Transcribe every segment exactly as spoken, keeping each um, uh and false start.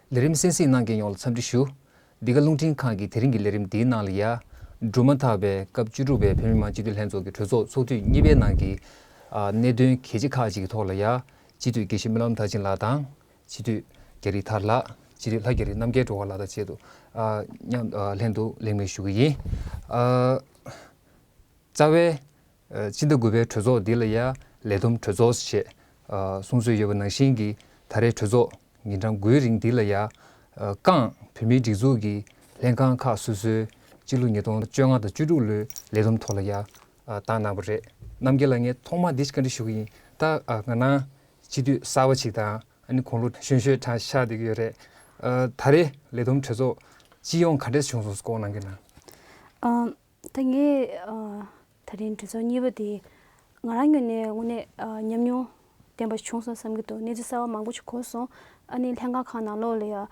ལས་རིམ་གསན་གཟིགས་གནང་མཁན་ཡོངས་ལ་འཚམས་འདྲི་ཞུ། འདི་ག་རླུང་འཕྲིན་ཁང་གི་དེ་རིང་གི་ལས་རིམ་འདིའི་ནང་ལ་ཡ། འགྲུབ་མ་ཐག་པའི་སྐབས་བཅུ་དྲུག་པའི་བོད་མི་མང་སྤྱི་འཐུས་ལྷན་ཚོགས་ཀྱི་གྲོས་ཚོགས་ཚོགས་དུས་གཉིས་པའི་ནང་གི་ཨ། གནད་དོན་གལ་ཆེ་ཁག་ཅིག་གི་ཐོག་ལ་ཡ། སྤྱི་འཐུས་དགེ་བཤེས་སྨོན་ལམ་མཐར་ཕྱིན་ལགས་དང་། སྤྱི་འཐུས་རྒྱ་རི་ཐར་ལགས། སྤྱི་འཐུས་ལྷ་རྒྱ་རི་རྣམ་རྒྱལ་སྒྲོལ་དཀར་ལགས་དང་བཅས་དུ་ཨ། མཉམ་ཨ། ལྷན་དུ་གླེང་མོལ་ཞུ་གི་ཡིན། ཨ། རྩ་བའི་ཨ། སྤྱི་ཟླ་དགུ་པའི་གྲོས་ཚོགས་འདི་ལ་ཡ་ལས་བསྡོམས་གྲོས་ཚོགས་ཞེས་ཨ། གསུང་སྲོལ་ཡོད་པ་ནང་བཞིན་གྱི་ད་རེས་གྲོས་ཚོགས་ཉིན་གྲངས་དགུའི་རིང་འདི་ལ་ཡ་ཨ། རྐང་བོད་མིའི་སྒྲིག་འཛུགས་ཀྱི་ལྷན་ཁང་ཁག་སོ་སོའི་སྤྱི་ལོ་ཉིས་སྟོང་བཅོ་ལྔ་དང་བཅུ་དྲུག་ལོའི་ལས་བསྡོམས་ཐོག་ལ་ཡ་ཨ། བཏང་གནང་བ་རེད། རྣམ་རྒྱལ་ལགས། ངས་ཐོག་མར་འདི་ཞིག་བཀའ་འདྲི་ཞུ་གི་ཡིན། ད་ཨ། ང་རང་སྤྱི་འཐུས་གསར་པ་ཞིག་དང་ཨ་ནི་དགུང་ལོ་གཞོན་གཞོན་གྲས་ཤར་བསྡད་ཀྱི་ཡོད་རེད། ཨ། ད་རེས་ལས་བསྡོམས་གྲོས་ཚོགས་སྤྱི་ཡོངས་ག་འདྲས་བྱུང་སོང་སྐོར་གནང་གི་ན། ཨ། ད་ངས་ཨ། ད་རིང་གྲོས་ཚོགས་གཉིས་པ་དེ་ང་རང་ངོས་ནས་དངོས་གནས་ཨ། ཉམས་མྱོང་ལྡན་པ་ཞིག་བྱུང་སོང་བསམ་གྱི་འདུག་གནས་ཚུལ་གསར་པ་མང་པོ་ཞིག་གོ་སོང་། ཨ་ནི་ལྷན་ཁང་ཁག་ནང་ལོགས་ལ་ཡ་ཨ།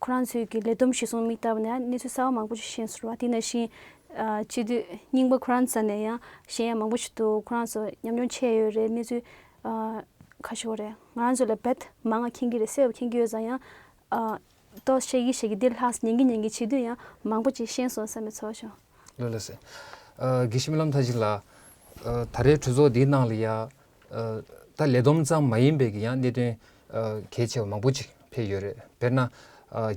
ཁོ་རང་ཚོའི་གི་ལས་བསྡོམས་གཞིར་བཟུང་མིག་ལྟ་བ་ནས་ཡང་གནས་ཚུལ་གསར་པ་མང་པོ་ཞིག་ཤེས་སོང་བ། དེ་ནང་བཞིན་ཨ། སྤྱི་འཐུས་རྙིང་པ་ཁོ་རང་ཚོ་ནས་ཡང་གཞན་ཡང་མང་པོ་ཞིག་འདུག་ཁོ་རང་ཚོ་ཉམས་མྱོང་ཆེ་ཡོད་རེད། གནས་ཚུལ་ཨ། ཁ་ཤོར་རེད། ང་རང་ཚོ་ལས་རྦད་མང་ང་མཁྱེན་གྱི་རེད། གསལ་པོ་མཁྱེན་གྱི་ཡོད་ཙང་ཡང་ཨ། ཏོག་བཤད་ཀྱི་བཤད་ཀྱི་འདི་ལྷག་ཉན་གྱི་ཉན་གྱི་བྱེད་དུས་ཡང་མང་པོ་ཅིག་ཤེས་སོང་བསམ་པའི་ཚོར་བྱུང་། ལགས་ལགས་སེ། ཨ། དགེ་བཤེས་སྨོན་ལམ་མཐར་ཕྱིན་ལགས། ཨ། ད་རེས་གྲོས་ཚོགས་འདིའི་ནང་ལ་ཡ། ཨ། ད་ལས་བསྡོམས་ཙམ་མ་ཡིན་པའི་གི་ཡང་གནད་དོན་ཨ། གལ་ཆེ་བ་མང་པོ་ཅིག་ཕེབས་ཡོད་རེད། དཔེར་ན་ཨ།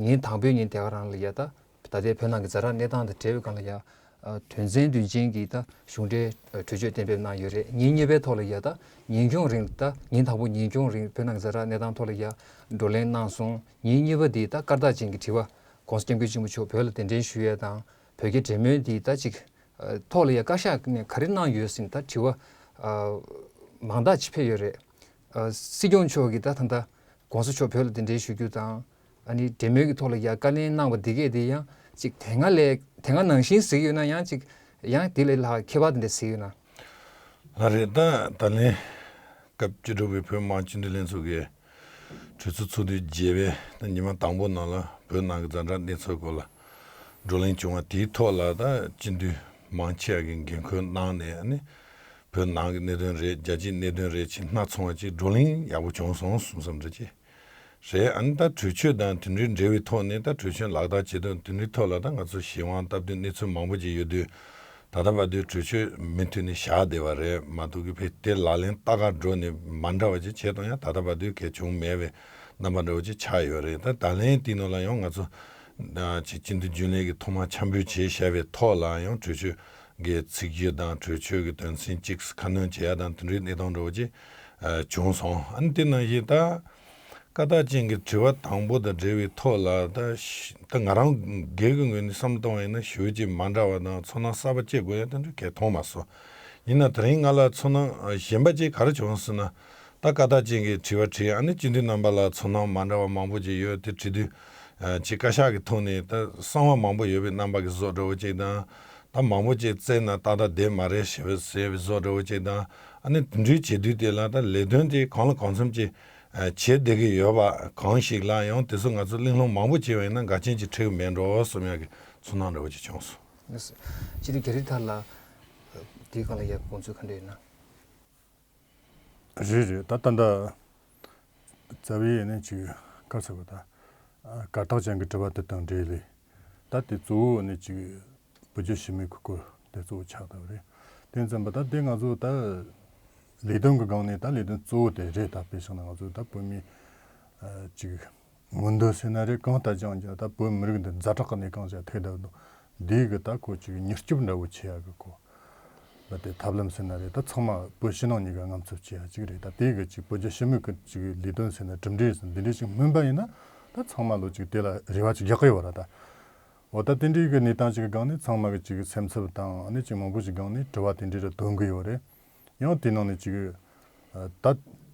ཉིན་དང་པོའི་ཉིན་དེ་ག་རང་ལ་ཡ་ད་ད་ལྟའི་བོད་ནང་གི་ཛ་དྲག་གནས་སྟངས་དང་འབྲེལ་བའི་སྒང་ལ་ཡ། ཨ། དོན་ཚན་བདུན་ཅན་གྱི་ད་གཞུང་འབྲེལ་ཨ། གྲོས་ཆོད་གཏན་འབེབས་གནང་ཡོད་རེད། ཉིན་གཉིས་པའི་ཐོག་ལ་ཡ་ད་ཉིན་གུང་རིང་ད་ཉིན་དང་པོ་ཉིན་གུང་རིང་བོད་ནང་གི་ཛ་དྲག་གནས་སྟངས་ཐོག་ལ་ཡ་བགྲོ་གླེང་གནང་སོང་། ཉིན་གཉིས་པ་དེ་ད་སྐར་རྟགས་ཅན་གྱི་དྲི་བ། ༸གོང་ས་༸སྐྱབས་མགོན་ཆེན་པོ་མཆོག་བོད་ལ་གདན་འདྲེན་ཞུ་ཡས་དང་བོད་རྒྱའི་འབྲེལ་མོལ་འདི་ད་ཅིག་ཨ། ཐོག་ལ་ཡ་བཀའ་ཤག་ནས་ག་རེ་གནང་ཡོད་ཟེར་ནས་ད་དྲི་བ་ཨ། མང་དག་ཅིག་ཕེབས་ཡོད་རེད། ཨ། སྲིད་སྐྱོང་མཆོག་གིས་ད་ད་ལྟ་༸གོང་ས་མཆོག་བོད་ལ་གདན་འདྲེན་ཞུ་རྒྱུ་དང་ཨ་ནི་འབྲེལ་མོལ་གྱི་ཐོག་ལ་ཡ་བཀའ་ལན་གནང་བ་འདི་གས་དེ་ཡང་ཅིག་དེ་སྔ་ལས་དེ་སྔ་ནང་བཞིན་ཟེར་གྱི་ཡོད་ན། ཡང་ཅིག་ཡང་དེ་ལས་ལྷག་ཁྱད་པར་དེ་འདྲ་ཟེར་གྱི་ཡོད་ན། ལགས་རེད། ད་ད་ལན་སྐབས་བཅུ་དྲུག་པའི་བོད་མི་མང་སྤྱི་འཐུས་ལྷན་ཚོགས་ཀྱི་གྲོས་ཚོགས་ཚོགས་དུས་བརྒྱད་པའི་ད་ཉི་མ་དང་པོ་ནང་ལ་བོད་ནང་གི་ཛ་དྲག་གནས་ཚུལ་སྐོར་ལ་བགྲོ་གླེང་བྱུང་བ་དེའི་ཐོག་ལ་ད་སྤྱི་འཐུས་མང་ཆེ་བ་གིས་འགན་ཁུར་གནང་ནས་ཨ་ནི་བོད་ནང་གི་གནད་དོན་རེད། རྒྱལ་སྤྱིའི་གནད་དོན་རེད། ཅིག་སྣ་ཚོགས་པ་ཅིག་བགྲོ་གླེང་ཡག་པོ་བྱུང་སོང་གསུངས་བསམ་འདྲ་ཅིག་རེད། ཨ་ནི་ད་གྲོས་ཆོད་དང་དེ་འདྲའི་འབྲེལ་བའི་ཐོག་ནས་ད་གྲོས་ཆོད་ལག་བསྟར་བྱེད་དོན་དེ་འདྲའི་ཐོག་ལ་ད་ང་ཚོ་གཞན་དབང་སྟབས་བསྟུན་གནས་ཚུལ་མང་པོ་ཅིག་ཡོད་དུས། ད་ལྟ་བར་དུ་གྲོས་ཆོད་མུ་མཐུད་ནས་བཞག་བསྡད་པ་རེད་མ་གཏོགས་གི་ཕེ་དེ་ལག་ལེན་ལྟ་ག་འགྲོ་ནས་མ་འདྲ་བ་ཅིག་བྱས་དང་ཡང་ད་ལྟ་བར་དུ་གལ་བྱུང་མེད་པའི་རྣམ་པ་འདྲ་བོ་ཅིག་ཆགས་ཡོད་རེད། ད་ད་ལན་དེའི་ནང་ལ་ཡང་ང་ཚོ་ཅིག་སྤྱི་འཐུས་རྒྱུན་ལས་ཀྱི་ཐོག་མ་འཆམ་འབུལ་བྱས་བཞག་པའི་ཐོག་ལ་ཡང་གྲོས་ཆོད་ཀྱི་ཚིག་གཞི་དང་གྲོས་ཆོད་ཀྱི་དོན་ཚན་གཅིག་ཁ་སྣོན་བྱེད་ཡ་དང་དེ་འདྲའི་གནས་སྟངས་འདྲ་བོ་ཅིག་བྱུང་སོང་། ཨ་ནི་དེ་ནང་བཞིན་ད། བཀའ་རྟགས་ཅན་གྱི་དྲི་བ་དང་པོ་དང་འབྲེལ་བའི་ཐོག་ལ་ད་ཤ་ད་ང་རང་སྒེར་གྱི་ངོས་ནས་བསམ་བློ་གཏོང་བ་ཡིན་ན་ཞེ་པོ་ཅིག་མ་འདྲ་བ་དང་ཚོར་སྣང་གསར་པ་སྐྱེ་དགོས་ཡ་དེ་འདྲ་གང་ཡང་མཐོང་མ་སོང་། ཡིན་ན་དེ་རིང་ང་ལ་ཚོར་སྣང་ཨ་གཞན་པ་ཅིག་ག་རེ་བྱུང་ཟེར་ན། ད་བཀའ་རྟགས་ཅན་གྱི་དྲི་བ་དྲིས། ཨ་ནི་སྤྱི་འཐུས་རྣམ་པ་ལ་ཚོར་སྣང་མ་འདྲ་བ་མང་པོ་ཅིག་ཡོད་དེ་དྲིས་དུས། ཨ་ཅིག་བཀའ་ཤག་གི་ཐོག་ནས་ད་གསང་བ་མང་པོ་ཡོད་པའི་རྣམ་པ་གི་བཟོ་འདྲ་བོ་ཅིག་དང་། ད་མང་པོ་ཅིག་བཙལ་ན་ཏག་ཏག་བསྡད་མ་རེད་ཞེས་པའི་ཟེར་བའི་བཟོ་འདྲ་བོ་ཅིག་དང་། ཨ་ནི་དེ་འདྲའི་བྱེད་དུས་དེ་ལ་ད་ལས་དོན་དེ་གང་ལ་གང་འཚམ་ཅིག་ཨ་བྱེད་བསྡད་ཀྱི་ཡོད་པ་གང་ཞིག་ལ་ཡང་དེ་ཚོ་ང་ཚོ་གླེང་སློང་མང་པོ་བྱས་པ་ཡིན་ན་འགལ་རྐྱེན་ཅིག་འཕྲད་ཀྱི་མེད་འགྲོ་བསམ་ཡག་གི་ཚོར་སྣང་འདྲ་བོ་ཅིག་བྱུང་སོང་། ལགས་སོ། སྤྱི་འཐུས་རྒྱ་རི་ཐར་ལགས། དེའི་སྒང་ལ་ཡ་དགོངས་ཚུལ་ག་འདྲ་ཡོད་ན། རེད་རེད། ད་ད་ལྟ་རྩ་བའི་ནས་ཅིག་ག་རེ་ཟེར་དགོས། ད་ཨ་བཀའ་རྟགས་ཅན་གྱི་དྲི་བ་དེ་དང་འབྲེལ་ལས་ད་དེ་གཙོ་བོ་ནས་ཅིག་བོད་རྒྱ་ཞི་མོལ་གྱི་སྐོར་དེ་གཙོ་བོ་ཆགས་བསྡད་པ་རེད། དེ་ཙམ་པ་ད་དེ་ང་ཚོ་ད་ལས་དོན་གྱི་སྒང་ནས་ད་ལས་དོན་གཙོ་བོ་དེ་རེད། ད་དཔེ་བཞག་ན་ང་ཚོ་ད་བོད་མི་ཨ་ཅིག་མངོན་འདོད་ཟེར་ན་རེད། གང་ལྟར་ཀྱང་ཀྱང་ད་བོད་མི་རིགས་འདི་ཛ་དྲག་གི་གནས་སྟངས་ཅིག་ཐུག་བསྡད་འདུག་འདིའི་གི་ད་ཁོ་ཅིག་མྱུར་སྐྱོབ་འདྲ་བོ་བྱེད་ཡག་གི་ཁོ་ད་དེ་ཐབས་ལམ་ཟེར་ན་རེད། ད་ཚང་མ་བོད་ཕྱི་ནང་གཉིས་ཀ་རྔམ་ཚུབ་བྱེད་ཡག་ཅིག་རེད། ད་དེའི་གི་ཅིག་བོད་རྒྱ་ཞི་མོལ་གི་ཅིག་ལས་དོན་ཟེར་ན་གྲུབ་འབྲས་ཟེར་ན་འདི་འདྲའི་ཅིག་སྨིན་པ་ཡིན་ན་ད་ཚང་མ་ལོ་ཅིག་དེ་ལ་རེ་བ་ཅིག་རྒྱག་གི་ཡོད་ར། ད་འོ་ད་དེ་འདྲའི་གི་གནས་སྟངས་ཅིག་གི་སྒང་ནས་ཚང་མ་གི་ཅིག་སེམས་འཚབ་དང་ཨ་ནི་ཅིག་མང་པོ་ཅིག་སྒང་ནས་དྲི་བ་དེ་འདྲའི་ར་འདོན་གི་ཡོད་རེད། ཡང་དེ་ནང་ནས་ཅིག་ཨ་ད་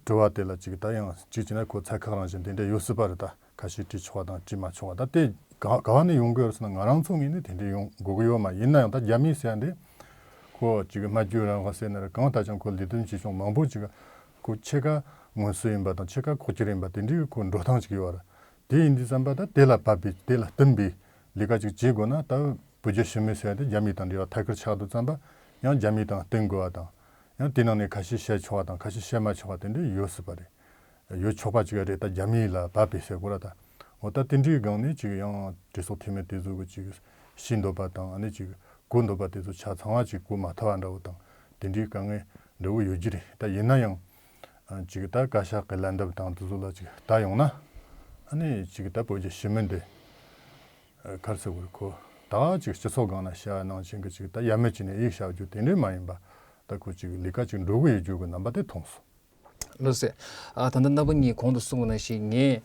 དྲི་བ་དེ་ལ་ཅིག་ད་ཡང་གཅིག་བྱས་ན་ཁོ་ཚད་བཀག་རང་བཞིན་དེ་འདྲ་ཡོད་སྲིད་པ་རེད། ད་ཁ་ཤས་དྲིས་ཆོག་པ་དང་དྲིས་མ་ཆོག་པ་ད་དེ་ག་ག་བ་ནས་ཡོང་གི་ཡོད་རེད་ཟེར་ན་ང་རང་ཚོ་ངོས་ནས་དེ་འདྲ་ཡོང་དགོས་ཀྱི་ཡོད་མ་ཡིན་ན་ཡང་ད་རྒྱ་མི་ཟེར་ཡ་འདི་ཁོ་ཅིག་སྨྲ་བརྗོད་རང་དབང་ཟེར་ན་རེད། གང་ལྟར་ཀྱང་ཁོ་ལས་དོན་བྱེད་ཕྱོགས་མང་པོ་ཅིག་ཁོ་ཕྱེད་ཀ་སྔོན་སྲོལ་ཡིན་པ་དང་ཕྱེད་ཀ་ལྐོག་གྱུར་ཡིན་པ་དེ་འདྲའི་ཁོ་འགྲོ་སྟངས་ཅིག་ཡོད་རེད། དེ་ཡིན་དུས་ཙམ་པ་ད་དེ་ལ་བབ་པའི་དེ་ལ་བསྟུན་པའི་ལས་ཀ་ཅིག་བྱེད་དགོས་ན་ད་བོད་རྒྱ་ཞི་མོལ་ཟེར་ཡ་དེ་རྒྱ་མི་དང་འབྲེལ་བ་ཐད་ཀར་ཆགས་འདུག་ཙམ་པ་ཡང་རྒྱ་མི་དང་བསྟུན་དགོས་པ་དང་ཡང་དེ་ནང་ནས་ཁ་ཤས་བཤད་ཆོག་པ་དང་ཁ་ཤས་བཤད་མ་ཆོག་པ་དེ་འདྲ་ཡོད་སྲིད་པ་རེད། ཡོད་ཆོག་པ་ཅིག་རེད། ད་རྒྱ་མི་ལ་བབ་པའི་ཟེར་དགོས་ར། ད་ འོ་ད་དེ་འདྲའི་སྒང་ནས་ཅིག་ཡང་གྲོས་ཚོགས་འཐུས་མི་དེ་ཚོ་གི་ཅིག་ཤེས་འདོད་པ་དང་ཨ་ནི་ཅིག་གོ་འདོད་པ་དེ་ཚོ་ཆ་ཚང་བ་ཅིག་གོ་མ་ཐུབ་པ་འདྲ་བོ་དང་དེ་འདྲའི་དཀའ་ངལ་འདྲ་བོ་ཡོད་ཀྱི་རེད། ད་ཡིན་ན་ཡང་ཨ་ཅིག་ད་བཀའ་ཤག་གི་ལན་འདེབས་དང་དེ་ཚོ་ལ་ཅིག་ལྟ་ཡོང་ན་ཨ་ནི་ཅིག་ད་བོད་ཀྱི་ཞི་མོལ་འདི་ཨ་ག་རེ་ཟེར་དགོས་རེད། ཁོ་ད་ཅིག་སྤྱི་ཚོགས་སྒང་ན་བྱ་བ་ནང་བཞིན་གྱི་ཅིག་ད་ཡ་མེད་ཅིག་ནས་ཡིག་བྱ་རྒྱུ་དེ་འདྲའི་མ་ཡིན་པ་ད་ཁོ་ཅིག་ལས་ཀ་ཅིག་འགྲོ་གི་ཡོད་རྒྱུ་གི་རྣམ་པ་དེ་མཐོང་སོང་། ལགས་སོ། ཨ་ད་ལྟ་རྣམ་པ་གཉིས་གོང་དུ་གསུངས་པ་ནང་བཞིན་ངས་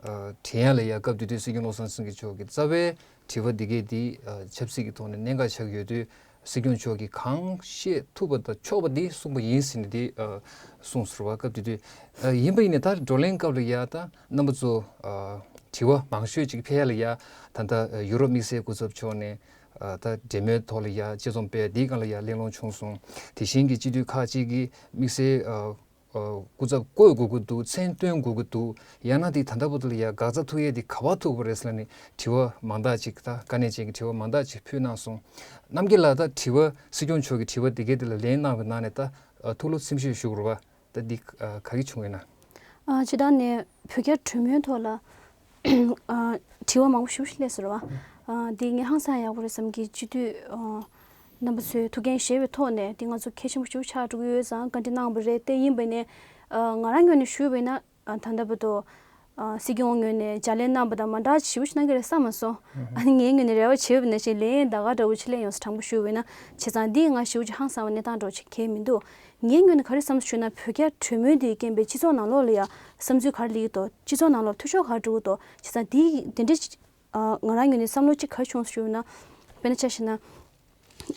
ཨ་དྲན་ཡག་ལ་ཡ་སྐབས་དེ་དུས་སྲིད་སྐྱོང་བློ་བཟང་སེང་གེ་མཆོག་གིས་རྩ་བའི་དྲི་བ་འདི་གས་འདི་ཨ་ཆབ་སྲིད་ཀྱི་ཐོག་ནས་གནད་འགག་ཆགས་ཀྱི་ཡོད་དུས་སྲིད་སྐྱོང་མཆོག་གིས་གང་བཤད་ཐུབ་པ་དང་ཆོག་པ་འདི་གསུངས་པ་ཡིན་ཟེར་ནས་འདི་ཨ་གསུངས་ཟེར་བ། སྐབས་དེ་དུས་ཨ་ཡིན་པ་ཡིན་ནས་ད་བགྲོ་གླེང་སྐབས་ལ་ཡ་ད་རྣམ་པ་ཚོ་ཨ་དྲི་བ་མང་ཤོས་ཅིག་ཕེབས་ཡག་ལ་ཡ་ད་ལྟ་ཡུ་རོབ་དམིགས་བསལ་སྐུ་ཚབ་མཆོག་ནས་ཨ་ད་འབྲེལ་མོལ་ཐོག་ལ་ཡ་དཔྱད་རྩོམ་སྤེལ་འདིའི་སྒང་ལ་ཡ་གླེང་སློང་བྱུང་སོང་། དེ་བཞིན་གྱི་སྤྱི་འཐུས་ཁག་ཅིག་གིས་དམིགས་བསལ་ཨ། ཨ་སྐུ་ཚབ་བསྐོས་དགོས་ཀྱི་འདུག་མཚན་བཏོན་དགོས་ཀྱི་འདུག་ཡང་ན་དེ་ད་ལྟ་བར་དུ་ལ་ཡ་འགག་རྩ་ཐུག་ཡས་དེ་ག་པར་ཐུག་པ་རེད་ཟེར་ནས་དྲི་བ་མང་དག་ཅིག་ད་དཀའ་གནད་ཅན་གྱི་དྲི་བ་མང་དག་ཅིག་ཕུལ་གནང་སོང་། རྣམ་རྒྱལ་ལགས་ད་དྲི་བ་སྲིད་སྐྱོང་མཆོག་གི་དྲི་བ་དེ་གའི་དེ་ལ་ལན་གནང་བའི་ནང་ནས་ད་ཨ་ཐུགས་སློབ་ཚིམ་ཤོས་ཞུ་དགོས་རེད་བ། ད་འདི་ཨ་ག་གི་བྱུང་ཡོད་ན། ཨ་སྤྱིར་བཏང་ནས་བོད་རྒྱ་གྲོས་མོལ་ཐོག་ལ་ཨ་དྲི་བ་མང་པོ་ཞེ་པོ་ཞིག་སླེབས་སོང་རེད་བ། ཨ་འདི་ངས་ཧང་སང་ཡག་པོ་རེད་བསམ་གི། སྤྱི་འཐུས་ཨ་རྣམ་པ་ཚོས་ཐུགས་འགན་བཞེས་པའི་ཐོག་ནས་འདི་ང་ཚོ་གལ་ཆེན་པོ་ཞེ་པོ་ཆགས་འགྲོ་གི་ཡོད་ཙང་བཀའ་འདྲི་གནང་བ་རེད། དེ་ཡིན་པ་ནས་ཨ་ང་རང་ངོས་ནས་ཞུས་པ་ཡིན་ན་ཨ་ད་ལྟ་བར་དུ་ཨ་སྲིད་སྐྱོང་ངོས་ནས་ལྗགས་ལན་གནང་པ་དང་མ་འདྲ་ཞེ་པོ་ཞིག་གནང་གི་རེད་བསམ་མ་སོང་། ཨ་ནི་ངའི་ངོས་ནས་རེ་བ་བྱས་པ་ནང་བཞིན་ལན་ད་ག་འདྲ་བོ་ཞིག་སླེབས་ཡོང་ས་དྲང་པོ་ཞུས་པ་ཡིན་ན། བྱས་ཙང་འདི་ང་ཞེ་པོ་ཅིག་ཧང་སང་བ་གནས་སྟངས་འདྲ་བོ་ཅིག་གང་ཡང་མི་འདུག་ངའི་ངོས་ནས་ག་རེ་བསམ་ཞུས་ན་བོད་རྒྱ་གྲོས་མོལ་འདིའི་རྐྱེན་པས་སྤྱི་ཚོགས་ནང་ལོགས་ལ་ཡང་བསམ་ཚུལ་ག་རེ་སླེབས་ཀྱི་འདུག་སྤྱི་ཚོགས་ནང་ལོགས་འཐུས་ཤོར་ག་རེ་འགྲོ་གི་འདུག་བྱས་ཙང་འདི་དེ་འདྲ་ཅིག་ཨ་ང་རང་ངོས་ནས་བསམ་བློ་ཅིག་ག་རེ་བྱུང་ཞུས་ན། དཔེར་ན་ཆ་བཞག་ན་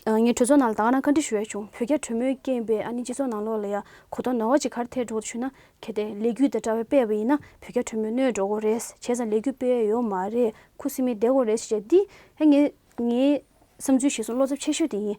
ཨ་ངས་གྲོས་ཚོགས་ནང་ལ་ད་ག་རང་བཀའ་འདྲི་ཞུ་ཡ་བྱུང་། བོད་རྒྱ་གྲོས་མོལ་རྐྱེན་པས་ཨ་ནི་སྤྱི་ཚོགས་ནང་ལོགས་ལ་ཡང་གོ་རྟོགས་ནོར་བ་ཅིག་ག་རེ་ཐེབས་འགྲོ་གི་འདུག་ཞུས་ན། གལ་ཏེ་ལས་འགུལ་དེ་འདྲ་བ་སྤེལ་བ་ཡིན་ན་བོད་རྒྱ་གྲོས་མོལ་གནོད་འགྲོ་གི་རེད། བྱས་ཙང་ལས་འགུལ་སྤེལ་ཡ་ཡོད་མ་རེད། ཁུ་སིམ་མེར་བསྡད་དགོས་རེད་ཟེར་བྱས་འདི་ཨ་ངས་ངའི་བསམ་ཚུལ་གཞིར་བཟུང་བློ་འཚབ་ཆེ་ཤོས་དེ་ཡིན།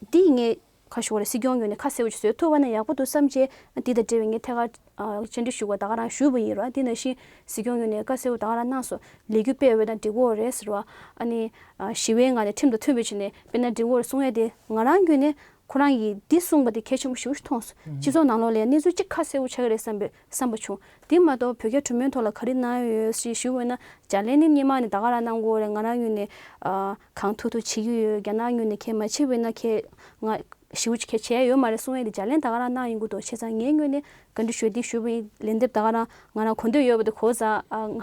འདི་ངས་ཁ་ཞུ་བ་རེད། སྲིད་སྐྱོང་ངོས་ནས་ཁ་གསལ་པོ་ཅིག་བཟོ་ཐུབ་པ་ན་ཡག་པོ་འདུག་བསམ་བྱས་འདི་དང་འབྲེལ་བའི་ངས་ཐད་ཀར་ཨ་བཅར་འདྲི་ཞུ་བ་ད་ག་རང་ཞུས་པ་ཡིན་ར། འདི་ནང་བཞིན་སྲིད་སྐྱོང་ངོས་ནས་ཁ་གསལ་པོ་ད་ག་རང་གནང་སོང་། ལས་འགུལ་སྤེལ་བ་དང་འགྲིག་གི་རེད་ཟེར་བ། ཨ་ནི་ཨ་ཞི་བའི་ངང་ནས་ཁྲིམས་དང་མཐུན་པའི་ཆ་ནས་སྤེལ་ན་འགྲིག་གི་རེད་གསུང་ཡ་དེ་ང་རང་ངོས་ནས་ཁོ་རང་གིས་འདི་གསུངས་པ་དེ་གལ་ཆེན་པོ་ཞེ་པོ་ཞིག་མཐོང་སོང་། སྤྱི་ཚོགས་ནང་ལོགས་ལ་ཡང་གནས་ཚུལ་གཅིག་ཁ་གསལ་པོ་ཆགས་ཀྱི་རེད་བསམ་པའི་བསམ་པ་བྱུང་། དེ་མ་གཏོགས་བོད་རྒྱ་གྲོས་མོལ་ཐོག་ལ་ག་རེ་གནང་ཡོད་ཞེས་ཞུས་པ་ཡིན་ན་ལྗགས་ལན་ནི་སྔོན་མ་ནས་ད་ག་རང་གནང་དགོས་རེད། ང་རང་ངོས་ནས་ཨ་གང་ཐུབ་ཐུབ་བྱེད་ཀྱི་ཡོད། རྒྱ་ནག་ངོས་ནས་གལ་མ་བྱེད་པ་ཡིན་ན་གལ་ང་ཞེ་པོ་ཅིག་གལ་བྱས་ཡོད་མ་རེད་གསུང་ཡས་དེ་ལྗགས་ལན་ད་ག་རང་གནང་ཡོང་གི་འདུག་བྱས་ཙང་ངའི་ངོས་ནས་བཀའ་འདྲི་ཞུ་འདི་ཞུས་པ་ཡིན། ལན་འདེབས་ད་ག་རང་ང་རང་གོ་འདོད་ཡོད་པ་དེ་གོ་ཙང་ཨ་ང་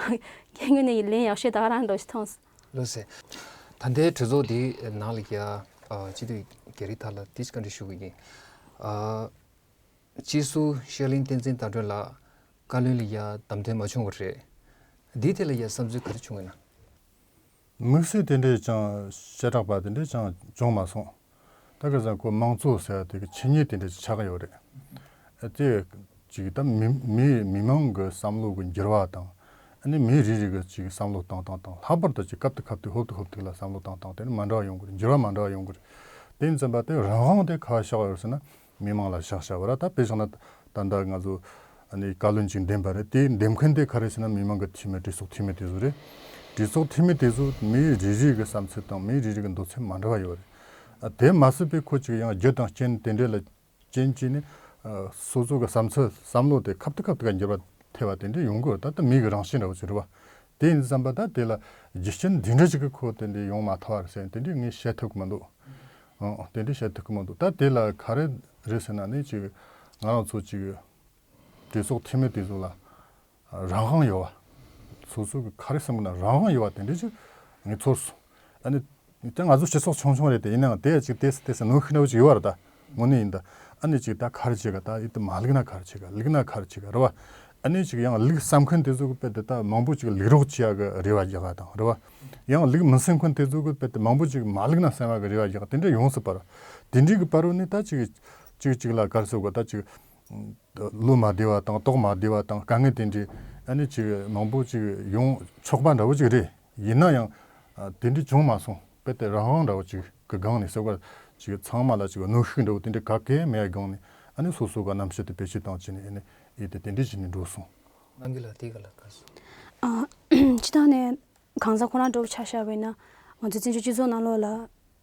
ངའི་ངོས་ནས་ལན་ཡག་ཤོས་ད་ག་རང་འདྲ་ཞིག་མཐོང་སོང་། ལགས་སེ། ད་ལྟའི་གྲོས་ཚོགས་འདིའི་ནང་ལ་ཡ་ཨ་སྤྱི་འཐུས་རྒྱ་རི་ཐར་ལ་འདི་བཀའ་འདྲི་ཞུ་གི་ཡིན། ཨ་སྤྱི་ཟུར་ཤར་གླིང་བསྟན་འཛིན་དར་སྒྲོན་ལགས་བཀའ་བློན་ལ་ཡ་བདམས་ཐོན་མ་བྱུང་བ་རེད། འདིའི་ཐད་ལ་ཡ་བསམ་ཚུལ་ག་རེ་བྱུང་ཡོད་ན། དམིགས་བསལ་དེ་འདྲས་ཀྱང་ཤ་སྟག་པ་དེ་འདྲས་ཀྱང་བྱུང་མ་སོང་། ད་ག་ཟེར་ན་ཁོ་དམངས་གཙོ་ཟེར་བ་དེ་གི་ཆོས་ཉིད་དེ་འདྲས་ཅིག་ཆགས་ཀྱི་ཡོད་རེད། ཨ་དེ་ཅིག་ད་མི་མི་མི་མང་གི་བསམ་བློ་གི་འགྱུར་བ་དང་། ཨ་ནི་མི་རེ་རེ་གི་ཅིག་བསམ་བློ་བཏང་སྟངས་དང་ལྷག་པར་དུ་ཅིག་སྐབས་དེ་སྐབས་དེ་ཧོབ་ཏེ་ཧོབ་ཏེ་ལ་བསམ་བློ་བཏང་སྟངས་དེ་ནི་མ་འདྲ་བ་ཡོང་གི་རེད། འགྱུར་བ་མ་འདྲ་བ་ཡོང་གི་རེད། དེ་ཡིན་ཙམ་པ་དེ་རང་དབང་དེ་ག་བ་བཞག་ཡོད་ཟེར་ན། མི་མང་ལ་བཞག་བཞག་པ་ར། ད་དཔེ་བཞག་ན་ད་ལྟ་ང་ཚོ་ཨ་ནི་བཀའ་བློན་ཅིག་འདེམས་པ་རེད། དེ་འདེམས་མཁན་དེ་ག་རེ་ཟེར་ན་མི་མང་གི་འཐུས་མི་གྲོས་ཚོགས་འཐུས་མི་དེ་ཚོ་རེད། གྲོས་ཚོགས་འཐུས་མི་དེ་ཚོ་མི་རེ་རེ་གི་བསམ་ཚུལ་དང་མི་རེ་རེ་གི་འདོད་ཚུལ་མ་འདྲ་བ་ཡོད་རེད། ཨ་དེ་མ་ཟད་པའི་ཁོ་ཅིག་ཡང་རྒྱུ་དང་རྐྱེན་དེ་འདྲས་ལ་རྐྱེན་གྱིས་ནི་ཨ་སོ་སོ་གི་བསམ་ཚུལ་བསམ་བློ་དེ་ཁབ་ཏུ་ཁབ་ཏུ་ག་འགྱུར་བ་ཐེབས་པ་དེ་འདྲས་ཡོང་གི་ཡོད། ད་ལྟ་མི་གི་རང་བཞིན་འདྲ་བོ་ཅིག་རེད་བ། དེ་ཡིན་བསམ་པ་ད་དེ་ལ་རྒྱུ་རྐྱེན་འདི་འདྲ་ཅིག་གི་ཁོ་དེ་འདྲས་ཡོང་མ་ཐུབ་པ་རེད་ཟེར་དེ་འདྲས་ངས་བཤད་ཐུབ་ཀྱི་མི་འདུག་ཨང་། དེ་འདྲས་བཤད་ཐུབ་ཀྱི་མི་འདུག་ད་དེ་ལ་ག་རེ་རེད་ཟེར་ན་ནི་ཅིག་ང་རང་ཚོ་ཅིག་གྲོས་ཚོགས་འཐུས་མི་དེ་ཚོ་ལ་རང་དབང་ཡོད་བ། སོ་སོ་གི་ག་རེ་བསམ་གི་ན་རང་དབང་ཡོད་བ་དེ་འདྲས་ཅིག་ངས་ཚོར་སོང་། ཨ་ནི་ད་ང་ཚོ་སྤྱི་ཚོགས་ཆུང་ཆུང་རེད་དེ། ཡིན་ནའང་དེ་ཅིག་ཏོག་ཙམ་ཏོག་ཙམ་གནོན་ཤུགས་འདྲ་བོ་ཅིག་ཡོད་བ་རེད་ད། དངོས་གནས་ཡིན་ད། ཨ་ནི་ཅིག་ད་ག་རེ་བྱེད་ག་ད་ཡིད་དུ་མ་ལུག་ན་ག་རེ་བྱེད་ག་ལུག་ན་ག་རེ་བྱེད་ག་རེད་བ། ཨ་ནི་ཅིག་ཡང་ལུག་བསམ་མཁན་དེ་ཚོ་གི་དཔེ་དེ་ད་མང་པོ་ཅིག་ལུག་རོགས་བྱེད་ཡ་གི་རེ་བ་རྒྱག་ག་དང་རེད་བ། ཡང་ལུག་མི་བསམ་མཁན་དེ་ཚོ་གི་དཔེ་དེ་མང་པོ་ཅིག་མ་ལུག་ན་བསམ་ཡ་གི་རེ་བ་རྒྱག་ག་དེ་འདྲ་ཡོང་སྲིད་པ་རེད། དེ་འདྲའི་གི་བར་རུ་ནི་ད་ཅིག་ཅིག་ཅིག་ལ་ག་རེ་ཟེར་དགོས། ད་ཅིག་བློ་མ་བདེ་བ་དང་དོགས་མ་བདེ་བ་དང་དཀའ་ངལ་དེ་འདྲའི་ཨ་ནི་ཅིག་མང་པོ་ཅིག་ཡོང་ཆོག་པ་འདྲ་བོ་ཅིག་རེད། ཡིན་ན་ཡང་ཨ་དེ་འདྲའི་བྱུང་མ་སོང་། དཔེ་དེ་རང་དབང་འདྲ་བོ་ཅིག་གི་སྒང་ནས་ཟེར་བ་ཅིག་ཚང་མ་ལ་ཅིག་གནོན་ཤུགས་འདྲ་བོ་དེ་འདྲའི་ག་གེ་མེད་སྒང་ནས་ཨ་ནི་སོ་སོ་ག་རྣམ་དཔྱོད་དེ་བེད་སྤྱོད་བཏང་བྱས་ནས་ཨ་ནི་ཨེ་དེ་དེ་འདྲའི་བྱས་ནས་འགྲོ་སོང་། རྣམ་རྒྱལ་ལགས་དེ་ག་ལ་ག་སོང་། ཨ་སྤྱི་བཏང་ནས་གང་ཟག་ཁོ་རང་འདྲ་བོ་ཆ་བཞག་པ་ཡིན་ན་ང་ཚོ་བཙན་བྱོལ་སྤྱི་ཚོགས་ནང་ལོགས་ལ་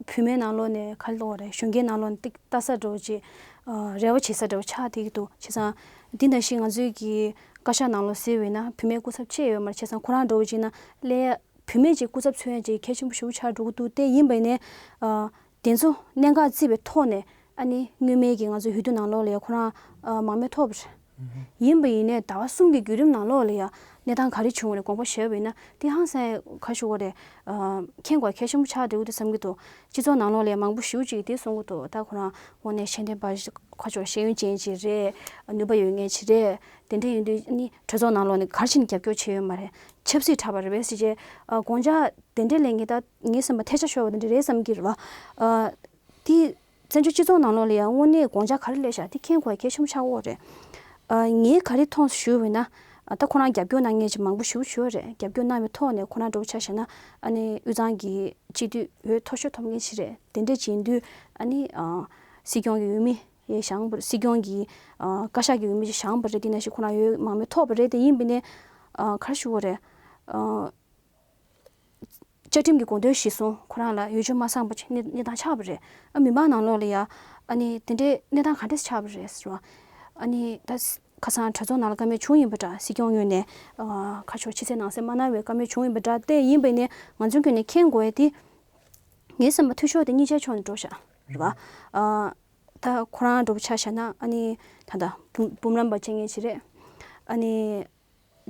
བུད་མེད་ནང་ལོགས་ནས་ག་རེ་ལབ་དགོས་རེད། གཞོན་སྐྱེས་ནང་ལོགས་ནས་ཏིག་ལྟ་ས་འདྲ་བོ་ཅིག་ཨ་རེ་བ་བྱེད་ས་འདྲ་བོ་ཆགས་བསྡད་ཀྱི་འདུག་བྱས་ཙང་འདི་ནང་བཞིན་ང་ཚོས་ཀྱི་ བཀའ་ཤག་ནང་ལོགས་ཟེར་བས་ན་བུད་མེད་སྐུ་ཚབ་བཅས་ཡོད་མ་རེད། བྱས་ཙང་ཁོ་རང་འདྲ་བོ་ཅིག་ན་ལས་བུད་མེད་ཅིག་སྐུ་ཚབ་མཚོན་ཡ་ཅིག་གལ་ཆེན་པོ་ཞེ་པོ་ཆགས་འགྲོ་གི་འདུག་དེ་ཡིན་པ་ཡིན་ནའི་ཨ། དེ་ཚོ་གནད་འགག་བརྩིས་པའི་ཐོག་ནས་ཨ་ནི་སྔོན་མའི་གི་ང་ཚོ་འོས་བསྡུ་ནང་ལོགས་ལ་ཡ་ཁོ་རང་ཨ་མང་མོས་ཐོབ་པ་རེད། ཡིན་པ་ཡིན་ནའི་ཟླ་བ་གསུམ་གྱི་བརྒྱུད་རིམ་ནང་ལོགས་ལ་ཡ་གནས་སྟངས་ག་རེ་བྱུང་བ་རེད་དགོངས་པ་བཞེས་པ་ཡིན་ན་དེ་ཧང་སང་ག་ཞུ་བ་རེད། ཨ་མཁྱེན་དགོས་གལ་ཆེན་པོ་ཆགས་འགྲོ་གི་འདུག་བསམ་གྱི་འདུག་སྤྱི་ཚོགས་ནང་ལོགས་ལ་ཡ་མང་པོ་ཞེ་པོ་ཅིག་གིས་དེ་གསུང་གི་འདུག་ད་ཁོ་རང་དངོས་གནས་ཤེས་ལྡན་པ་ཞིག་ཁ་ཕྱོགས་ཤེས་ཡོན་ཅན་ཅིག་རེད། ནུས་པ་ཡོད་མཁན་ཅིག་རེད། དེ་འདྲ་ཡིན་དུས་ཨ་ནི་གྲོས་ཚོགས་ནང་ལོགས་ནས་ག་རེ་བྱས་ནས་རྒྱབ་སྐྱོར་བྱས་ཡོད་མ་རེད། ཆབ་སྲིད་འཁྲབ་པ་རེད་པས་ཟེར་བྱས་ཨ་དགོངས་འཆར་དེ་འདྲ་ལས་ངས་ད་ངའི་བསམ་པ་ཐལ་ཆ་ཤོར་བ་དེ་འདྲ་རེད་བསམ་གྱི་རེད་བ། ཨ་དེ་བཙན་བྱོལ་སྤྱི་ཚོགས་ནང་ལོགས་ལ་ཡང་དངོས་གནས་དགོངས་འཆར་ག་རེ་སླེབས་ཤག་དེ་མཁྱེན་དགོས་གལ་ཆེན་པོ་ཆགས་ཀྱི་ཡོད་རེད། ཨ་ངས་ག་རེ་མཐོང་སོང་ཞུས་པ་ཡིན་ན་ཨ་ད་ཁོ་རང་རྒྱབ་སྐྱོར་གནང་མཁན་ཅིག་མང་པོ་ཞེ་པོ་ཅིག་ཡོད་རེད། རྒྱབ་སྐྱོར་གནང་བའི་ཐོག་ནས་ཁོ་རང་འདྲ་པོ་ཆ་བཞག་ན་ཨ་ནི་དབུས་གཙང་གི་སྤྱི་འཐུས་འོས་མཐོ་ཤོས་ཐོབ་མཁན་ཅིག་རེད། དེ་འདྲ་ཅིག་ཡིན་དུས་ཨ་ནི་ཨ་སྲིད་སྐྱོང་གི་འོས་མི་ཡས་བཞེངས་པ་སྲིད་སྐྱོང་གི་ཨ་བཀའ་ཤག་གི་འོས་མི་ཅིག་བཞེངས་པ་རེད། དེ་ནང་བཞིན་ཁོ་རང་འོས་མང་མོས་ཐོབ་པ་རེད། དེ་ཡིན་པ་ཡིན་ནའི་ཨ་ག་རེ་ཞུ་དགོས་རེད། ཨ་བཅའ་ཁྲིམས་ཀྱི་དགོངས་དོན་གཞིར་བཟུང་ཁོ་རང་ལ་འོས་ཆོས་མ་ཚང་པ་ཅིག་གནས་གནས་སྟངས་ཆགས་པ་རེད། ཨ་མི་མང་ནང་ལོགས་ལ་ཡ་ཨ་ནི་དེ་འདྲའི་གནས་སྟངས་ག་འདྲས་ཆགས་པ་རེད་ཟེར་བ། ཨ་ནི་ད་ཁ་སང་གྲོས་ཚོགས་ནང་ལ་བཀའ་མོལ་བྱུང་ཡིན་པ་འདྲ། སྲིད་སྐྱོང་ངོས་ནས་ཨ་ཁ་ཕྱོགས་ཕྱི་གསལ་ནང་གསལ་མ་གནང་བའི་བཀའ་མོལ་བྱུང་ཡིན་པ་འདྲ། དེ་ཡིན་པ་ཡིན་ནའི་ང་ཚོའི་ངོས་ནས་མཁྱེན་དགོས་ཡ་དེ་ངའི་བསམ་པ་འཐུས་ཤོར་དེ་གཉིས་ཆའི་ཕྱོགས་ནས་འགྲོ་ཤག་རེད་བ། ཨ་ད་ཁོ་རང་འདྲ་པོ་ཆ་བཞག་ན་ཨ་ནི་ད་ལྟ་འབུམ་འབུམ་རམས་པ་བྱེད་མཁན་ཅིག་རེད། ཨ་ནི་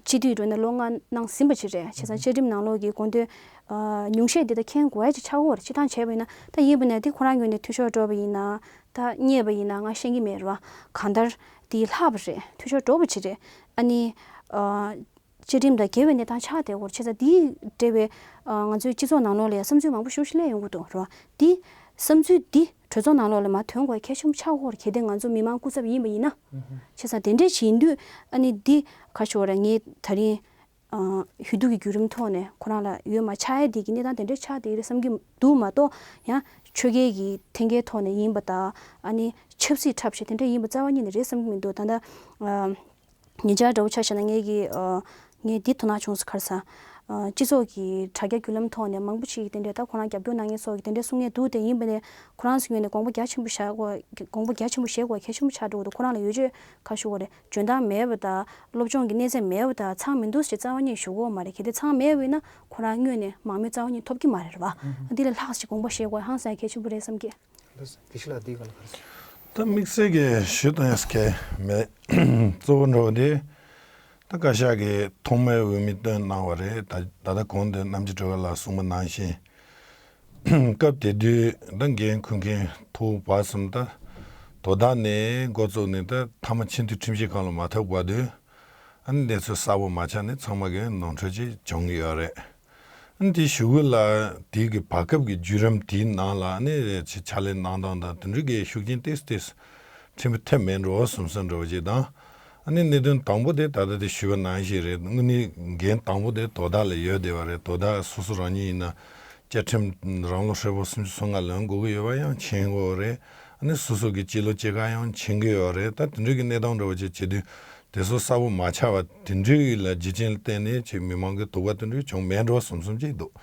སྤྱི་འཐུས་འགྲོ་ནས་ལོ་ལྔ་གནང་ཟིན་པ་ཅིག་རེད། བྱས་ཙང་བཅའ་ཁྲིམས་ནང་ལོགས་ཀྱི་དགོངས་དོན་ཨ་ཉུང་ཤས་འདི་ད་མཁྱེན་དགོས་ཡ་ཅིག་ཆགས་ཀྱི་ཡོད་རེད། སྤྱིར་བཏང་བྱས་པ་ཡིན་ན་ད་ཡིན་པ་ན་དེ་ཁོ་རང་ངོས་ནས་འཐུས་ཤོར་འགྲོ་བ་ཡིན་ན་ད་རྙེད་པ་ཡིན་ན་ང་ཤེས་ཀྱི་མེད་རེད་བ། གང་ལྟར་དེ་ལྷག་པ་རེད། འཐུས་ཤོར་འགྲོ་བ་ཅིག་རེད། ཨ་ནི་ཨ་བཅའ་ཁྲིམས་དང་འགལ་བའི་གནས་སྟངས་ཆགས་བསྡད་ཡོད་རེད། བྱས་ཙང་དེའི་འབྲེལ་བའི་ཨ་ང་ཚོའི་སྤྱི་ཚོགས་ནང་ལོགས་ལ་ཡང་བསམ་ཚུལ་མང་པོ་ཞེ་པོ་ཞིག་སླེབས་ཡོང་གི་འདུག་རེད་བ། དེ་བསམ་ཚུལ་འདི་གྲོས་ཚོགས་ནང་ལོགས་ལ་མར་ཐོན་དགོས་གལ་ཆེན་པོ་ཆགས་ཀྱི་ཡོད་རེད། གལ་ཏེ་ང་ཚོ་མི་མང་སྐུ་ཚབ་ཡིན་པ་ཡིན་ན། བྱས་ཙང་དེ་འདྲས་བྱེད་དུས་ཨ་ནི་འདི་ག་ཞུ་བ་རེད། ངས་ད་རིང་ཨ་འོས་བསྡུ་གི་བརྒྱུད་རིམ་ཐོག་ནས་ཁོ་རང་ལ་འོས་མ་ཆགས་ཡ་འདི་གི་གནས་སྟངས་དེ་འདྲས་ཆགས་བསྡད་ཡོད་རེད་བསམ་གྱི་འདུག་མ་གཏོགས་ཡང་ཆོལ་ཁའི་གི་འཐེན་འཁྱེར་ཐོག་ནས་ཡིན་པ་དང་ཨ་ནི་ཆབ་སྲིད་འཁྲབ་བྱེད་དེ་འདྲས་ཡིན་པ་རྩ་བ་ཉིད་ནས་རེད་བསམ་གྱི་མི་འདུག་ད་ལྟ་ཨ། ཉེ་ཆར་འདྲ་པོ་ཆ་བཞག་ན་ངས་ཀྱི་ཨ་ངས་འདི་དོ་སྣང་བྱུང་སོང་། ག་རེ་ཟེར། ཨ་སྤྱི་ཚོགས་ཀྱི་དྲ་རྒྱ་བརྒྱུད་ལམ་ཐོག་ནས་མང་པོ་ཞིག་གིས་དེ་འདྲའི་ད་ཁོ་རང་རྒྱབ་སྐྱོར་གནང་མཁན་སོགས་ཀྱིས་དེ་འདྲའི་གསུང་མཁན་འདུག་དེ་ཡིན་པ་ནས་ཁོ་རང་ཚོའི་ངོས་ནས་དགོངས་པ་རྒྱ་ཆེན་པོ་བཞེས་དགོས། དགོངས་པ་རྒྱ་ཆེན་པོ་བཞེས་དགོས་གལ་ཆེན་པོ་ཆགས་འགྲོ་གི་འདུག་ཁོ་རང་ལ་ཡོ་བྱད་ག་ཞུ་དགོས་རེད། འཇོན་ཐང་མེད་པ་དང་སློབ་སྦྱོང་གི་གནས་ཚད་མེད་པ་དང་ཚང་མི་འདུག་ཅེས་རྩ་བ་ཉིད་ཞུ་གི་ཡོད་མ་རེད། གལ་ཏེ་ཚང་མེད་པ་ཡིན་ན་ཁོ་རང་དངོས་ནས་མང་མོས་རྩ་བ་ཉིད་ཐོབ་ཀྱི་མ་རེད་བ། འདི་ལས་ལྷག་ཅིག་དགོངས་པ་བཞེས་དགོས་ཧང་སང་གལ་ཆེན་པོ་རེད་བསམ་གྱི། ལགས་སོ། དགེ་བཤེས་ལགས་འདི་ག་ལ་ག་རེ་ཟེར། ད་དམིགས་བསལ་གྱི་ཞུ་དང་ཡང་སྐད་མེད། གཙོ་བོ་འགྲོ་བ་དེ་ད་བཀའ་ཤག་གིས་ཐོག་མའི་འོས་མི་བཏོན་གནང་བ་རེད། ད་ད་ལྟ་གོང་དུ་རྣམ་རྒྱལ་སྒྲོལ་དཀར་ལགས་གསུངས་པ་ནང་བཞིན་སྐབས་དེ་དུས་ད་འགན་འཁུར་མཁན་ཐོག་བར་གསུམ་ད་དོ་བདག་ནས་འགོ་བཙུགས་ནས་ད་མཐའ་མ་ཆེས་མཐོའི་ཁྲིམས་ཞིབ་ཁང་ལ་མ་ཐོབ་བར་དུ་ཨ་ནི་གནས་ཚུལ་གསལ་པོ་མ་ཆགས་ནས་ཚང་མ་གི་ནོར་འཁྲུལ་ཅིག་བྱུང་གི་ཡོད་རེད། ཨ་ནི་དེ་ཞུ་གི་ལ་དེ་གི་བར་སྐབས་ཀྱི་བརྒྱུད་རིམ་དེའི་ནང་ལ་ཨ་ནི་ཕྱག་ལས་གནང་སྟངས་དང་དེ་འདྲ་གི་ཤུགས་རྐྱེན་ཏོག་ཙམ་ཏོག་ཙམ་ཁྲིམས་ཐེབས་མེད་འགྲོ་བསམ་བསམ་འདྲ་བ་ཅིག་དང་། ཨ་ནི་གནད་དོན་དང་པོ་དེ་ད་ལྟ་དེ་ཞུས་པ་ནང་བཞིན་རེད། དངོས་གནས་འགན་དང་པོ་དེ་དོ་བདག་ལ་ཡོད་བསྡད་པ་རེད། དོ་བདག་སོ་སོ་རང་ཉིད་ཡིན་ན་བཅའ་ཁྲིམས་རང་ལོ་ཧྲིལ་པོ་སུམ་ཅུ་སོ་ལྔ་ལོན་དགོས་ཀྱི་ཡོད་པ་ཡང་མཁྱེན་གྱི་ཡོད་རེད། ཨ་ནི་སོ་སོ་གི་སྤྱི་ལོ་སྐྱེས་སྐར་ཡང་མཁྱེན་གྱི་ཡོད་རེད། ད་དེ་འདྲ་གི་གནས་སྟངས་འདྲ་བ་ཅིག་བྱེད་དུས་དེ་ཚོ་གསལ་པོ་མ་ཆགས་པ་དེ་འདྲའི་ལ་རྒྱུ་རྐྱེན་ལ་བརྟེན་ནས་ཅིག་མི་མང་གི་དོགས་པ་དེ་འདྲ་བྱུང་མེད་འགྲོ་བསམ་བསམ་ཅིག་འདུག་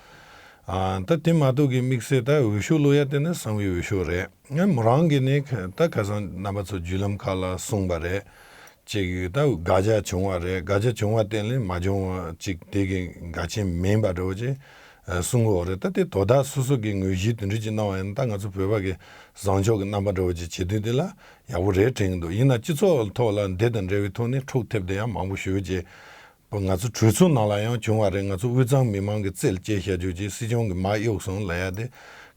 ཨ་ད་དེ་མ་གཏོགས་ཀྱི་དམིགས་བསལ་ད་འོས་ཤོག་བླུག་ཡ་དེ་ནི་གསང་བའི་འོས་ཤོག་རེད། ང་མོ་རང་གིས་ནི་ད་ཁ་སང་རྣམ་པ་ཚོ་བརྒྱུད་ལམ་ཁག་ལ་གསུངས་པ་རེད། ཅིག་ད་དགག་བྱ་བྱུང་བ་རེད། དགག་བྱ་བྱུང་བ་བརྟེན་ནས་མ་བྱུང་བ་ཅིག་དེ་གི་འགལ་རྐྱེན་མིན་པ་འདྲ་བོ་ཅིག་གསུང་གི་ཡོད་རེད། ད་དེ་དོ་བདག་སོ་སོ་གི་ངོས་གཞི་དེ་འདྲ་ཅིག་གནང་བ་ཡིན་ན་ད་ང་ཚོ་བོད་པ་གི་བཟང་ཕྱོགས་ཀྱི་རྣམ་པ་འདྲ་བོ་ཅིག་བྱེད་དུས་དེ་ལ་ཡག་པོ་རེད་དྲན་གྱི་འདུག་ཡིན་ན་སྤྱི་ཚོགས་ཐོག་ལ་འདི་དང་འབྲེལ་བའི་ཐོག་ནས་འཁྲུག་ཐེབས་བསྡད་ཡ་མང་པོ་ཞེ་པོ་ཅིག་ང་ཚོ་གྲོས་ཚོགས་ནང་ལ་ཡང་བྱུང་བ་རེད། ང་ཚོ་དབུས་གཙང་མི་མང་གི་རྩལ་བཅད་བཞག་རྒྱུ་ཅིག་སྲིད་སྐྱོང་གིས་མར་གཡུགས་སོང་ལབ་ཡ་དེ་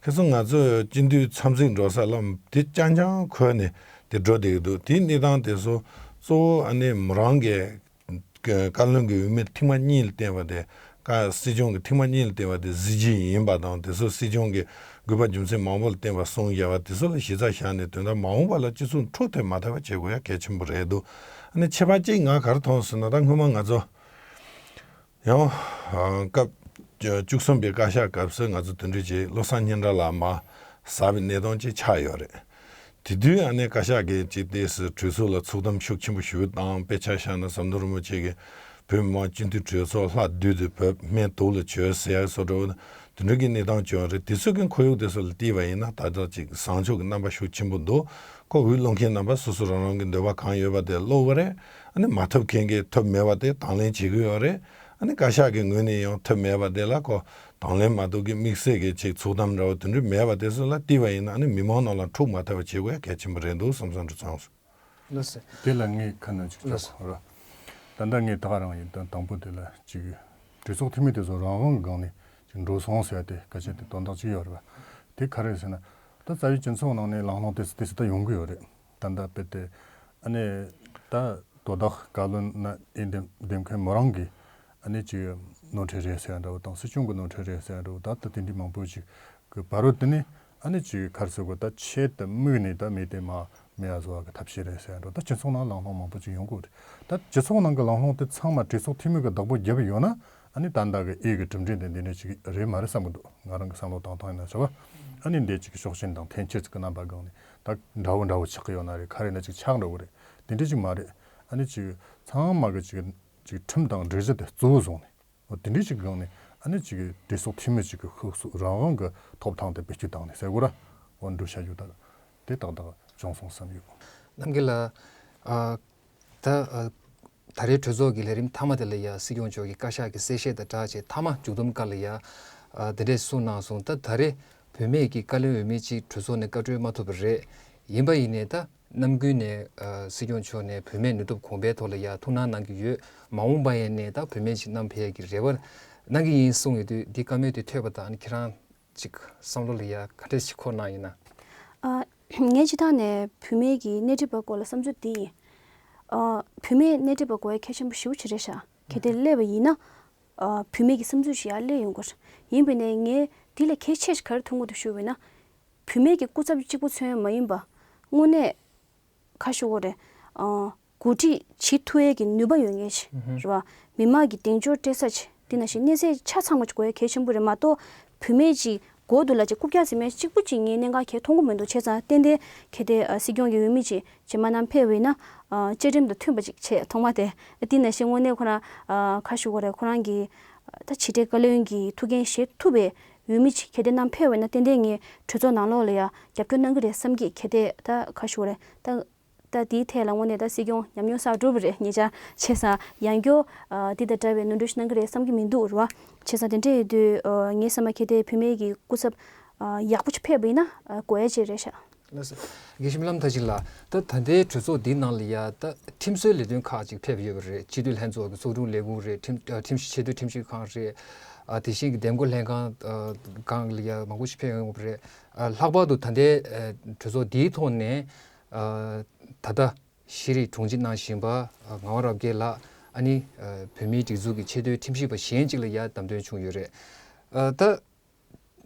ཁ་སང་ང་ཚོ་སྤྱི་འཐུས་འཚམས་གཟིགས་འགྲོ་ས་ལ་དེ་རྐྱང་རྐྱང་འཁོར་ནས་དེ་འགྲོ་བསྡད་ཀྱི་འདུག་དེའི་གནས་སྟངས་དེ་ཚོ་གཙོ་བོ་ཨ་ནི་མོ་རང་གི་བཀའ་བློན་གྱི་འོས་མི་ཐེངས་མ་གཉིས་ལ་བསྟེན་པ་དེ། བཀའ་སྲིད་སྐྱོང་གི་ཐེངས་མ་གཉིས་ལ་བསྟེན་པ་དེ་གཟི་བརྗིད་ཡིན་པ་དང་། དེ་ཚོ་སྲིད་སྐྱོང་གི་དགོས་པ་རྒྱུ་མཚན་མང་པོ་ལ་བརྟེན་པ་གསུངས་བཞག་པ་དེ་ཚོ་ལ་གཞི་རྩ་བཞག་ནས་དོན་དག་མ་འོངས་པ་ལ་སྤྱི་ཚོགས་འཁྲུག་ཐེབས་མ་ཐུབ་པ་བྱེད་དགོས་ཡ་གལ་ཆེན་པོ་རེད་འདུག་ཨ་ནི་ཁྱད་པར་གཅིག་ང་ག་རེ་མཐོང་སོང་ན། ད་སྔོན་མ་ང་ཚོ་ཡང་སྐབས་བཅུ་གསུམ་པའི་བཀའ་ཤག་སྐབས་སུ་ང་ཚོ་དེ་འདྲ་བྱས་བློ་བཟང་སྙན་གྲགས་ལགས་མར་ཟགས་པའི་གནས་སྟངས་ཅིག་ཆགས་ཡོད་རེད། དེ་དུས་ཨ་ནེ་བཀའ་ཤག་གིས་ཅིག་ཏོག་ཙམ་གྲོས་ཚོགས་ལ་ཚུགས་དམ་ཤུགས་ཆེན་པོ་ཞིག་བཏང་། དཔེ་ཆ་བཞག་ན་ཟམ་གདོང་རིན་པོ་ཆེ་གིས་བོད་མི་མང་སྤྱི་འཐུས་གྲོས་ཚོགས་ལྷག་བསྡུས་ཏེ་བོད་སྨན་དུག་ལ་བྱོས་ཟེར་ཡ་བཟོ་འདྲ་བོ་དེ་འདྲ་གི་གནས་སྟངས་བྱུང་རེད། དེ་ཚོ་གི་ཁོར་ཡུག་དེ་ཚོ་ལ་བལྟས་པ་ཡིན་ན་ད་ལྟ་ཅིག་བཟང་ཕྱོགས་ཀྱི་རྣམ་པ་ཤུགས་ཆེན་པོ་འདུག་ཁོ་འོས་བླུག་མཁན་རྣམ་པ་སོ་སོ་རང་རང་གི་འདོད་པ་གང་ཡོད་པ་དེ་བླུག་པ་རེད། ཨ་ནི་མ་ཐོབ་མཁན་གྱིས་ཐོབ་མེད་པ་དེ་དང་ལེན་བྱེད་ཀྱི་ཡོད་རེད། ཨ་ནི་བཀའ་ཤག་གི་ངོས་ནས་ཡང་ཐོབ་མེད་པ་དེ་ལ་ཁོ་དང་ལེན་མ་གཏོགས་ཀྱི་དམིགས་བསལ་གྱི་ཅིག་ཚུགས་གཏམ་འདྲ་བོ་དེ་འདྲ་མེད་པ་དེ་ཚོ་ལ་བལྟས་པ་ཡིན་ན། ཨ་ནི་མི་མང་ནང་ལ་འཁྲུག་མ་ཐེབས་པ་བྱེད་དགོས་ཡ་གལ་ཆེན་པོ་རེད་འདུག་བསམ་བསམ་འདྲ་ཚོར་སོང་། ལགས་སོ། དེ་ལ་ངས་ཁ་ནང་ཅིག་ལགས་སོ། ཆགས་རོགས། ད་ལྟ་ངས་ད་ག་རང་ཡིན་དང་དང་པོ་དེ་ལ་ཅིག་གྲོས་ཚོགས་འཐུས་མི་དེ་ཚོ་རང་དབང་སྒང་ནས་ཅིག་འགྲོ་སོང་ཟེར་ཡ་དེ་སྐད་ཆ་དེ་དོན་དག་ཅིག་ཡོད་རེད་པ། དེ་ག་རེ་ཟེར་ན། ད་རྩ་བའི་སྤྱི་ཚོགས་ནང་ནས་ལམ་ལྷོང་དེ་དེ་སྲིད་ད་ཡོང་གི་ཡོད་རེད། ད་ལྟ་དཔེ་དེ་ཨ་ནི་ད་དོ་བདག་བཀའ་བློན་ན་ཨེ་འདེམས་འདེམས་མཁན་མོ་རང་གི་ཨ་ནི་ཅིག་ནོར་འཁྲུལ་རེད་ཟེར་ཡ་འདྲ་བོ་དང་། སྲིད་སྐྱོང་གི་ནོར་འཁྲུལ་རེད་ཟེར་ཡ་འདྲ་བོ། ད་ལྟ་དེ་འདྲའི་མང་པོ་ཅིག་གི་བར་དུ་དེ་ནི་ཨ་ནི་ཅིག་ག་རེ་ཟེར་དགོས། ད་ཆེད་དུ་དམིགས་ནས་ད་མི་དེ་མ་མེད་ཡ་བཟོ་བ་གི་ཐབས་ཤེས་རེད་ཟེར་ཡ་འདྲ་བོ། ད་སྤྱི་ཚོགས་ནང་ལམ་ལྷོང་མང་པོ་ཅིག་ཡོང་གི་ཡོད་རེད། ད་སྤྱི་ཚོགས་ནང་གི་ལམ་ལྷོང་དེ་ཚང་མ་གྲོས་ཚོགས་འཐུས་མི་གི་བདག་པོ་བརྒྱབ་ཡོད་ན། ཨ་ནི་ད་ལྟ་གི་ཨེ་གི་གྲུབ་འབྲས་འདི་འདི་འདྲ་ཅིག་རེད་མ་རེད་བསམ་གི་འདུག། ང་རང་གི་བསམ་བློ་བཏང་སྟངས་ཡིན་ན་ཟེར་བ། ཨ་ནི་འདི་ཅིག་གི་ཕྱོགས་ཞེན་དང་འཐེན་འཁྱེར་ཅིག་གི་རྣམ་པ་སྒང་ནས་ད་འདྲ་བོ་འདྲ་བོ་ཆགས་ཀྱི་ཡོད་ན་རེད། ག་རེ་ན་ཅིག་ཆགས་འགྲོ་གི་རེད། དེ་འདྲ་ཅིག་མ་རེད། ཨ་ནི་ཅིག་ཚང་མ་གི་ཅིག་ཅིག་ཁྲིམས་དང་སྒྲིག་གཞི་དེ་གཙོ་བོ་བཟུང་ནས། འོ་དེ་འདྲ་ཅིག་སྒང་ནས་ཨ་ནི་ཅིག་གྲོས་ཚོགས་འཐུས་མི་ཅིག་གི་ཤུགས་སུ་རང་དབང་གི་ཐོབ་ཐང་དེ་བེད་སྤྱོད་བཏང་ནས་ཟེར་དགོས་ར། འོ་འགྲོ་བྱ་རྒྱུ་དག་དེ་ཏག་ཏག་བྱུང་སོང་བསམ་ཡོད། རྣམ་རྒྱལ་ལགས། ཨ། ད་ཨ། ད་རེས་གྲོས་ཚོགས་ཀྱི་ལས་རིམ་མཐའ་མ་དེ་ལ་ཡ་སྲིད་སྐྱོང་མཆོག་གིས་བཀའ་ཤག་གི་གསལ་བཤད་དང་སྦྲགས་བྱས་མཐའ་མ་མཇུག་བསྡོམས་སྐབས་ལ་ཡ། ཨ། དེ་འདྲས་གསུངས་གནང་སོང་། ད་ད་རེས་བུད་མེད་ཀྱི་བཀའ་བློན་འོས་མི་གཅིག་གྲོས་ཚོགས་ནས་བཀའ་འཁྲོལ་མ་ཐུབ་པ་རེད། ཡིན་པ་ཡིན་ནའི་ད་ནམ་རྒྱུན་ནས་ཨ། སྲིད་སྐྱོང་མཆོག་ནས་བུད་མེད་ནུས་སྟོབས་གོང་འཕེལ་ཐོག་ལ་ཡ་ཐུགས་སྣང་གནང་གི་ཡོད། མ་འོངས་པ་ཡིན་ནའི་ད་བུད་མེད་ཅིག་བསྣམས་ཕེབས་ཡ་གི་རེ་བ་གནང་གི་ཡིན་གསུངས་ཡོད་དུས། འདི་བཀའ་མོལ་དེ་ཐོས་པ་དང་ཁྱེད་རང་ཅིག་བསམ་བློ་ལ་ཡ་ག་འདྲས་ཞིག་འཁོར་གནང་ཡིན་ན། ཨ། ངས་སྤྱིར་བཏང་ནས་བུད་མེད་ཀྱི་སྣེ་ཁྲིད་པ་སྐོར་ལ་བསམ་ཚུལ་འདི་ཡིན། ཨ། བུད་མེད་སྣེ་ཁྲིད་པ་དགོས་ཡ་གལ་ཆེན་པོ་ཞེ་པོ་ཅིག་རེད་ཤག། གལ་ཏེ་སླེབས་པ་ཡིན་ན། ཨ། བུད་མེད་ཀྱི་བསམ་ཚུལ་ཞིག་ཡར་སླེབས་ཡོང་གི་རེད། ཡིན་པ་ཡིན་ནའི་ངས་འདི་ལས་གལ་ཆེ་ཞིག་ག་རེ་མཐོང་གི་འདུག་ཞུས་པ་ཡིན་ན། བུད་མེད་ཀྱི་སྐུ་ཚབ་གཅིག་པུ་མཚོན་ཡ་མ་ཡིན་པ། དངོས་གནས། ཁ་ཤོ་བོ་རེད། ཨ། འགོ་ཁྲིད་བྱེད་ཐུབ་ཡས་ཀྱི་ནུས་པ་ཡོད་མཁན་ཞིག་རེད་བ། མི་མང་གི་གདེང་འཇོག་སྤྲད་ས་ཅིག། དེ་ནང་བཞིན་གནས་ཚད་ཆ་ཚང་བ་ཅིག་དགོས་ཡས་གལ་ཆེན་པོ་རེད་མ་གཏོགས། བུད་མེད་ཅིག་འགོ་འདུག་ལ་ཅིག་རྐུབ་བཀྱག་འཛིན་མཁན་གཅིག་པུ་ཅིག་ངས་གནད་འགག་གང་ཡང་མཐོང་གི་མི་འདུག། བྱས་ཙང་ཏན་ཏན་གལ་ཏེ་ཨ། སྲིད་སྐྱོང་གི་འོས་མི་ཅིག་རྗེས་མ་བསྣམས་ཕེབས་པ་ཡིན་ན། ཨ། བཅའ་ཁྲིམས་དང་མཐུན་པ་ཅིག་བྱས་ཐོག་མ་དེ། དེ་ནང་བཞིན་དངོས་གནས་ཁོ་རང་ཨ། ཁ་ཤོ་བོ་རེད། ཁོ་རང་གི་ད་ཕྱི་དྲིལ་བཀའ་བློན་གྱི་ཐུགས་འགན་བཞེས་ཐུབ་པའི་འོས་མི་ཅིག་གལ་ཏེ་བསྣམས་ཕེབས་པ་ཡིན་ན། ཏན་ཏན་ངས་གྲོས་ཚོགས་ནང་ལོགས་ལ་ཡ་རྒྱབ་སྐྱོར་གནང་གི་རེད་བསམ་གྱི། གལ་ཏེ་ད་ཁ་ཤོ་བོ་རེད། ད་ད་དེའི་ཐད་ལ་དངོས་གནས་ད་སྲིད་སྐྱོང་ཉམས་མྱོང་བསགས་གྲུབ་པ་རེད། ཉེ་ཆར། བྱས་ཙང་ཡང་བསྐྱར་ཨ། འདི་དང་འདྲ་བའི་ནོར་འཁྲུལ་ཞིག་གནང་གི་རེད་བསམ་གྱི་མི་འདུག་རེད་བ། བྱས་ཙང་དེ་འདྲ་ཡིན་དུས་ཨ། ངའི་བསམ་པར་གལ་ཏེ་བུད་མེད་ཀྱི་སྐུ་ཚབ་ཨ། ཡག་པོ་ཅིག་ཕེབས་པ་ཡིན་ན་ཨ། དགོས་ཡ་ཅིག་རེད་ཤག། ལགས་སོ། དགེ་བཤེས་རྨི་ལམ་མཐར་ཕྱིན་ལགས། ད་ད་ལྟའི་གྲོས་ཚོགས་འདིའི་ནང་ལ་ཡ་ད་ཁྲིམས་བཟོའི་ལས་དོན་ཁག་ཅིག་ཕེབས་ཡོད་པ་རེད། སྤྱི་འཐུས་ལྷན་ཚོགས་ཀྱི་ཚོགས་དྲུང་ལས་ཁུངས་རེད། ཁྲིམས་ཨ། ཁྲིམས་ཞིབ། ཆེས་མཐོའི་ཁྲིམས་ཞིབ་ཁང་རེད། ཨ། དེ་བཞིན་གྱི་འདེམས་བསྐོ་ལྷན་ཁང་ཨ། སྒང་ལ་ཡ་མང་པོ་ཞིག་ཕེབས་ཡོང་གི་རེད། ཨ། ལྷག་པར་དུ་ད་ལྟའི་ཨ། གྲོས་ཚོགས་འདིའི་ཐོག་ནས་ཨ། ད་ལྟ་ཤེས་རིག་དྲུང་ཆེ་གནང་བཞིན་པ་ཨ། ངག་དབང་རབ་རྒྱས་ལགས། ཨ་ནི་ཨ། བོད་མིའི་སྒྲིག་འཛུགས་ཀྱི་ཆེས་མཐོའི་ཁྲིམས་ཞིབ་པ་གཞན་གཅིག་ལ་ཡ་བདམས་ཐོན་བྱུང་ཡོད་རེད། ཨ། ད་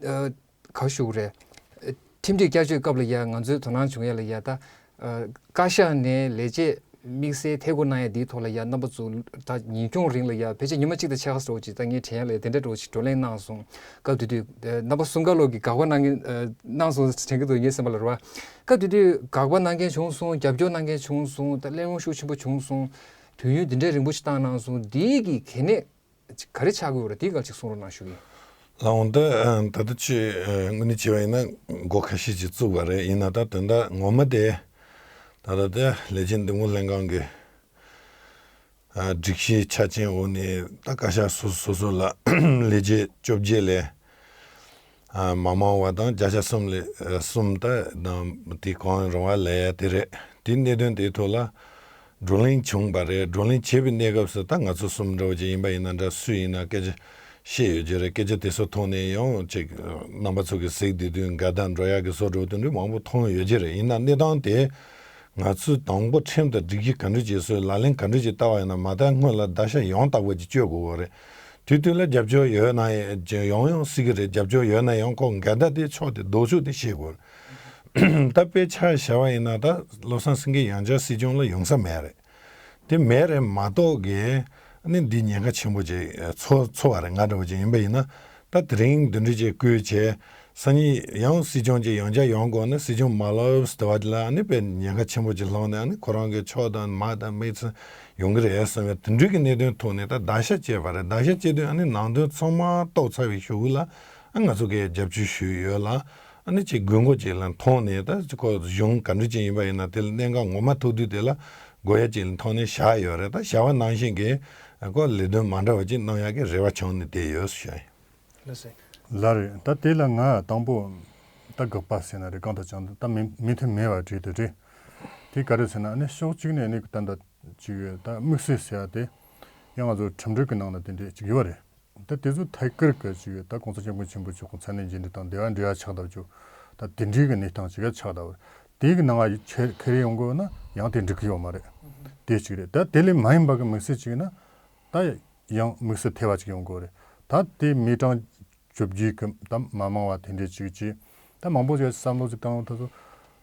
ཨ། ག་ཞུ་དགོས་རེད། ཨ། ཁྲིམས་སྒྲིག་བསྐྱར་བཅོས་སྐབས་ལ་ཡ་ང་ཚོའི་དོ་སྣང་བྱུང་ཡ་ལ་ཡ་ད། ཨ། བཀའ་ཤག་ནས་ལས་བྱེད་དམིགས་བསལ་ཐད་བསྐོ་གནང་ཡ་འདིའི་ཐོག་ལ་ཡ་རྣམ་པ་ཚོ་ད་ཉིན་འཁྱོངས་རིང་ལ་ཡ་ཕལ་ཆེར་ཉི་མ་གཅིག་དང་ཕྱེད་ཀ་ཙམ་ཅིག་ད་ངས་དྲན་ཡ་ལ་ཡ་དེ་འདྲ་འདྲ་ཅིག་བགྲོ་གླེང་གནང་སོང་། སྐབས་དེ་དུས་ཨ། རྣམ་པ་གསུམ་ཀ་ལོག་གིས་དགག་པ་གནང་མཁན་ཨ། གནང་སོང་དྲན་གྱི་འདུག། ངའི་སེམས་པ་ལ་རེད་བ། སྐབས་དེ་དུས་དགག་པ་གནང་མཁན་བྱུང་སོང་། རྒྱབ་སྐྱོར་གནང་མཁན་བྱུང་སོང་། ད་གླེང་སློང་ཤུགས་ཆེན་པོ་བྱུང་སོང་། དུས་ཡུན་འདི་འདྲའི་རིང་པོ་ཞིག་བཏང་གནང་སོང་། འདི་གི་གལ་གནད་ག་རེ་ཆགས་ཀྱི་ཡོད་རེད། དེའི་སྐོར་ཅིག་གསུང་རོགས་གནང་ཞུ་གི་ཡིན། ལགས་འོང་། ད་ད་ལྟ་ཆུ་དངོས་གནས་བྱས་པ་ཡིན་ན་འགོ་ཁ་ཤས་ཅིག་བཙུགས་པ་རེད། ཡིན་ན་ད་དོན་དག་ངོ་མ་དེ་ད་ལྟ་དེ་ལས་བྱེད་འདེམས་བསྐོ་ལྷན་ཁང་གི་ཨ། སྒྲིག་གཞི་ཆ་རྐྱེན་འོག་ནས་ད་བཀའ་ཤག་སོ་སོ་སོ་ལ་ལས་བྱེད་བཅོ་བརྒྱད་ལས། ཨ། མ་མང་བ་དང་བརྒྱ་ཆ་གསུམ་ལས་ཨ། གསུམ་ད་དང་དེ་གང་རུང་བ་ལས་ཡ་དེ་རེད། དེ་གནད་དོན་དེའི་ཐོག་ལ་བགྲོ་གླེང་བྱུང་བ་རེད། བགྲོ་གླེང་བྱེད་པའི་གནས་སྐབས་སུ་ད་ང་ཚོ་གསུམ་འདྲ་བོ་ཅིག་ཡིན་པ་ཡིན་ན་འདྲ། སུ་ཡིན་ན་སྐད་ཆ་བཤད་ཡོད་ཀྱི་རེད། སྐད་ཆ་དེ་ཚོ་ཐོག་ནས་ཡང་ཅིག་རྣམ་པ་ཚོ་གིས་གཟིགས་བསྡད་དུས་འགལ་ཟླ་འགྲོ་ཡག་གི་བཟོ་འདྲ་བོ་དེ་འདྲ་མང་པོ་མཐོང་ཡོད་ཀྱི་རེད། ཡིན་ན་གནས་སྟངས་དེ། ང་ཚོས་དང་པོ་ཁྲིམས་དང་སྒྲིག་གཞི་ག་འདྲ་ཅིག་བཟོས། ལག་ལེན་ག་འདྲ་ཅིག་བསྟར་བ་ཡིན་ན། མ་མཐའ་སྔོན་ལ་བརྡར་ཤ་ཡང་དག་པ་ཅིག་གཅོད་དགོས་པ་རེད། དེ་དུས་ལ་རྒྱབ་སྐྱོར་ཡོད་ན་ཡང་ཡང་སྲིད་ཀྱི་རེད། རྒྱབ་སྐྱོར་ཡོད་ན་ཡང་ཁོ་འགལ་ཟླ་དེ་ཕྱོགས་དེ་ལྡོག་ཕྱོགས་དེ་ཤེས་དགོས་རེད། ད་དཔེ་ཆ་བཞག་པ་ཡིན་ན་ད་བློ་བཟང་སེང་གེ་ཡང་བསྐྱར་སྲིད་སྐྱོང་ལ་ཡོང་ས་མེད་རེད། དེ་མེད་རེད་མ་གཏོགས་ཀྱི་ཨ་ནི་འདི་ཉེན་ཁ་ཆེན་པོ་ཅིག་ཚོར་ཚོར་བ་རེད། ང་འདྲ་བོ་ཅིག་ཡིན་པ་ཡིན་ན། ད་དེ་རིང་འདི་འདྲ་ཅིག་བསྐོས་བྱས། སང་ཉིན་ཡང་སྲིད་སྐྱོང་ཅིག་ཡང་བསྐྱར་ཡོང་དགོས་ན། སྲིད་སྐྱོང་མ་ལོབས་དེ་བ་དེ་ལ་ཨ་ནི་དཔེ་ཉེན་ཁ་ཆེན་པོ་ཅིག་ལྷུང་ནས། ཨ་ནི་ཁོ་རང་གི་ཕྱོགས་དང་མ་དང་མི་ཚོ་ཡོང་གི་རེད་བསམ་པའི་དེ་འདྲ་གི་གནད་དོན་ཐོག་ནས་ད་བརྡར་ཤ་བཅད་པ་རེད། བརྡར་ཤ་བཅད་དུས་ཨ་ནི་ནང་དོན་ཚང་མ་རྟོགས་ཚར་བའི་གཞུག་གུ་ལ། ཨ། ང་ཚོ་གིས་རྒྱབ་སྐྱོར་ཞུས་ཡོད་ལ། ཨ་ནི་ཅིག་དགོས་མཁོ་ཅིག་ལ་མཐོང་ནས། ད་ཁོ་གཞུང་ག་འདྲ་ཅིག་ཡིན་པ་ཡིན་ན། དེ་ལ་གནད་འགག་ངོ་མ་ཐུག་དུས་དེ་ལ་ དགོས་ཡ་ཅིག་ལ་ཐོག་ནས་བཞག་ཡོད་རེད། ད་བཞག་པ་ནང་བཞིན་གྱི་ཁོ་ལས་དོན་མ་འདྲ་བ་ཅིག་གནང་ཡག་གི་རེ་བ་བྱུང་ནས་བསྡད་ཡོད་ཞུ་ཡ་ཡིན། ལགས་སོ། ལགས་རེད། ད་དེ་ལ་ང་དང་པོ་ད་དགག་པ་ཟེར་ན་རེད། གང་ལྟར་ཀྱང་ད་མི་མི་མཐུན་མེད་པ་བྲིས་དེ་རེད། དེ་ག་རེ་ཟེར་ན་ཨ་ནི་ཕྱོགས་གཅིག་ནས་ཨ་ནི་ད་ད་ཅིག་ད་དམིགས་བསལ་ཟེར་ཡ་དེ་ཡང་ང་ཚོ་ཁྲིམས་སྒྲིག་གི་ནང་ན་དེ་འདྲས་ཅིག་ཡོད་རེད། ད་དེ་ཚོ་ཐད་ཀར་གྱི་ཅིག་ད་༸གོང་ས་༸སྐྱབས་མགོན་ཆེན་པོ་མཆོག་གི་མཚན་གནས་མཇལ་འཕྲད་དང་འབྲེལ་བ་འབྲེལ་བ་ཆགས་བསྡད་ཅིག་ད་དེ་འདྲའི་གི་གནས་སྟངས་ཅིག་ཆགས་བསྡད་པ་རེད། དེའི་གི་ནང་ང་ཁྱེར་ཁྱེར་ཡོང་དགོས་ན་ཡང་དེ་འགྲིག་གི་ཡོད་མ་རེད། དེ་གཅིག་རེད། ད་དེ་ལས་མ་ཡིན་པ་གི་དམིགས་བསལ་ཅིག་ཡིན་ན་ད་ཡང་དམིགས་བསལ་ཐེ་བ་ཅིག་ཡོང་དགོས་རེད། ད་དེ་མི་གྲངས་བཅོ་བརྒྱད་གི་ད་མ་མང་བ་དེ་འདྲས་ཅིག་ཅིག་ད་མང་པོ་ཞིག་བསམ་བློ་ཅིག་བཏང་ཡོང་དུས་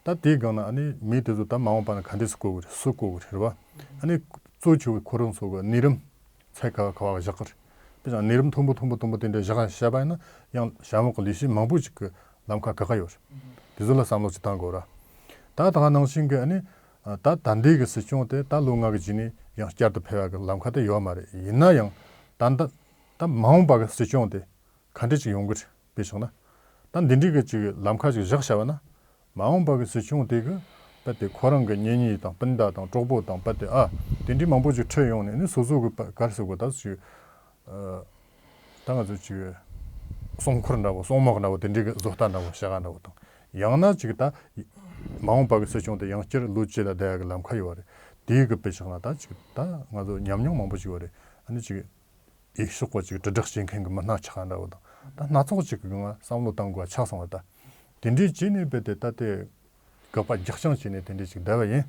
ད་དེའི་སྒང་ན་ཨ་ནི་མི་དེ་ཚོ་ད་མ་འོངས་པ་ན་ག་འདྲས་སུ་བཀོད་དགོས་རེད། སུ་བཀོད་དགོས་རེད། རེད་བ། ཨ་ནི་གཙོ་ཆེ་བའི་ཁོ་རང་ཚོ་གི་གནས་རིམ་ཚད་ག་བ་ག་བ་བཞག་གི་རེད། དཔེ་བཞག་གནས་རིམ་མཐོན་པོ་མཐོན་པོ་མཐོན་པོ་དེ་འདྲ་བཞག་བཞག་པ་ཡིན་ན་ཡང་ཞྭ་མོ་གི་ལས་གཞི་མང་པོ་ཞིག་གི་ལམ་ཁ་ག་ག་ཡོད་རེད། དེ་ཚོ་ལ་བསམ་བློ་ཅིག་བཏང་དགོས་ར། ད་ད་ག་ནང་བཞིན་གི་ཨ་ནི་ད་ད་ལྟའི་གི་སྲིད་སྐྱོང་དེ་ད་ལོ་ལྔ་གི་རྗེས་ནས་ཡང་བསྐྱར་དུ་ཕེབས་ཡག་གི་ལམ་ཁ་དེ་ཡོད་མ་རེད། ཡིན་ན་ཡང་ད་ད་ད་མ་འོངས་པ་གི་སྲིད་སྐྱོང་དེ་ག་འདྲ་ཅིག་ཡོང་གི་རེད། དཔེ་བཞག་ན། ད་འདི་འདྲའི་གི་ཅིག་ལམ་ཁ་ཅིག་བཞག་བྱ་བ་ན། མ་འོངས་པ་གི་སྲིད་སྐྱོང་དེ་གི་རྦད་དེ་ཁོ་རང་གི་གཉེན་ཉེ་དང་སྤུན་ཟླ་དང་གྲོགས་པོ་དང་རྦད་དེ་ཨ་དེ་འདྲའི་མང་པོ་ཅིག་ཁྲིད་ཡོང་ནས་ནི་སོ་སོ་གི་པ་ག་རེ་ཟེར་དགོས་ད་ཅིག་ཨ་ད་ང་ཚོ་ཅིག་སྲུང་འཁོར་འདྲ་བོ་སྲུང་དམག་འདྲ་བོ་དེ་འདྲའི་གི་བཟོ་ལྟ་འདྲ་བོ་བྱ་ག་འདྲ་བོ་དང་ཡང་ན་ཅིག་ད་མ་འོངས་པ་གི་སྲིད་སྐྱོང་དེ་ཡང་བསྐྱར་ལོ་བཅུ་ལ་བསྡད་ཡག་གི་ལམ་ཁ་ཡོད་རེད། དེའི་གི་དཔེ་བཞག་ན་ད་ཅིག་ད་ང་ཚོ་ཉམས་མྱོང་མང་པོ་ཅིག་ཡོད་རེད། ཨ་ནི་ཅིག་ཡེ་ཤུ་གོ་ཅིག་དྲིལ་བསྒྲགས་བྱེད་མཁན་གྱི་མི་སྣ་ཆགས་འདྲ་བོ་དང་ད་སྣ་ཚོགས་ཅིག་གི་ངང་བསམ་བློ་བཏང་དགོས་ཆགས་སོང་བ་ད། དེ་འདྲའི་བྱས་ནས་རྦད་དེ་ད་དེ་དགག་པ་རྒྱག་རྐྱང་བྱས་ནས་དེ་འདྲའི་ཅིག་བསྡད་པ་ཡིན།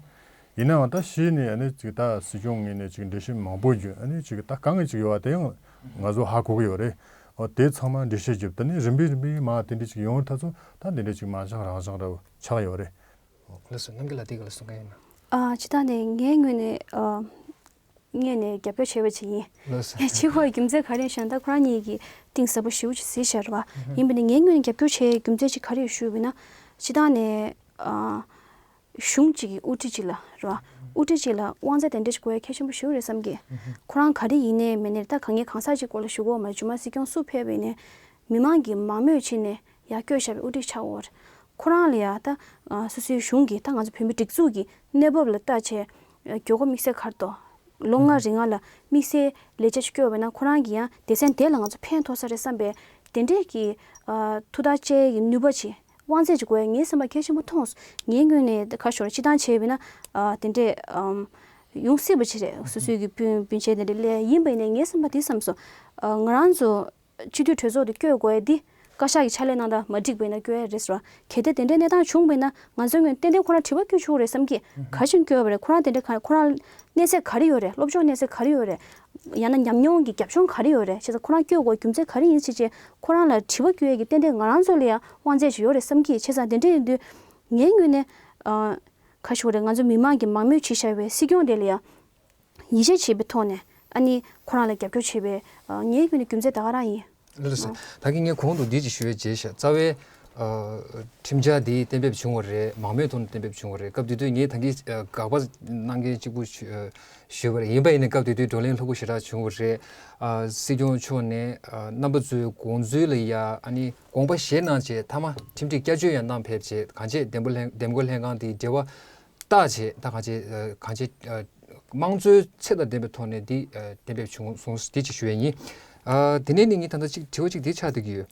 ཡིན་ནའང་ད་ཕྱིས་ནས་ཨ་ནི་ཅིག་ད་སྲིད་སྐྱོང་ངོས་ནས་ཅིག་འགྲེལ་བཤད་མང་པོ་བརྒྱུད་ཨ་ནི་ཅིག་ད་དཀའ་ངལ་ཅིག་ཡོད་བ་དེ་ཡང་ང་ཚོ་ཧ་གོ་གི་ཡོད་རེད། འོ་དེ་ཚང་མ་འགྲེལ་བཤད་བརྒྱབ་ད་ནི་རིམ་པས་རིམ་པས་མ་དེ་འདྲའི་ཅིག་ཡོང་ད་ཚོ་ད་དེ་འདྲའི་ཅིག་མ་བྱང་རང་བྱང་འདྲ་བོ་ཆགས་ཡོད་རེད། ལགས་སོ། རྣམ་རྒྱལ་ལགས་དེ་ག་ལ་གསུང་གི་ཡིན་ན། ཨ་ཅི་ད་ནས་ངའི་ངོས་ནས་ཨ། ངས་ནས་རྒྱབ་སྐྱོར་བྱས་པ་ཅིག་ཡིན། ལགས་སོ། ཕྱི་ཁོའི་རྒྱུ་མཚན་ག་རེ་ཞེ་ན་ད་ཁོ་རང་གཉིས་ཀྱིས་གཏིང་ཟབ་པོ་ཞེ་པོ་ཅིག་གཟིགས་བཞག་རེད་བ། ཡིན་པ་ནི་ངའི་ངོས་ནས་རྒྱབ་སྐྱོར་བྱེད་རྒྱུ་མཚན་ཅིག་ག་རེ་ཡོད་ཞུས་པ་ཡིན་ན། སྤྱིར་བཏང་ནས་ཨ། གཞུང་གཅིག་གི་དབུ་ཁྲིད་ཅིག་ལ་རེད་བ། དབུ་ཁྲིད་ཅིག་ལ་དབང་ཚད་དེ་འདྲ་ཞིག་དགོས་ཡ་གལ་ཆེན་པོ་ཞེ་པོ་རེད་བསམ་གི། ཁོ་རང་ག་རེ་ཡིན་ནའི་མིན་ནའི་ད་གང་ངས་གང་ཟག་ཅིག་སྐོར་ལ་ཞུ་གི་ཡོད་མ་རེད། མཇུག་མ་སྲིད་སྐྱོང་སུ་ཕེབས་པ་ཡིན་ནའི་མི་མང་གིས་མང་མོས་བྱས་ནས་ཡར་བསྐྱོད་བཞག་པའི་དབུ་ཁྲིད་ཆགས་ཡོད་རེད། ཁོ་རང་ལ་ཡ་ད་སོ་སོའི་གཞུང་གི་ད་ང་ཚོ་བོད་མི་སྒྲིག་འཛུགས་ཀྱི་གནས་བབ་ལ་ལྟ་བྱས་མགྱོགས་པོ་དམིགས་བསལ་ག་རེ་འདུག་ལོ་ལྔ་རིང་ལ་དམིགས་བསལ་ལས་བྱ་ཅིག་བསྐྱོད་པ་ན་ཁོ་རང་གི་ཡང་སྡེ་ཚན་དེ་ལ་ང་ཚོ་ཕན་ཐོགས་ས་རེད་བསམ་པའི་དེ་འདྲས་ཀྱི་ཐུགས་ཐག་བཅད་ཀྱི་ནུས་པ་ཅིག་དབང་ཚད་ཅིག་དགོས་ངའི་བསམ་པ་གལ་ཆེན་པོ་མཐོང་། ངའི་ངོས་ནས་ཁ་ཤོར་སྤྱི་བཏང་བྱས་པ་ན་དེ་འདྲས་ཡོང་སྲིད་པ་ཅིག་རེད། སོ་སོའི་གི་སྤུན་སྤུན་མཆེད་དེ་འདྲས་ལས་ཡིན་པ་ཡིན་ནའི་ངའི་བསམ་པ་དེ་བསམ་སོང་། ང་རང་ཚོ་སྤྱི་འཐུས་གྲོས་ཚོགས་དེ་བསྐོས་དགོས་ཡ་འདི་བཀའ་ཤག་གི་ཕྱག་ལས་གནང་སྟངས་མ་འགྲིག་པ་ཡིན་ན་བསྐོས་ཡ་རེད་ཟེར་བ། གལ་ཏེ་དེ་འདྲའི་གནས་སྟངས་བྱུང་བ་ཡིན་ན་ང་ཚོའི་ངོས་ཏན་ཏན་ཁོ་རང་དྲི་བ་བསྐྱོན་ཆོག་གི་རེད་བསམ་གི། ག་རེ་བྱས་ནས་བསྐྱོན་པ་རེད། ཁོ་རང་དེ་འདྲ་ག་ཁོ་རང་གནས་ཚད་ག་རེ་ཡོད་རེད། སློབ་སྦྱོང་གནས་ཚད་ག་རེ་ཡོད་རེད། ཡང་ན་ཉམས་མྱོང་གི་རྒྱབ་ལྗོངས་ག་རེ་ཡོད་རེད། བྱས་ཙང་ཁོ་རང་བསྐོས་དགོས་རྒྱུ་མཚན་ག་རེ་ཡིན་ཟེར་བྱས་ཁོ་རང་ལ་དྲི་བ་བསྐྱོན་ཡ་གི་ཏན་ཏན་ང་རང་ཚོ་ལ་ཡང་དབང་ཚད་ཅིག་ཡོད་རེད་བསམ་གི། བྱས་ཙང་དེ་འདྲ་ཡིན་དུས་ངའི་ངོས་ནས་ཨ། ག་རེ་ཞུ་དགོས་རེད། ང་ཚོ་མི་མང་གིས་མང་མོས་བྱས་བཞག་པའི་སྲིད་སྐྱོང་དེ་ལ་ཡང་། ཡིད་ཆེས་བྱེད་པའི་ཐོག་ནས་ཨ་ནི་ཁོ་རང་ལ་རྒྱབ་སྐྱོར་བྱེད་པའི་ཨ་ངའི་ངོས་ནས་རྒྱུ་མཚན་ད་ག་རང་ཡིན། ལགས་སོ། ད་གིན་ངས་གོང་དུ་འདི་ཅིག་ཞུ་ཡས་བྱས་ཤག་རྩ་བའི་ཨ་ཁྲིམས་འཆར་འདི་གཏན་འབེབས་བྱུང་བ་རེད། མང་མོས་ཐོག་ནས་གཏན་འབེབས་བྱུང་བ་རེད། སྐབས་དེ་དུས་ངས་ད་གིན་ཨ་དགག་པ་གནང་མཁན་གཅིག་པུ་ཞུ་ཨ་ཞུས་པ་རེད། ཡིན་པ་ཡིན་ནའི་སྐབས་དེ་དུས་བགྲོ་གླེང་ལྷུག་པོ་ཞེ་དྲག་བྱུང་བ་རེད། ཨ་སྲིད་སྐྱོང་མཆོག་ནས་ཨ་རྣམ་པ་ཚོའི་དགོངས་ཚུལ་ལ་ཡ་ཨ་ནི་དགོངས་པ་བཞེས་གནང་བྱས་མཐའ་མ་ཁྲིམས་སྒྲིག་བསྐྱར་བཅོས་ཡང་གནང་ཕེབས་བྱས་གང་བྱས་འདེམས་བསྐོ་ལྷན་འདེམས་བསྐོ་ལྷན་ཁང་དེའི་འབྲེལ་བ་བརྟག་བྱས་ད་གང་བྱས་ཨ་གང་བྱས་ཨ་དམངས་གཙོའི་ཚད་དང་ལྡན་པའི་ཐོག་ནས་འདི་ཨ་གཏན་འབེབས་བྱུང་སོང་འདི་ཅིག་ཞུ་ཡས་ཡིན། ཨ་དེ་ནས་ནི་ངས་ད་ལྟ་ཅིག་དྲི་བ་ཅིག་འདི་ཆགས་བསྡད་ཀྱི་ཡོད།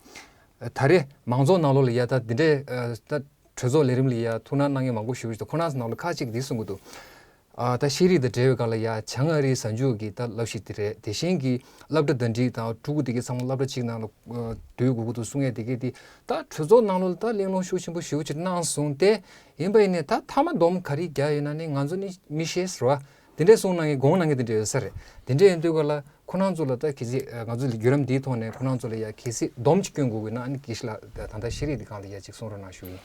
ཨ་ད་རེས་མང་ཚོགས་ནང་ལོགས་ལ་ཡ་ད་འདི་འདྲའི་ཨ་ད་གྲོས་ཚོགས་ལས་རིམ་ལ་ཡ་ཐུགས་སྣང་གནང་མཁན་མང་པོ་ཞིག་ཡོད་ཅིག་ད་ཁོ་རང་ཚོ་ནང་ལ་ཁ་ཅིག་འདི་གསུང་གི་འདུག་ཨ་ད་ཤེས་རིག་དང་འབྲེལ་བའི་སྒང་ལ་ཡ་བྱང་ཨ་རིའི་གཟའ་མཇུག་གི་ད་བསླབ་གཞི་དེ་རེད། དེ་བཞིན་གྱི་སློབ་གྲྭ་ཟླ་སྒྲིལ་དང་ཕྲུ་གུ་དེ་གའི་ཚང་མ་སློབ་གྲྭ་གཅིག་ནང་ལ་ཨ་སྡོད་དགོས་ཀྱི་འདུག་གསུང་ཡས་དེ་གའི་དེ་ད་གྲོས་ཚོགས་ནང་ལོགས་ལ་ད་གླེང་སློང་ཤུགས་ཆེན་པོ་ཞེ་པོ་ཅིག་གནང་སོང་སྟེ། ཡིན་པ་ཡིན་ནའི་ད་མཐའ་མ་སྡོམ་ག་རེ་རྒྱག་ཡོད་ན་ནི་ང་ཚོ་ནི་མི་ཤེས་ཟེར་བ། དེ་འདྲས་གསུང་གནང་མཁན་དགོངས་གནང་མཁན་དེ་འདྲས་ཡོད་ས་རེད། དེ་འདྲས་ཡིན་དུས་ག་ལ་ཁོ་རང་ཚོ་ལ་ད་གལ་སྲིད་ང་ཚོ་བརྒྱུད་རིམ་འདིའི་ཐོག་ནས་ཁོ་རང་ཚོ་ལ་ཡ་གལ་སྲིད་སྡོམ་ཅིག་སྐྱོན་དགོས་ཀྱི་ན་ཨ་ནི་དགེ་བཤེས་ལགས་ད་ལྟ་ཤེས་རིག་འདི་སྒང་ལ་ཡ་ཅིག་གསུང་རོགས་གནང་ཞུ་ཡིན།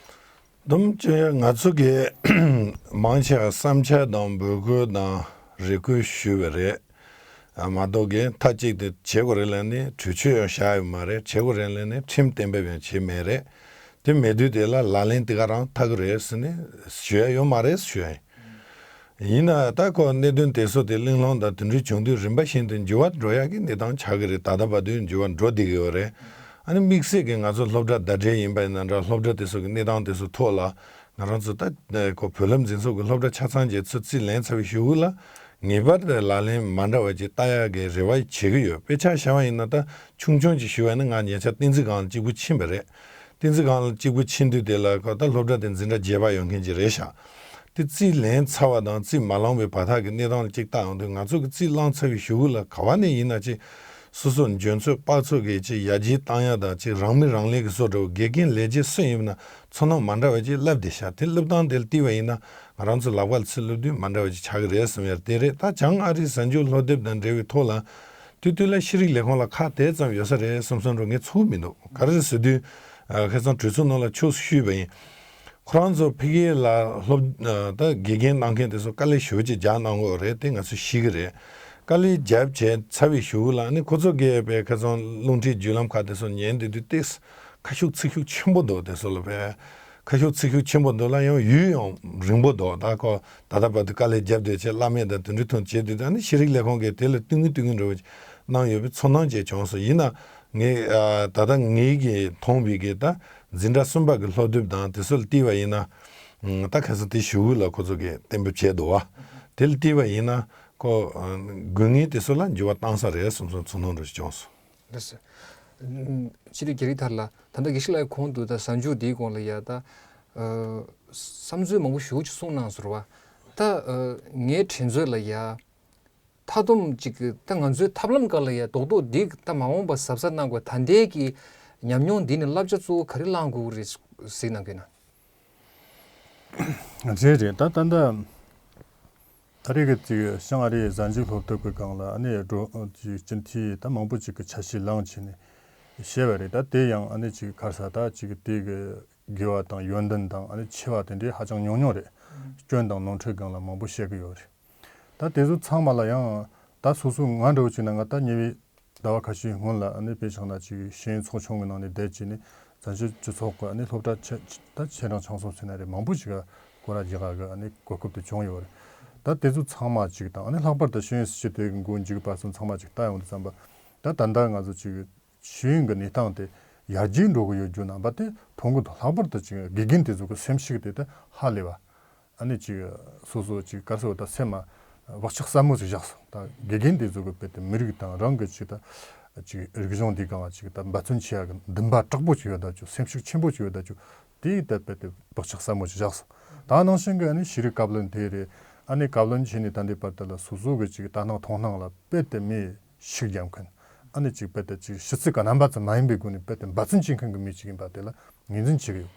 སྡོམ་སྐྱོན་ཡ་ང་ཚོ་གི་མང་ཆེ་བ་བསམ་འཆར་དང་འབོད་སྐུལ་དང་རེ་སྐུལ་ཞུས་པ་རེད། ཨ་མ་གཏོགས་གི་མཐའ་གཅིག་ཏུ་བྱེད་དགོས་རེད་ལབ་ནས་གྲོས་ཆོད་ཡང་བཞག་ཡོད་མ་རེད། བྱེད་དགོས་རེད་ལབ་ནས་ཁྲིམས་གཏན་འབེབས་ཡང་བྱས་མེད་རེད། དེ་མེད་དུས་དེ་ལ་ལག་ལེན་དེ་ག་རང་འཐབ་གི་རེད་ཟེར་ནས་ཞུ་ཡ་ཡོད་མ་རེད་ཞུ་ཡ་ཡིན། ཡིན་ན་ད་ཁོ་གནད་དོན་དེ་ཚོ་དེ་གླེང་སློང་དང་དེ་འདྲ་བྱུང་དུས་རིམ་པ་བཞིན་དུ་འགྱུར་བ་འགྲོ་ཡག་གི་གནས་སྟངས་ཆགས་ཀྱི་རེད། ད་ལྟ་བར་དུ་འགྱུར་བ་འགྲོ་བསྡད་ཀྱི་ཡོད་རེད། ཨ་ནི་དམིགས་བསལ་གྱི་ང་ཚོ་སློབ་གྲྭ་ཟླ་སྒྲིལ་ཡིན་པ་ཡིན་ན་འདྲ་སློབ་གྲྭ་དེ་ཚོ་གི་གནས་སྟངས་དེ་ཚོ་ཐོག་ལ་ ང་རང་ཚོ་ད་ཁོ་བོད་ལམ་འཛིན་ཚོགས་ཀྱི་སློབ་གྲྭ་ཆ་ཚང་གི་ཚོ་རྩིས་ལེན་ཚར་བའི་གཞུག་གུ་ལ་ངེས་པར་དུ་ལག་ལེན་མ་འདྲ་བ་ཅིག་བསྟར་ཡག་གི་རེ་བ་བྱེད་ཀྱི་ཡོད། དཔེ་ཆ་བཞག་པ་ཡིན་ན་ད་ཆུང་ཆུང་ཅིག་ཞུ་བ་ཡིན་ན་ང་ཉེ་ཆར་བསྟན་འཛིན་སྒང་ལ་གཅིག་པུ་ཕྱིན་པ་རེད། བསྟན་འཛིན་སྒང་ལ་གཅིག་པུ་ཕྱིན་དུས་དེ་ལ་ཁོ་ད་སློབ་གྲྭ་དེ་འཛིན་གྲྭ་བརྒྱད་པ་ཡོད་མཁན་ཅིག་རེད་ཤག་དེ་རྩིས་ལེན་ཚར་བ་དང་རྩིས་མ་ལངས་པའི་བར་ཐག་གི་གནས་སྟངས་ལ་གཅིག་བལྟ་ཡོང་དུས་ང་ཚོ་གི་རྩིས་བླངས་ཚར་བའི་གཞུག་གུ་ལ་ག་བ་ནས་ཡིན་ན་ཅིག་སོ་སོ་འཇོན་ཚོད་དཔག་ཚོད་ཀྱི་ཅིག་ཡར་རྒྱས་བཏང་ཡག་དང་ཅིག་རང་མི་རང་ལས་ཀྱི་བཟོ་འདྲ་བོ། དགེ་རྒན་ལས་བྱེད་སུ་ཡིན་ན་ཚོར་སྣང་མ་འདྲ་བ་ཅིག་བསླབ་བསྡད་ཤག་དེ་བསླབ་སྟངས་དེ་ལ་བལྟས་པ་ཡིན་ན་ང་རང་ཚོ་ལག་པ་ལ་ཚིག་བསླབ་དུས་མ་འདྲ་བ་ཅིག་ཆགས་ཀྱི་རེད་བསམ་ཡ་དེ་རེད། ད་བྱང་ཨ་རིའི་གཟའ་མཇུག་སློབ་དེབ་དང་འབྲེལ་བའི་ཐོག་ལ་དུས་དུས་ལ་ཤེས་རིག་ལས་ཁུངས་ལ་ཁག་དེ་ཙམ་ཡོད་ས་རེད་བསམ་བསམ་འགྲོ་ངས་ཚོར་མི་འདུག་ག་རེ་ཟེར་དུས་ཁ་སང་གྲོས་ཚོགས་ནང་ལ་ཕྱོགས་སུ་ཞུས་པ་ཡིན། ཁོ་རང་ཚོ་ཕ་གི་ལ་སློབ་ད་དགེ་རྒན་གནང་མཁན་དེ་ཚོ་དཀའ་ལས་ཞེ་པོ་ཅིག་རྒྱག་གནང་གི་ཡོད་རེད། དེ་ང་ཚོས་ཤེས་ཀྱི་རེད། དཀའ་ལས་རྒྱབ་བྱས་ཚར་བའི་གཞུག་ལ་ནི་ཁོ་ཚོ་གིས་པའི་ཁ་སང་རླུང་འཕྲིན་བརྒྱུད་ལམ་ཁག་དེ་ཚོ་ཉན་བསྡད་དུས་ཏོག་ཙམ་ཁ་ཤུགས་ཚིག་ཤུགས་ཆེན་པོ་འདུག་དེ་ཚོ་ལ་པའི་ཁ་ཤུགས་ཚིག་ཤུགས་ཆེན་པོ་འདུག་ལ་ཡང་ཡུན་ཡང་རིང་པོ་འདུག་ད་ཁོ་ད་ལྟ་བར་དུ་དཀའ་ལས་རྒྱབ་བསྡད་བྱས་བླ་མེད་དང་དེ་འདྲའི་ཐོག་བྱས་དུས་ད་ནི་ཤེས་རིག་ལས་ཁུངས་ཀྱིས་དེ་ལ་བསྟུན་གྱི་བསྟུན་གྱི་འགྲོ་བ་གནང་ཡོད་པའི་ཚོར་སྣང་ཅིག་བྱུང་སོང་། ཡིན་ན་ངས་ད་ལྟ་ངེད་ཀྱིས་མཐོང་བའི་གི་ད་འཛིན་གྲྭ་གསུམ་པ་གི་སློབ་དེབ་དང་དེ་ཚོ་ལ་བལྟས་པ་ཡིན་ན། ད་ཁ་སང་དེ་གཞུག་གུ་ལ་ཁོ་ཚོ་གིས་གཏན་འབེབས་བྱས་འདུག་བ། དེ་ལ་བལྟས་པ་ཡིན་ན་ཁོ་དགོས་ངེས་དེ་ཚོ་ལ་འགྱུར་བ་བཏང་ས་རེད་བསམ་སོང་། ཚོར་སྣང་འདྲ་ཞིག་བྱུང་སོང་། ལགས་སོ། ཕྱི་དྲོ་རྒྱ་རིགས་ཐར་ལ་ད་ལྟ་དགེ་བཤེས་ལགས་གོང་དུ་ད་གཟའ་མཇུག་འདིའི་གོང་ལ་ཡ་ད་བསམ་ཚུལ་མང་པོ་ཞེ་པོ་ཅིག་གསུངས་གནང་སོང་བ། ད་ངའི་དྲན་ཚོད་ལ་ཡ། མཐའ་སྡོམ་ཅིག་གི་ད་ང་ཚོའི་ཐབས་ལམ་སྒང་ལ་ཡ་རྡོག་རྡོག་འདི་ད་མ་འོངས་པ་གཟབ་གཟབ་གནང་དགོས། ད་ལྟའི་གི་ཉམས་མྱོང་འདི་ནས་བསླབ་བྱ་གཙོ་བོ་ག་རེ་བླང་དགོས་རེད་གཟིགས་གནང་གི་ན། རེད་རེད། ད་ད་ད་ད་རེས་ཀྱི་ཅིག་བྱང་ཨ་རིའི་གཟའ་མཇུག་སློབ་དེབ་ཀྱི་སྒང་ལ་ཨ་ནི་འགྲོ་ཅིག་སྤྱི་འཐུས་ད་མང་པོ་ཅིག་གི་ཆ་ཤས་བླངས་བྱས་ནས་བཤད་པ་རེད། ད་དེ་ཡང་ཨ་ནི་ཅིག་ག་རེ་ཟེར་ད་ཅིག་དེ་གི་དགེ་བ་དང་ཡོན་ཏན་དང་ཨ་ནི་ཆེ་བ་དེ་འདྲའི་ཧ་ཅང་ཉུང་ཉུང་རེད། སྐྱོན་དང་ནོར་འཁྲུལ་སྒང་ལ་མང་པོ་བཤད་ཀྱི་ཡོད་རེད། ད་དེ་ཚོ་ཚང་མ་ལ་ཡང་ད་སོ་སོ་ང་འདྲ་བོ་བྱས་ན་ང་ད་ཉེ་བའི་ཟླ་བ་ཁ་ཤས་སྔོན་ལ་ཨ་ནི་དཔེ་བཞག་ན་ཅིག་ཤེས་ཡོན་ཚོགས་ཆུང་གི་ནང་ནས་བསྡད་བྱས་ནས་བཙན་བྱོལ་སྤྱི་ཚོགས་ཀྱི་ཨ་ནི་སློབ་གྲྭ་ཆེ་ད་ཆེ་འབྲིང་ཆུང་གསུམ་ཟེར་ན་རེད། མང་པོ་ཞིག་ག་སྐོར་ར་རྒྱག་ག་གི་ཨ་ནི་གོ་སྐབས་དེ་བྱུང་ཡོད་རེད། ད་དེ་ཚོ་ཚང་མ་ཅིག་དང་ཨ་ནི་ལྷག་པར་དུ་ཤེས་ཡོན་སྲིད་བྱུས་དེ་གི་འགོ་མཇུག་བར་གསུམ་ཚང་མ་ཅིག་ལྟ་ཡོང་དུས་ཙམ་པ་ད་ད་ལྟ་ང་ཚོ་ཅིག་ཤེས་ཡོན་གྱི་གནས་སྟངས་དེ་ཡར་རྒྱས་འགྲོ་གི་ཡོད་རྒྱུ་རྣམ་པ་དེ་མཐོང་གི་འདུག་ལྷག་པར་དུ་ཅིག་དགེ་རྒན་དེ་ཚོ་གི་སེམས་ཤུགས་དེ་ད་ཧ་ལས་པ། ཨ་ནི་ཅིག་སོ་སོ་ཅིག་ག་རེ་ཟེར་བ་ད་སེམས་ལ་བག་ཆགས་ཟབ་མོ་ཞིག་བཞག་སོང་། ད་དགེ་རྒན་དེ་ཚོ་གི་དཔེ་དེ་མི་རིགས་དང་རང་གི་ཅིག་ད་ཅིག་རིག་གཞུང་འདི་སྒང་ལ་ཅིག་ད་འབད་བརྩོན་བྱེད་ཡག་གི་འདུན་པ་དྲག་པོ་ཅིག་ཡོད་ད་ཅིག་སེམས་ཤུགས་ཆེན་པོ་ཅིག་ཡོད་ད་ཅིག་དེ་ད་དཔེ་དེ་བག་ཆགས་ཟབ་མོ་ཞིག་བཞག་སོང་། ད་ནང་བཞིན་གི་ཨ་ནི་ཤེས་རིག་བཀའ་བློན་དེ་རེད། ཨ་ནི་བཀའ་བློན་བྱས་ནས་ད་ལྟའི་བར་དུ་ལ་སོ་སོ་གི་ཅིག་ལྟ་སྣང་མཐོང་སྣང་ལ་དཔེ་དེ་མི་ཤུགས་རྒྱབ་མཁན། ཨ་ནི་ཅིག་དཔེ་དེ་ཅིག་ཕྱི་ཚུལ་ག་རྣམ་པ་ཙམ་མ་ཡིན་པའི་སྒོ་ནས་དཔེ་དེ་འབད་བརྩོན་བྱེད་མཁན་གྱི་མི་ཅིག་ཡིན་པ་དེ་ལ་ངོས་འཛིན་བྱེད་ཀྱི་ཡོད།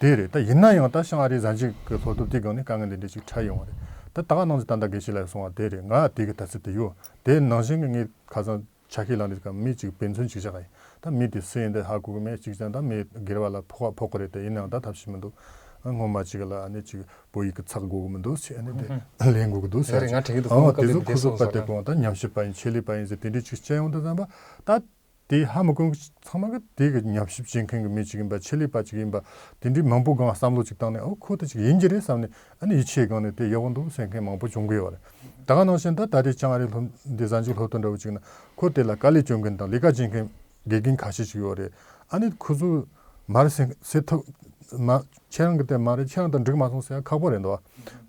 དེ་རེད། ད་ཡིན་ན་ཡང་ད་བྱང་ཨ་རིའི་གཟའ་མཇུག་གི་སློབ་དེབ་དེའི་སྒང་ནས་དཀའ་ངལ་འདི་འདྲ་ཅིག་འཕྲད་ཡོང་བ་རེད། ད་ད་ག་ནང་བཞིན་ད་ལྟ་དགེ་བཤེས་ལགས་གསུངས་པ་དེ་རེད། ང་དེ་གི་ལྟ་ཚུལ་དེ་ཡོད། དེ་ནང་བཞིན་གྱི་ངས་ཁ་སང་ཆ་ཤས་ལངས་དུས་སྐབས་མི་གཅིག་དཔེ་མཚོན་ཅིག་བཞག་ཡིན། ད་མི་དེ་སུ་ཡིན་དེ་ཧ་གོ་གི་མེད། གཅིག་ཀྱང་ད་མི་སྒེར་བ་ལ་ཕོག་ཕོག་གི་རེད། དེ་ཡིན་ནའང་ད་ཐབས་ཤེས་མི་འདུག་སྔོན་མ་ཅིག་ལ་ཨ་ནི་ཅིག་བོད་ཡིག་གི་ཚགས་དགོས་གི་མི་འདུག་ཟེར། ཨ་ནི་དེ་ལེན་དགོས་གི་འདུག་ཟེར། ང་དྲན་གི་འདུག་ཨང་། དེ་ཚོ་ཁོ་ཚོ་པ་དེ་གོང་ད་ཉམས་ཞིབ་པ་ཡིན་ཆེད་ལས་པ་ཡིན་ཟེར་དེ་འདྲའི་ཅིག་བཤད་ཡོང་དུས་ཙམ་པ་ད་དེ་ཧ་མི་གོ་གི་ཚང་མ་གི་དེ་གི་ཉམས་ཞིབ་བྱེད་མཁན་གི་མི་ཅིག་ཡིན་པ་ཆེད་ལས་པ་ཅིག་ཡིན་པ་དེ་འདྲའི་མང་པོ་གང་བསམ་བློ་ཅིག་བཏང་ནས་ཨོ་ཁོ་དེ་ཅིག་ཡིན་གྱི་རེད་བསམ་ནས་ཨ་ནི་ཡིད་ཆེས་སྒང་ནས་དེ་ཡག་པོ་འདུག་ཟེར་མཁན་མང་པོ་བྱུང་གི་ཡོད་རེད། ད་ག་ནང་བཞིན་ད་ད་རེས་བྱང་ཨ་རིའི་སློབ་འདི་གཟའ་མཇུག་སློབ་སྟོན་འདྲ་བོ་ཅིག་ན་ཁོ་དེ་ལ་དཀའ་ལས་སྐྱོན་མཁན་དང་ལས་ཀ་བྱེད་མཁན་དགེ་རྒན་ཁ་ཤས་ཤིག་ཡོད་རེད། ཨ་ནི་ཁོ་ཚོ་མར་སེང་སེ་ཐུབ་མ་ཁྱེད་རང་གི་དེ་མ་རེད། ཁྱེད་རང་དང་འགྲིག་མ་སོང་ཟེར་ཡ་ཁག་པོ་རེད་འདུག་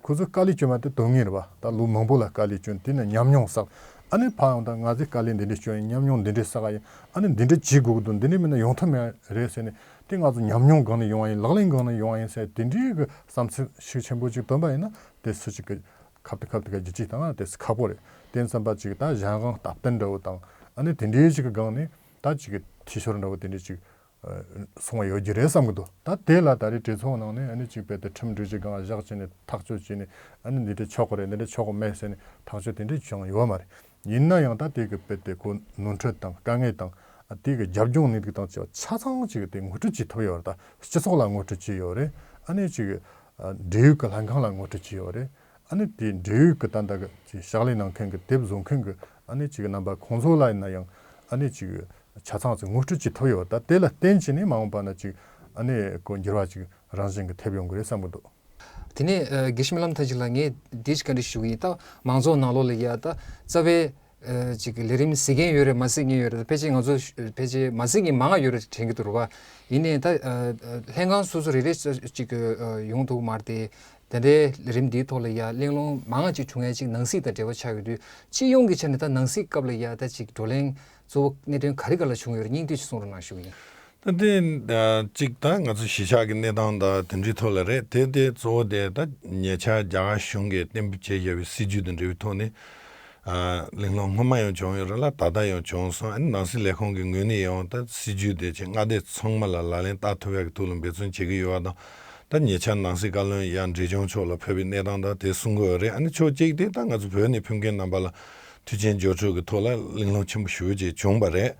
ཁོ་ཚོ་དཀའ་ལས་སྐྱོན་པ་དེ་དོན་ངེས་རེད་པ། ད་ལོ་མང་པོ་ལ་དཀའ་ལས་སྐྱོན་དེ་ནི་ཉམས་མྱོང་བསགས། ཨ་ནི་ཕར་ཡོང་ད་ང་ཚོས་དཀའ་ལས་འདི་འདྲ་སྐྱོན་ཡིན། ཉམས་མྱོང་འདི་འདྲ་བསགས་ཡིན། ཨ་ནི་འདི་འདྲ་བྱེད་དགོས་ཀྱི་འདུག་འདི་འདྲ་མིན་ན་ཡོང་ཐབས་མེད་རེད་ཟེར་ནས་དེ་ང་ཚོ་ཉམས་མྱོང་སྒང་ནས་ཡོང་བ་ཡིན། ལག་ལེན་སྒང་ནས་ཡོང་བ་ཡིན་ཟེར་དེ་འདྲའི་གི་བསམ་ཚུལ་ཤུགས་ཆེན་པོ་ཅིག་བཏོན་པ་ཡིན་ན་དེ་སུ་ཅིག་གི་ཁ་བརྡ་ཁ་བརྡ་ག་བརྒྱུད་ཅིག་དང་དེ་ཁག་པོ་རེད། དེ་ཙམ་པ་ཅིག་ད་གཞན་དབང་སྟབས་བསྟུན་འདྲ་བོ་དང་ཨ་ནི་དེ་འདྲའི་ཞིག་གི་སྒང་ནས་ད་ཅིག་གི་འཐུས་ཤོར་འདྲ་བོ་དེ་འདྲའི་ཅིག་སོང་བ་ཡོད་རྒྱུ་རེད་བསམ་གི་འདུག་ད་དེ་ལ་ད་རེས་གྲོས་ཚོགས་ནང་ནས་ཨ་ནི་ཅིག་དཔེ་དེ་ཁྲིམས་སྒྲིག་གཞི་སྒང་བཞག་བྱས་ནས་ཐག་གཅོད་བྱས་ནས་ཨ་ནི་འདི་འདྲ་ཆོག་གི་རེད། འདི་འདྲ་ཆོག་གི་མེད་ཟེར་ནས་ཐག་གཅོད་དེ་འདྲ་བྱུང་ཡོད་མ་རེད། ཡིན་ན་ཡང་ད་དེ་གི་དཔེ་དེ་ཁོ་ནོར་འཁྲུལ་དང་དཀའ་ངལ་དང་ཨ་དེ་གི་རྒྱབ་ལྗོངས་གནས་ལུགས་དང་བཅས་པ་ཆ་ཚང་ཅིག་དེ་ངོ་སྤྲོད་བྱེད་ཐུབ་ཡོད་རེད། ད་སྤྱི་ཚོགས་ལ་ངོ་སྤྲོད་བྱས་ཡོད་རེད། ཨ་ནི་ཅིག་འབྲེལ་ཡོད་ཀྱི་ལྷན་ཁང་ལ་ངོ་སྤྲོད་བྱས་ཡོད་རེད། ཨ་ནི་དེ་འབྲེལ་ཡོད་ཀྱི་ད་ལྟ་གི་ཕྱག་ལས་གནང་མཁན་གྱི་དེབ་བཟོ་མཁན་གྱི་ཨ་ནི་ཅིག་རྣམ་པ་ཁོང་ཚོ་ལ་ཡིན་ན་ཡང་ཨ་ནི་ཅིག་ཆ་ཚང་ཅིག་ངོ་སྤྲོད་བྱེད་ཐུབ་ཡོད། ད་དེ་ལ་བརྟེན་བྱས་ནས་མ་འོངས་པ་ན་ཅིག་ཨ་ནི་གོ་འགྱུར་བ་ཅིག་རང་བཞིན་གྱི་ཐེབས་ཡོང་གི་རེད་བསམ་གྱི་འདུག་དེ་ནས་དགེ་བཤེས་སྨོན་ལམ་མཐར་ཕྱིན་ལགས། ངས་འདི་ཞིག་བཀའ་འདྲི་ཞུ་གི་ཡིན། ད་མང་ཚོགས་ནང་ལོགས་ལ་ཡ་ད་རྩ་བའི་ ཨ་ཅིག་ལས་རིམ་གཟིགས་མཁན་ཡོད་རེད། མ་གཟིགས་མཁན་ཡོད་རེད། ཕལ་ཆེར་ང་ཚོ་ཕལ་ཆེར་མ་གཟིགས་མཁན་མང་ང་ཡོད་རེད་དྲན་གྱི་འདུག་རེད་པ། ཡིན་ནའི་ད་ཨ་ཨ་ལྷན་ཁང་སོ་སོ་རེ་རེ་ཅིག་ཨ་ཡོང་ཐུབ་མ་རེད་དེ། ད་ལྟའི་ལས་རིམ་འདིའི་ཐོག་ལ་ཡ་གླེང་སློང་མང་ང་ཅིག་བྱུང་ཡ་ཅིག་ནང་སྲིད་དང་འབྲེལ་བ་ཆགས་ཡོད་དུས། སྤྱི་ཡོངས་ཀྱི་ཆ་ནས་ད་ནང་སྲིད་སྐབས་ལ་ཡ་ད་ཅིག་བགྲོ་གླེང་གཙོ་བོ་གནད་དོན་ག་རེ་ག་ལ་བྱུང་ཡོད་རེད། སྙིང་བསྡུས་ཅིག་གསུང་རོགས་གནང་ཞུ་གི་ཡིན། ད་དེ་ཨ་གཅིག་ད་ང་ཚོ་གཞིས་ཆགས་ཀྱི་གནས་སྟངས་དང་དེ་འདྲའི་ཐོག་ལ་རེད། དེ་དེ་གཙོ་བོ་དེ་ད་ཉེ་ཆར་རྒྱ་གར་གཞུང་གིས་གཏན་འབེབས་བྱས་ཡོད་པའི་སྲིད་ཇུས་དང་འབྲེལ་བའི་ཐོག་ནས་ཨ་གླེང་སློང་སྔོན་མ་ཡང་བྱུང་ཡོད་རེད་ལ། ད་ལྟ་ཡང་བྱུང་སོང་། ཨ་ནི་ནང་སྲིད་ལས་ཁུངས་ཀྱི་ངོས་ནས་ཡང་ད་སྲིད་ཇུས་དེ་ཆེད་མངའ་སྡེ་ཚང་མ་ལ་ལག་ལེན་བསྟར་ཐུབ་ཡག་གི་ཐོག་ལ་འབད་བརྩོན་བྱེད་ཀྱི་ཡོད་པ་དང་། ད་ཉེ་ཆར་ནང་སྲིད་བཀའ་བློན་ཡང་འབྲས་ལྗོངས་ཕྱོགས་ལ་ཕེབས་པའི་གནས་སྟངས་དང་དེ་གསུང་གི་ཡོད་རེད། ཨ་ནི་ཕྱོགས་གཅིག་དེ་ད་ང་ཚོ་བོད་ནས་ཕེབས་མཁན་རྣམ་པ་ལ་མཐུན་རྐྱེན་སྦྱོར་སྤྲོད་ཀྱི་ཐོག་ལ་གླེང་སློང་ཆེན་པོ་ཞེ་པོ་ཅིག་བྱུང་བ་རེད།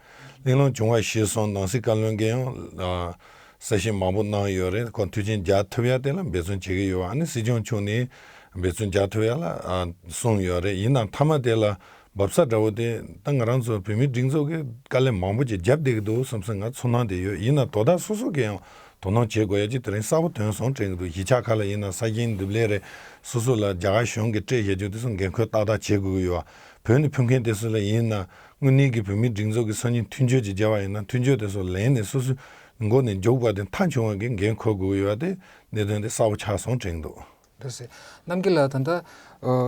གླེང་སློང་བྱུང་བ་ཤེས་སོང་། ནང་སྲིད་བཀའ་བློན་གྱིས་ཡང་ཨ་གསལ་བཤད་མང་པོ་གནང་ཡོད་རེད། ཁོང་མཐུན་རྐྱེན་སྦྱར་ཐུབ་ཡ་དེ་ལ་འབད་བརྩོན་བྱེད་ཀྱི་ཡོད་པ། ཨ་ནི་སྲིད་སྐྱོང་མཆོག་ནས་འབད་བརྩོན་སྦྱར་ཐུབ་ཡ་ལ་ཨ་གསུངས་ཡོད་རེད། ཡིན་ནའང་མཐའ་མ་དེ་ལ་འབབ་ས་འདྲ་བོ་དེ་ད་ང་རང་ཚོ་བོད་མིའི་སྒྲིག་འཛུགས་ཀྱི་དཀའ་ལས་མང་པོ་ཅིག་བརྒྱབ་བསྡད་ཀྱི་འདུག་བསམ་སེ་ང་ཚོར་སྣང་དེ་ཡོད། ཡིན་ནའང་དོ་བདག་སོ་སོ་གིས་ཡང་དོ་སྣང་བྱེད་དགོས་ཡ་ཅིག་དེ་རིང་གསལ་པོ་ཐོན་སོང་དྲན་གྱི་འདུག་གཞིས་ཆགས་ཁག་ལ་ཡིན་ན་ས་ཞིང་འདེབས་ལས་རེད། སོ་སོ་ལ་རྒྱ་གར་གཞུང་གིས་སྤྲད་བཞག་རྒྱུ་དེ་ཚོ་འགན་ཁུར་ཏག་ཏག་བྱེད་དགོས་ཀྱི་ཡོད། བོད་ནས་ཕེབས་མཁན་དེ་ཚོ་ལ་ཡིན་ན་དངོས་གནས་ཀྱི་བོད་མིའི་སྒྲིག་འཛུགས་ཀྱི་སང་ཉིན་མཐུན་སྦྱོར་ཅིག་བྱས་པ་ཡིན་ན་མཐུན་སྦྱོར་དེ་ཚོ་ལེན་ནས་སོ་སོའི་མགོ་ནས་མཇུག་བར་དེ་མཐའ་འཁྱོངས་པ་གི་འགན་འཁུར་དགོས་ཀྱི་ཡོད་དེ། གནད་དོན་དེ་གསལ་པོ་ཆགས་སོང་དྲན་གྱི་འདུག་ལགས་སོ། རྣམ་རྒྱལ་ལགས། ད་ལྟ་ཨ་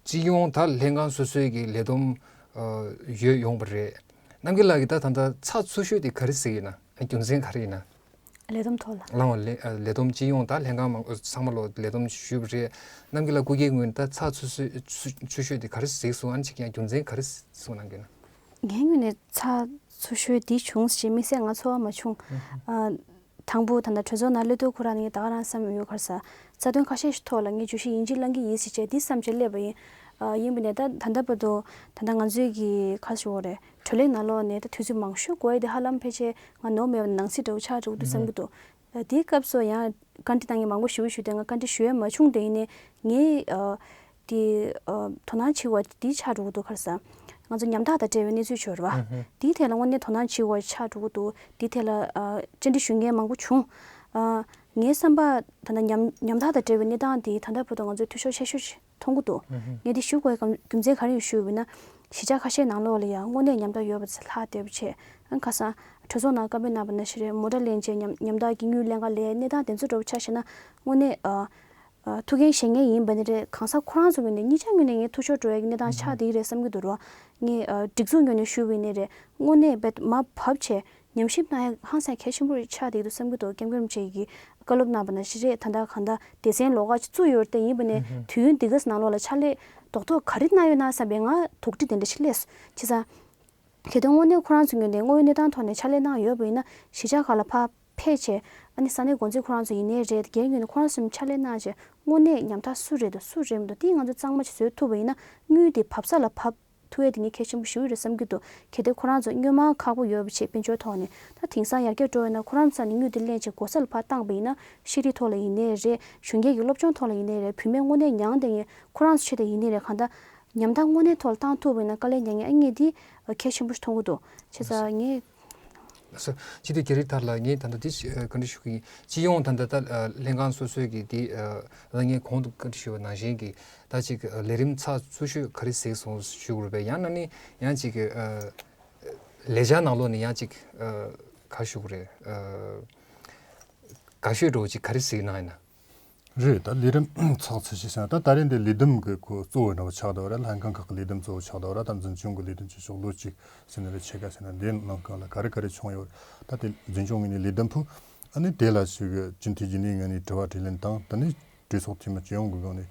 སྤྱི་ཡོངས་ད་ལྷན་ཁང་སོ་སོའི་གི་ལས་བསྡོམས་ཨ་ཡོད་ཡོང་བ་རེད། རྣམ་རྒྱལ་ལགས་ཀྱིས་ད་ད་ལྟ་ཚགས་ཚུད་ཤོས་དེ་ག་རེ་ཟེར་ཡིན་ན། རྒྱུ་མཚན་ག་རེ་ཡིན་ན། ལས་བསྡོམས་ཐོག་ལ། ལའང་ལས་ཨ་ལས་བསྡོམས་སྤྱི་ཡོངས་ད་ལྷན་ཁང་མང་ཚང་མ་ལ་ལས་བསྡོམས་ཞུས་པ་རེད། རྣམ་རྒྱལ་ལགས་སྐུ་སྒེར་ངོས་ནས་ད་ཚགས་ཚུད་ཤོས་ཚུད་ཚུད་ཤོས་དེ་ག་རེ་གཟིགས་སོང་། ཨ་ནི་ཅིག་ཡང་རྒྱུ་མཚན་ག་རེ་གསུངས་གནང་གི་ན། ངའི་ངོས་ནས་ཚགས་ཚུད་ཤོས་འདི་བྱུང་ཞེས་དམིགས་བསལ་ང་ཚོར་མ་བྱུང་། ཨ་དང་པོ་ད་ལྟ་གྲོས་ཚོགས་ནང་སླེབས་དུས་ཁོ་རང་ངས་ད་ག་རང་བསམ་ཡོད་ག་རེ་ཟེར། རྩ་དོན་ཁ་ཤས་ཤིག་ཐོག་ལ་ངས་བརྗོད་གཞི་ཡིན་གཅིག་བླང་གི་ཡིན་ཟེར་བྱས་འདི་བསམ་བྱས་སླེབས་པ་ཡིན། ཨ་ཡིན་པ་ནས་ད་ད་ལྟ་བར་དུ་ད་ལྟ་ང་ཚོའི་གི་ག་རེ་ཞུ་དགོས་རེད། བགྲོ་གླེང་ནང་ལོགས་ནས་ད་དུས་ཚོད་མང་ཤོས་འགོར་ཡ་དེ་ཧ་ལམ་ཕལ་ཆེར་ང་ནོར་མེད་པ་ནང་སྲིད་འདྲ་བོ་ཆགས་འགྲོ་གི་འདུག་བསམ་གྱི་འདུག་ཨ་དེའི་སྐབས་སུ་ཡང་བཀའ་འདྲི་གནང་མཁན་མང་པོ་ཞེ་པོ་ཞུས་ཏེ་ང་བཀའ་འདྲི་ཞུ་ཡ་མ་བྱུང་། དེ་ཡིན་ནའི་ངའི་ཨ་དེ་ཨ་དོ་སྣང་བྱེད་དགོས་པ་དེ་ཆགས་འགྲོ་གི་འདུག་ག་རེ་ཟེར། ང་ཚོ་ཉམ་ཐག་དང་འབྲེལ་བའི་གནས་ཚུལ་ཅིག་ཡོད་རེད་པ། དེའི་ཐད་ལ་དངོས་གནས་དོ་སྣང་བྱེད་དགོས་པ་ཆགས་འགྲོ་གི་འདུག་དེའི་ཐད་ལ་ཨ་བཅར་འདྲི་ཞུ་མཁན་མང་པོ་བྱུང་། ཨ་ངའི་བསམ་པར་ད་ལྟ་ཉམ་ཉམ་ཐག་དང་འབྲེལ་བའི་གནས་སྟངས་དེ་ད་ལྟ་བར་དུ་ང་ཚོས་འཐུས་ཤོར་ཆེ་ཤོས་ཤིག་མཐོང་གི་འདུག་ངས་འདི་ཞུ་དགོས་པའི་རྒྱུ་མཚན་ག་རེ་ཡིན་ཞུས་པ་ཡིན་ན། གཞིས་ཆགས་ཁ་ཤས་ནང་ལོགས་ལ་ཡང་དངོས་གནས་ཉམ་ཐག་ཡོད་པ་ཚོ་ལྷག་བསྡད་པ་བྱས། ཨ་ཁ་སང་གྲོས་ཚོགས་ནང་བཀའ་མོལ་གནང་བ་ནང་བཞིན་རེད། མོ་ཊ་ལེན་བྱས་ཉམ་ཉམ་ཐག་གི་དངུལ་ལེན་ག་ལས་གནས་སྟངས་དེ་ཚོ་འདྲ་པོ་ཆ་བཞག་ན་དངོས་གནས་ཨ་ཨ་ཐུགས་འགན་བཞེས་མཁན་ཡིན་པ་ནི་རེད། གང་ཟག་ཁོ་རང་ཚོ་ངོས་ནས་གཉིས་ཆ་ངོས་ནས་ངས་འཐུས་ཤོར་འགྲོ་ཡ་གི་གནས་སྟངས་ཆགས་བསྡད་ཀྱི་རེད་བསམ་གྱི་འདུག་རོ། ངས་ཨ་སྒྲིག་འཛུགས་ངོས་ནས་ཞུས་པ་ཡིན་ནའི་རེད། དངོས་གནས་རྦད་མར་བབས་བྱས་ཉམས་ཞིབ་གནང་ཡ་ཧང་སང་གལ་ཆེན་པོ་རེ་ཆགས་བསྡད་ཀྱི་འདུག་བསམ་གྱི་འདུག་ཀེམ་ཀེམ་བྱས་ཀྱི་བཀའ་སློབ་གནང་བ་ནང་བཞིན་རེད། ད་ལྟ་གང་ལྟར་སྡེ་ཚན་ལོགས་ཀ་ཅིག་བཙུགས་ཡོད་རེད། དེ་ཡིན་པ་ནས་དུས་ཡུན་འདི་ག་ནང་ལོགས་ལ་ཕྱག་ལས་རྡོག་རྡོག་ག་རེ་གནང་ཡོད་ན་བསམ་པའི་ང་དོགས་འདྲི་དེ་འདྲ་ཞིག་སླེབས་སོང་། བྱས་ཙང་། གལ་ཏེ་དངོས་གནས་ཁོ་རང་ཚོ་ངོས་ནས་དངོས་ཡོད་གནས་སྟངས་ཐོག་ནས་ཕྱག་ལས་གནང་ཡོད་པ་ཡིན་ན་གཞིས་ཆགས་ཁག་ལ་ཕར་ཕེབས་བྱས། ཨ་ནི་ས་གནས་འགོ་འཛིན་ཁོ་རང་ཚོ་ཡིན་ནའི་རེད། སྒེར་ངོས་ནས་ཁོ་རང་ཚོ་ཕྱག་ལས་གནང་བྱས་དངོས་གནས་ཉམ་ཐག་སུ་རེད་འདུག་སུ་རེད་མི་འདུག་དེ་ང་ཚོ་གཙང་མ་ཅིག་བཟོ་ཐུབ་པ་ཡིན་ན་དངུལ་དེ་བབས་ས་ལ་བབས་ཐུབ་ཡས་དེ་ངས་གལ་ཆེན་པོ་ཞེ་པོ་རེད་བསམ་གྱི་འདུག་གལ་ཏེ་ཁོ་རང་ཚོ་སྔོན་མ་ཁག་པོ་ཡོད་པ་བྱས་དཔལ་འབྱོར་ཐོག་ནས། ད་དེང་སང་ཡར་རྒྱས་འགྲོ་ཡོད་ན་ཁོ་རང་ཚོ་ནས་དངུལ་དེ་ལེན་བྱས་སྒོ་ས་ལ་ཕར་བཏང་པ་ཡིན་ན་ཤེས་རིག་ཐོག་ལ་ཡིན་ནའི་རེད། གཞོན་སྐྱེས་ཀྱི་སློབ་སྦྱོང་ཐོག་ལ་ཡིན་ནའི་རེད། བུད་མེད་དངོས་གནས་མྱངས་བསྡད་མཁན་ཁོ་རང་ཚོ་ཆེད་དུ་ཡིན་ནའི་རེད། གང་ལྟར་ཉམ་ཐག་དངོས་གནས་ཐོག་ལ་བཏང་ཐུབ་པ་ཡིན་ན་དཀའ་ལས་མྱངས་མཁན་ཨ་ངས་འདི་གལ་ཆེན་པོ་ཞིག་མཐོང་གི་འདུག་བྱས་ཙང་ངས། སོ། སྤྱི་འཐུས་རྒྱ་རི་ཐར་ལགས། ངས་ད་ལྟ་འདི་ཞིག་ཨ་བཀའ་འདྲི་ཞུ་གི་ཡིན། སྤྱི་ཡོངས་ད་ལྟ་ད་ཨ་ལྷན་ཁང་སོ་སོའི་གི་འདི་ཨ་ད་ལྟ་ངས་གོང་དུ་བཀའ་འདྲི་ཞུས་པ་ནང་བཞིན་གྱི་ད་ཅིག་ཨ་ལས་རིམ་ཚགས་ཚུད་ཤོས་ག་རེ་གཟིགས་སོང་ཞུ་དགོས་རེད་པས། ཡང་ན་ནི་ཡང་ཅིག་ཨ་ལས་འཆར་ནང་ལོགས་ནས་ཡང་ཅིག་ཨ་ག་ཞུ་དགོས་རེད། ཨ་དགའ་ཤོས་འདྲ་བོ་ཅིག་ག་རེ་གཟིགས་གནང་ཡིན་ན། རེད། ད་ལས་རིམ་ཚགས་ཚུད་ཤོས་ཟེར་ན་ད་ད་རེས་འདི་ལས་བསྡོམས་ཀྱི་ཁོ་གཙོ་བོ་འདྲ་བོ་ཆགས་བསྡད་པ་རེད། ལྷན་ཁང་ཁག་གི་ལས་བསྡོམས་གཙོ་བོ་ཆགས་བསྡད་པ་རེད། ད་འཛིན་སྐྱོང་གི་ལས་དོན་བྱེད་ཕྱོགས་ལོ་གཅིག་ཟེར་ན་རེད། ཕྱེད་ཀ་ཟེར་ན་འདིའི་ནང་གང་ལ་ག་རེ་ག་རེ་བྱུང་ཡོད་རེད། ད་དེ་འཛིན་སྐྱོང་ངོས་ནས་ལས་བསྡོམས་ཕུད། ཨ་ནི་དེ་ལ་ཞིག་སྤྱི་འཐུས་རྒྱུན་ལས་ངོས་ནས་དྲི་བ་དྲིས་ལན་དང་། ད་ནི་གྲོས་ཚོགས་འཐུས་མི་སྤྱི་ཡོངས་ཀྱི་སྒང་ནས་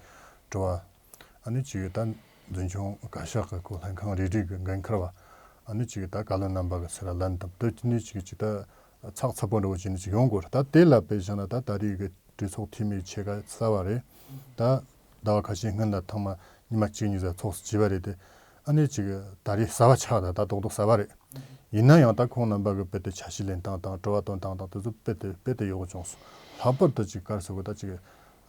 དྲི་བ། ཨ་ནི་ཅིག་ད་འཛིན་སྐྱོང་བཀའ་ཤག་གི་ཁོ་ལྷན་ཁང་རེ་རེ་གི་འགན་འཁུར་བ། ཨ་ནི་ཅིག་ད་བཀའ་བློན་རྣམ་པ་གི་ཟུར་ལ་ལན་དང་། དེ་ནི་ཅིག་ཅིག་ད་ཚགས་ཚུད་པོ་འདྲ་བོ་བྱས་ནས་ཅིག་ཡོང་དགོས་རེད། ད་དེ་ལ་དཔེ་བཞག་ན་ད་ད་རེས་གི་གྲོས་ཚོགས་འཐུས་མི་ཕྱེད་ཀ་གསར་བ་རེད། ད་ཟླ་བ་ཁ་ཤས་སྔོན་ལ་ཐེངས་མ་ཉི་མ་གཅིག་གཉིས་ཙམ་ཚོགས་བྱས་པ་རེད་དེ། ཨ་ནི་ཅིག་ད་རེས་གསར་བ་ཆགས། ད་ད་རྡོག་རྡོག་གསར་བ་རེད། ཡིན་ན་ཡང་ད་ཁོང་རྣམ་པ་གི་དཔེ་དེ་ཆ་ཤས་ལེན་སྟངས་དང་དྲི་བ་བཏོན་སྟངས་དང་དེ་ཚོ་དཔེ་དེ་དཔེ་དེ་ཡག་པོ་བྱུང་སོང་། ལྷག་པར་དུ་ཅིག་ག་རེ་ཟེར་དགོས། ད་ཅིག་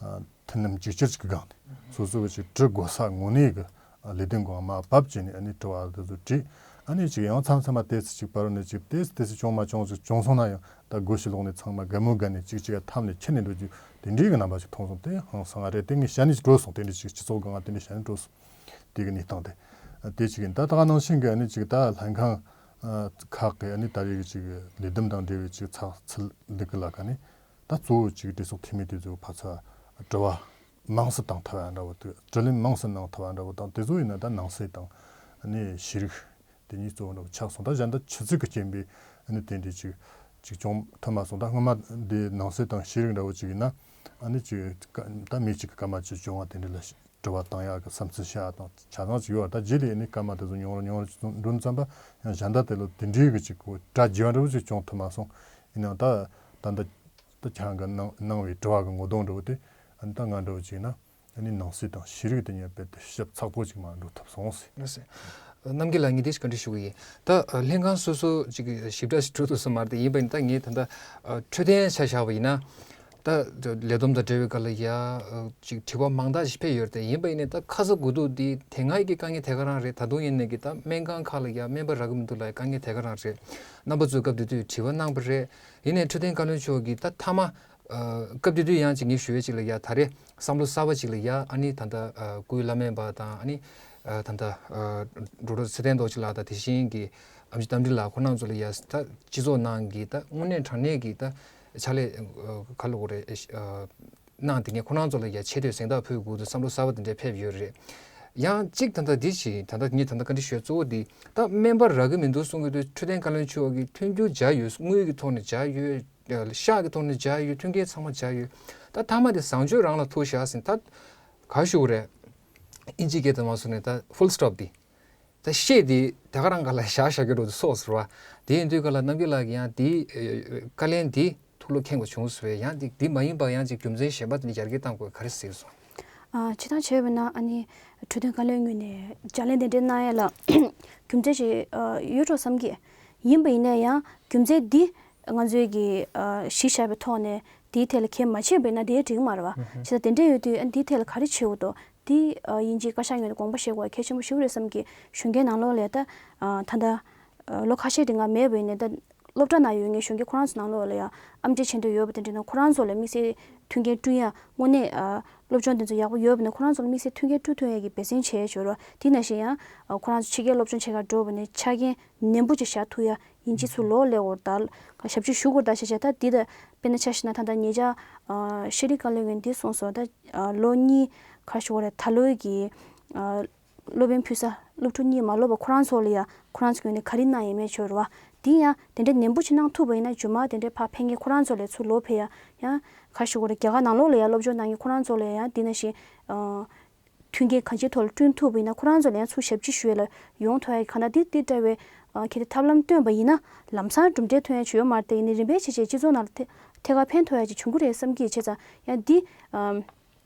མཐུན་ལམ་གཅིག་གྱུར་གྱི་སྒང་ནས་སོ་སོ་གི་ཅིག་དྲི་དགོས་ས་དངོས་གནས་ཀྱི་ལས་དོན་སྒང་མར་བབས་བྱས་ནས་ཨ་ནི་དྲི་བ་དེ་ཚོ་དྲིས། ཨ་ནི་ཅིག་ཡང་མཚམས་མཚམས་མ་ཏོག་ཙམ་ཅིག་བར་ནས་ཅིག་ཏོག་ཙམ་ཏོག་ཙམ་བྱུང་མ་བྱུང་ཅིག་བྱུང་སོང་ན་ཡང་ད་སྒོ་ཕྱི་ལོགས་ནས་ཚང་མ་དགའ་མོས་དགའ་ནས་གཅིག་གཅིག་ག་འཐམ་ནས་ཁྱེར་ནས་འགྲོ་རྒྱུ་དེ་འདྲའི་གི་རྣམ་པ་ཅིག་མཐོང་སོང་། དེ་ཧང་སང་རེད། དེ་ངས་ཞ་ནས་ཅིག་འགྲོ་སོང་། དེ་འདྲ་ཅིག་སྤྱི་ཚོགས་སྒང་ང་དེ་འདྲ་ཞ་ནས་འགྲོ་སོང་། དེ་གི་གནས་སྟངས་དེ། དེ་གཅིག་ཡིན། ད་ད་ག་ནང་བཞིན་གྱི་ཨ་ནི་ཅིག་ད་ལྷན་ཁང་ཁག་གི་ཨ་ནི་ད་རེས་ཀྱི་ཅིག་ལས་བསྡོམས་དང་འབྲེལ་བའི་ཅིག་ཚགས་ཚུད་འདི་གི་ལ་ཁ་ནི་ད་གཙོ་བོ་ཅིག་གྲོས་ཚོགས་འཐུས་མི་དེ་ཚོ་ཕར་ཚུར་དྲི་བ་མང་སུ་བཏང་ཐུབ་ཡ་འདྲ་བོ་དེ། དྲི་ལན་མང་སུ་གནང་ཐུབ་ཡ་འདྲ་བོ་དང་། དེ་ཚོ་ཡིན་ན་ད་ནང་སྲིད་དང་ཨ་ནི་ཤེས་རིག་དེ་གཉིས་གཙོ་བོ་འདྲ་བོ་ཆགས་སོང་། ད་གཞན་དག་ཆུ་ཚད་ཀྱི་རྐྱེན་པས་ཨ་ནི་དེ་འདྲའི་ཅིག་ཅིག་བྱུང་ཐུབ་མ་སོང་། ད་སྔོན་མ་དེ་ནང་སྲིད་དང་ཤེས་རིག་འདྲ་བོ་ཅིག་ཡིན་ན་ཨ་ནི་ཅིག་ད་མི་གཅིག་གི་སྐར་མ་གཅིག་བྱུང་བ་དེ་འདྲ་ལ་དྲི་བ་བཏང་ཡག་གི་བསམ་ཚུལ་བཤད་ཡག་དང་ཆ་ཚང་ཅིག་ཡོད་པ། ད་རྗེས་ལ་ཨ་ནི་སྐར་མ་དེ་ཚོ་ཉུང་རུ་ཉུང་རུ་འགྲོ་ཙམ་པ་ཡང་གཞན་དག་དེ་ལ་དེ་འདྲའི་གི་ཅིག་གོ་གྲ་རྒྱས་པ་འདྲ་བོ་ཅིག་བྱུང་ཐུབ་མ་སོང་། ཡིན་ནའང་ད་ད་ད་ད་ཁྱེད་རང་གི་གནང་གནང་བའི་དྲི་བ་གི་ངོ་གདོང་འདྲ་བོ་དེ་ཨ་ནི་ད་ང་འདྲ་བོ་ཅིག་ན་ཨ་ནི་ནང་སྲིད་དང་ཤེས་རིག་དེ་གཉིས་རྦད་དེ་ཞིབ་ཚགས་པོ་ཅིག་མར་འགྲོ་ཐུབ་སོང་ཟེར། ལགས་སེ། རྣམ་རྒྱལ་ལགས་ངས་འདི་ཞིག་བཀའ་འདྲི་ཞུ་གི་ཡིན། ད་ལྷན་ཁང་སོ་སོ་ཅིག་ཞིབ་ཕྲ་ཞིག་འགྲོ་ཐུབ་ས་མ་རེད། ཡིན་པ་ཡིན་ན་ད་ངས་ད་ལྟ་འཕྲོད་བསྟེན་ཆ་བཞག་པ་ཡིན་ན། ད་ལས་བསྡོམས་དང་འབྲེལ་བའི་སྐབས་ལ་ཡ་ཅིག་དྲི་བ་མང་དག་ཞིག་ཕེབས་ཡོད་རེད། ཡིན་པ་ཡིན་ནའི་ད་ཁ་ཚ་དགོས་གཏུགས་འདི་དེ་སྔ་ཡི་གི་དཀའ་ངལ་དེ་ག་རང་རེད། ད་དུང་ཡིན་ནའི་གི་ད་སྨན་ཁང་ཁག་ལ་ཡ་སྨན་པ་རག་གི་མི་འདུག་ལབ་ཡ་དཀའ་ངལ་དེ་ག་རང་རེད། རྣམ་པ་ཚོས་སྐབས་དེ་དུས་དྲི་བ་གནང་བ་རེད། ཡིན་ནའི་འཕྲོད་བསྟེན་བཀའ་བློན་མཆོག་གིས་ད་མཐའ་མ་ཨ་སྐབས་དེ་དུས་ཡང་ཅིག་ངས་ཞུ་ཡས་ཅིག་ལ་ཡ་ད་རེས་བསམ་བློ་གསར་པ་ཅིག་ལ་ཡ་ཨ་ནི་ད་ལྟ་ཨ་སྐུའི་བླ་སྨན་པ་དང་ཨ་ནི་ཨ་ད་ལྟ་ཨ་འགྲོ་གྲོགས་ཚེ་བརྟན་རྡོ་རྗེ་ལགས་དང་དེ་བཞིན་གྱི་ཨེམ་ཆི་རྟ་མགྲིན་ལགས་ཁོང་རྣམ་ཚོ་ལ་ཡ་ད་སྤྱི་ཚོགས་ནང་གི་ད་དངོས་གནས་དྲང་གནས་ཀྱི་ད་ཕྱག་ལས་ཨ་ག་ལ་འོ་རེད་ཨ་གནང་དེ་ངས་ཁོང་རྣམ་ཚོ་ལ་ཡ་ཆེ་བསྟོད་གཟེངས་རྟགས་ཕུལ་དགོས་འདུག་བསམ་བློ་གསར་པ་དེ་འདྲ་ཕེབས་ཡོད་རེད། ཡང་གཅིག་ད་ལྟ་འདི་བྱས་ད་ལྟ་ངས་ད་ལྟ་བཀའ་འདྲི་ཞུ་ཡ་གཙོ་བོ་འདི་ད་སྨན་པ་རག་གི་མི་འདུག་གསུང་གི་འདུག་འཕྲོད་བསྟེན་བཀའ་བློན་མཆོག་གིས་མཐུན་འགྱུར་བྱས་ཡོད། དངུལ་གྱི་ཐོག་ནས་བྱས་ཡོད། ཤག་གི་ཐོག་ནས་བྱས་ཡོད། མཐུན་རྐྱེན་ཚང་མ་བྱས་ཡོད། ད་མཐའ་མ་དེ་བཟང་སྤྱོད་རང་ལ་ཐུག་བཞག་ཟིན། ད་ག་ཞུ་རེད། ཨིན་ཇི་སྐད་དུ་མ་སོང་ནས་ད་ཕུལ་སི་ཊོབ་དེ་ད་བཤད་དེ་ད་ག་རང་ག་ལ་བཞག་བཞག་གི་འགྲོ་དུ་སོགས་ཟེར་བ། དེ་ཡིན་དུས་ག་ལ་རྣམ་རྒྱལ་ལགས་ཀྱིས་ཡང་དེའི་བཀའ་ལན་དེ་ཐུགས་བློ་ཁེངས་པ་བྱུང་ཟེར་བས། ཡང་དེ་དེ་མ་ཡིན་པ་ཡང་ཅིག་རྒྱུ་མཚན་གཞན་པ་དེ་ནི་ཡར་རྒྱས་བཏང་དགོས་ག་རེ་ཟེར་སོང་། ཨ་སྤྱིར་བཏང་བྱས་པ་ན་ཨ་ནི་འཕྲོད་བསྟེན་བཀའ་བློན་ངོས་ནས་བརྗེ་ལེན་དེ་འདྲ་གནང་ཡ་ལ་རྒྱུ་མཚན་ཞིག་ཨ་ཡོད་འགྲོ་བསམ་གི། ཡིན་པ་ཡིན་ན་ཡང་རྒྱུ་མཚན་འདི་ང་ཚོས་ཀྱི་ཨ་གཞི་བཞག་པའི་ཐོག་ནས་དེའི་ཐད་ལ་གལ་མ་ཆེ་བས་ན་དེ་འགྲིག་མ་རེད་བ། བྱས་ཙང་དེ་འདྲ་ཡོད་དུས་ཨ་ནི་དེའི་ཐད་ལ་ག་རེ་བྱེད་དགོས་འདུག་དེ་ཨ་དབྱིན་ཇིའི་བཀའ་ཤག་ངོས་ནས་དགོངས་པ་བཞེས་དགོས་གལ་ཆེན་པོ་ཞིག་རེད་བསམ་གི། གཞོན་སྐྱེས་ནང་ལོགས་ལ་ད་ཨ་ད་ལྟ་ཨ་ལོ་ཁ་ཤས་དེ་སྔ་མེད་པ་ཡིན་ནའི་ད་སློབ་གྲྭ་ནང་ཡོད་མཁན་གཞོན་སྐྱེས་ཁོ་རང་ཚོ་ནང་ལོགས་ལ་ཡང་ཨེམ་ཆི་བྱེད་འདོད་ཡོད་པ་དེ་འདྲ་ན་ཁོ་རང་ཚོ་ལ་དམིགས་བསལ་མཐུན་རྐྱེན་བསྐྲུན་ཡ་དངོས་གནས་ཨ་སློབ་སྦྱོང་དེ་ཚོ་ཡག་པོ་ཡོད་པ་ན་ཁོ་རང་ཚོ་ལ་དམིགས་བསལ་མཐུན་རྐྱེན་བསྐྲུན་ཐུབ་ཡ་གི་འབད་བརྩོན་བྱས་ཡོད་རེད། དེ་ནང་བཞིན་ཡང་ཨ་ཁོ་རང་ཚོ་ཕྱི་རྒྱལ་སློབ་སྦྱོང་བྱེད་གར་འགྲོ་བ་ནས་ཆ་རྐྱེན་ནན་པོ་ཅིག་བཞག་ཐུབ་ཡ། དབྱིན་ཇི་ཚུར་ལོག་སླེབས་དགོས་རེད་ད། ཞབས་ཕྱི་ཞུ་དགོས་རེད་ད་བྱས་བྱས་ད་འདི་ད་དཔེར་ན་ཆ་བཞག་ན་ད་ལྟ་ཉེ་ཆར་ཨ་ཤེས་རིག་བཀའ་བློན་ངོས་འདི་གསུངས་སོང་ད། ཨ་ལོ་གཉིས་ག་ཞུ་དགོས་རེད་ད་ལོའི་གི་ཨ་སློབ་ཡོན་ཕུལ་ས་སློབ་ཕྲུག་གཉིས་མ་ལོབས་པ་ཁོ་རང་ཚོ་ལ་ཡ་ཁོ་རང་ཚོ་ངོས་ནས་ག་རེ་གནང་ཡས་མེད་བྱས་རེད་བ། དེ་ཡང་དེ་འདྲ་ནན་པོ་ཅིག་གནང་ཐུབ་པ་ཡིན་ན་རྗེས་མ་དེ་འདྲའི་ཕར་ཕེབས་མཁན་ཁོ་རང་ཚོ་ལ་ཚུར་ལོག་ཕེབས་ཡ་ཡང་ག་ཞུ་དགོས་རེད་རྒྱ་གར་ནང་ལོགས་ལ་ཡ་སློབ་སྦྱོང་གནང་མཁན་ཁོ་རང་ཚོ་ལ་ཡང་དེ་ནང་བཞིན་ཨ་མཐུན་རྐྱེན་གང་ཅིའི་ཐོག་ལ་བསྐྲུན་ཐུབ་པ་ཡིན་ན་ཁོ་རང་ཚོ་ལ་ཡང་ཚུར་ཞབས་ཕྱི་ཞུ་ཡ་ལ་ཡོང་ཐུབ་ཡ་གང་ལྟར་དེ་དེ་འདྲ་བའི་ཨ་གལ་ཏེ་ཐབས་ལམ་བཏོན་པ་ཡིན་ན་ལམ་སང་གྲུབ་འབྲས་ཐོན་ཡ་ཅིག་ཡོད་མ་རེད་དེ་ཡིན་ནའི་རིམ་པས་བྱས་བྱས་སྤྱི་ཚོགས་ནང་ལ་ཐད་ཐད་ཀར་ཕན་ཐོགས་ཡ་ཅིག་བྱུང་གི་རེད་བསམ་གི་བྱས་ཙང་ཡང་འདི་ཨ།